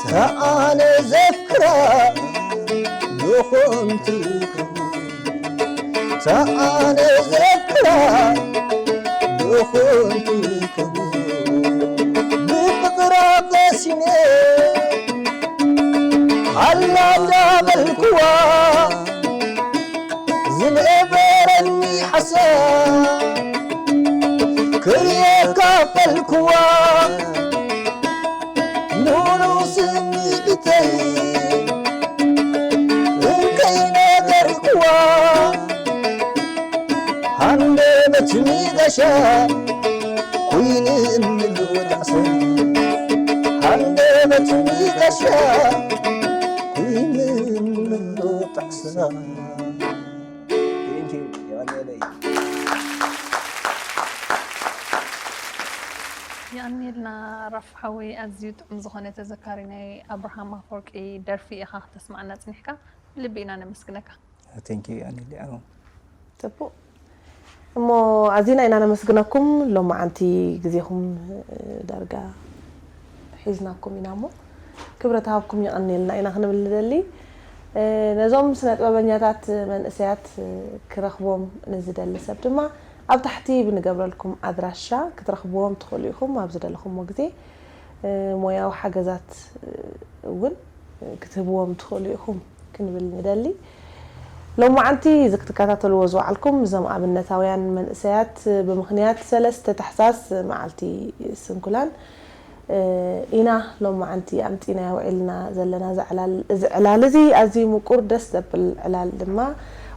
ተኣነ ዘፍቅራ ብኾንቱ ተኣነ ዘፍቅራ ብኾንቱ ብፍቕራ ቀሲነ ኣላ እንዳበልኩዋ ዝነበረኒ ሓሳብ ክየካፈልኩዋ ሙሉ ስምዒተይ እንከይነገርኩዋ ሃንደበት ሚጋሻ ኮይኑ እንሉ ጣዕሳ ሃንደበት ሚጋሻ ኮይኑ እንሉ ጣዕሳ የቐንየልና ራፍ ሓወይ፣ ኣዝዩ ጥዑም ዝኾነ ተዘካሪ ናይ ኣብርሃም ኣፈወርቂ ደርፊ ኢኻ ክተስምዓና ጽኒሕካ። ብልቢ ኢና ነመስግነካ። Thank you የቐንየለይ። ጽቡቕ እሞ ኣዚና ኢና ነመስግነኩም። ሎማዓንቲ ግዜኹም ዳርጋ ሒዝናኩም ኢና እሞ ክብረት ሃብኩም የቐንየልና ኢና ክንብል ንደሊ። ነዞም ስነ ጥበበኛታት መንእሰያት ክረኽቦም ንዝደሊ ሰብ ድማ ኣብ ታሕቲ ብንገብረልኩም ኣድራሻ ክትረኽብዎም ትኽእሉ ኢኹም። ኣብ ዝደለኹምዎ ግዜ ሞያዊ ሓገዛት እውን ክትህብዎም ትኽእሉ ኢኹም ክንብል ንደሊ። ሎማዓንቲ እዚ ክትከታተልዎ ዝወዓልኩም እዞም ኣብነታውያን መንእሰያት ብምኽንያት ሰለስተ ታሕሳስ መዓልቲ ስንኩላን ኢና ሎማዓንቲ ኣምፂናዮ ውዒልና ዘለና እዚ ዕላል። እዚ ዕላል እዚ ኣዝዩ ምቁር ደስ ዘብል ዕላል ድማ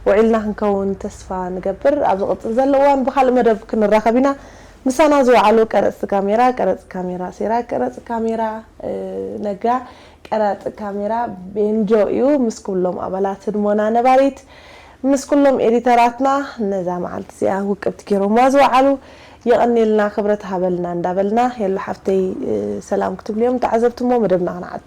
ውዒልና ክንከውን ተስፋ ንገብር። ኣብ ዝቕፅል ዘሎ እዋን ብኻልእ መደብ ክንራኸብ ኢና። ምሳና ዝወዓሉ ቀረፅቲ ካሜራ፣ ቀረፂ ካሜራ ሲራክ፣ ቀረፂ ካሜራ ነጋ፣ ቀራፂ ካሜራ ቤንጆ እዩ። ምስ ኩሎም ኣባላት ህድሞና ነባሪት፣ ምስ ኩሎም ኤዲተራትና ነዛ መዓልቲ እዚኣ ውቅብቲ ገይሮምዋ ዝወዓሉ የቐንየልና፣ ክብረት ሃበልና እንዳበልና፣ ሄሉ ሓፍተይ ሰላም ክትብልዮም ተዓዘብቲ እሞ መደብና ክንዓጹ።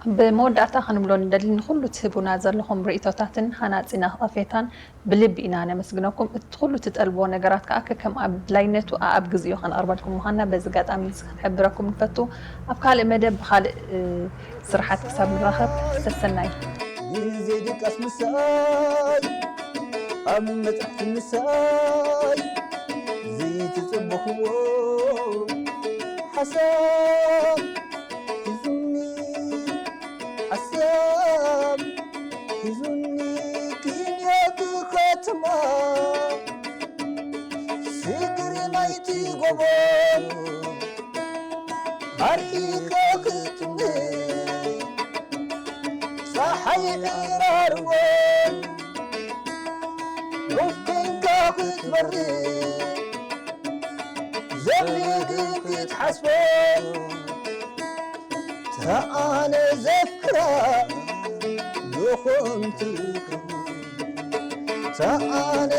ኣብ መወዳእታ ክንብሎ ንደሊ ንኹሉ ትህቡና ዘለኹም ርእይቶታትን ሃናጺ ነቐፌታን ብልቢ ኢና ነመስግነኩም። እቲ ኩሉ ትጠልብዎ ነገራት ከኣ ከከም ኣድላይነቱ ኣኣብ ግዚኡ ከነቕርበልኩም ምዃንና በዚ ኣጋጣሚ እዚ ክንሕብረኩም ንፈቱ። ኣብ ካልእ መደብ ብኻልእ ስርሓት ክሳብ ንራኸብ ሰሰናዩ። ግዜ ድቃስ ምሳይ ኣብ መጽሕፍ ምሳይ ዘይተጸበኽዎ ሓሳብ ሒዙኒ፣ ሓሳብ ሒዙኒ። ክንያቱ ከተማ ስግሪ ናይቲ ጎቦ ኣርሒቐ ክትምህ ጸሓይ ዕራርቦ ዑፍ ኮይንካ ክትበርር ዘድልዩ ግን ክትሓስቦ ተኣነ ዘፍቅራ ብኾንቱ ተኣነ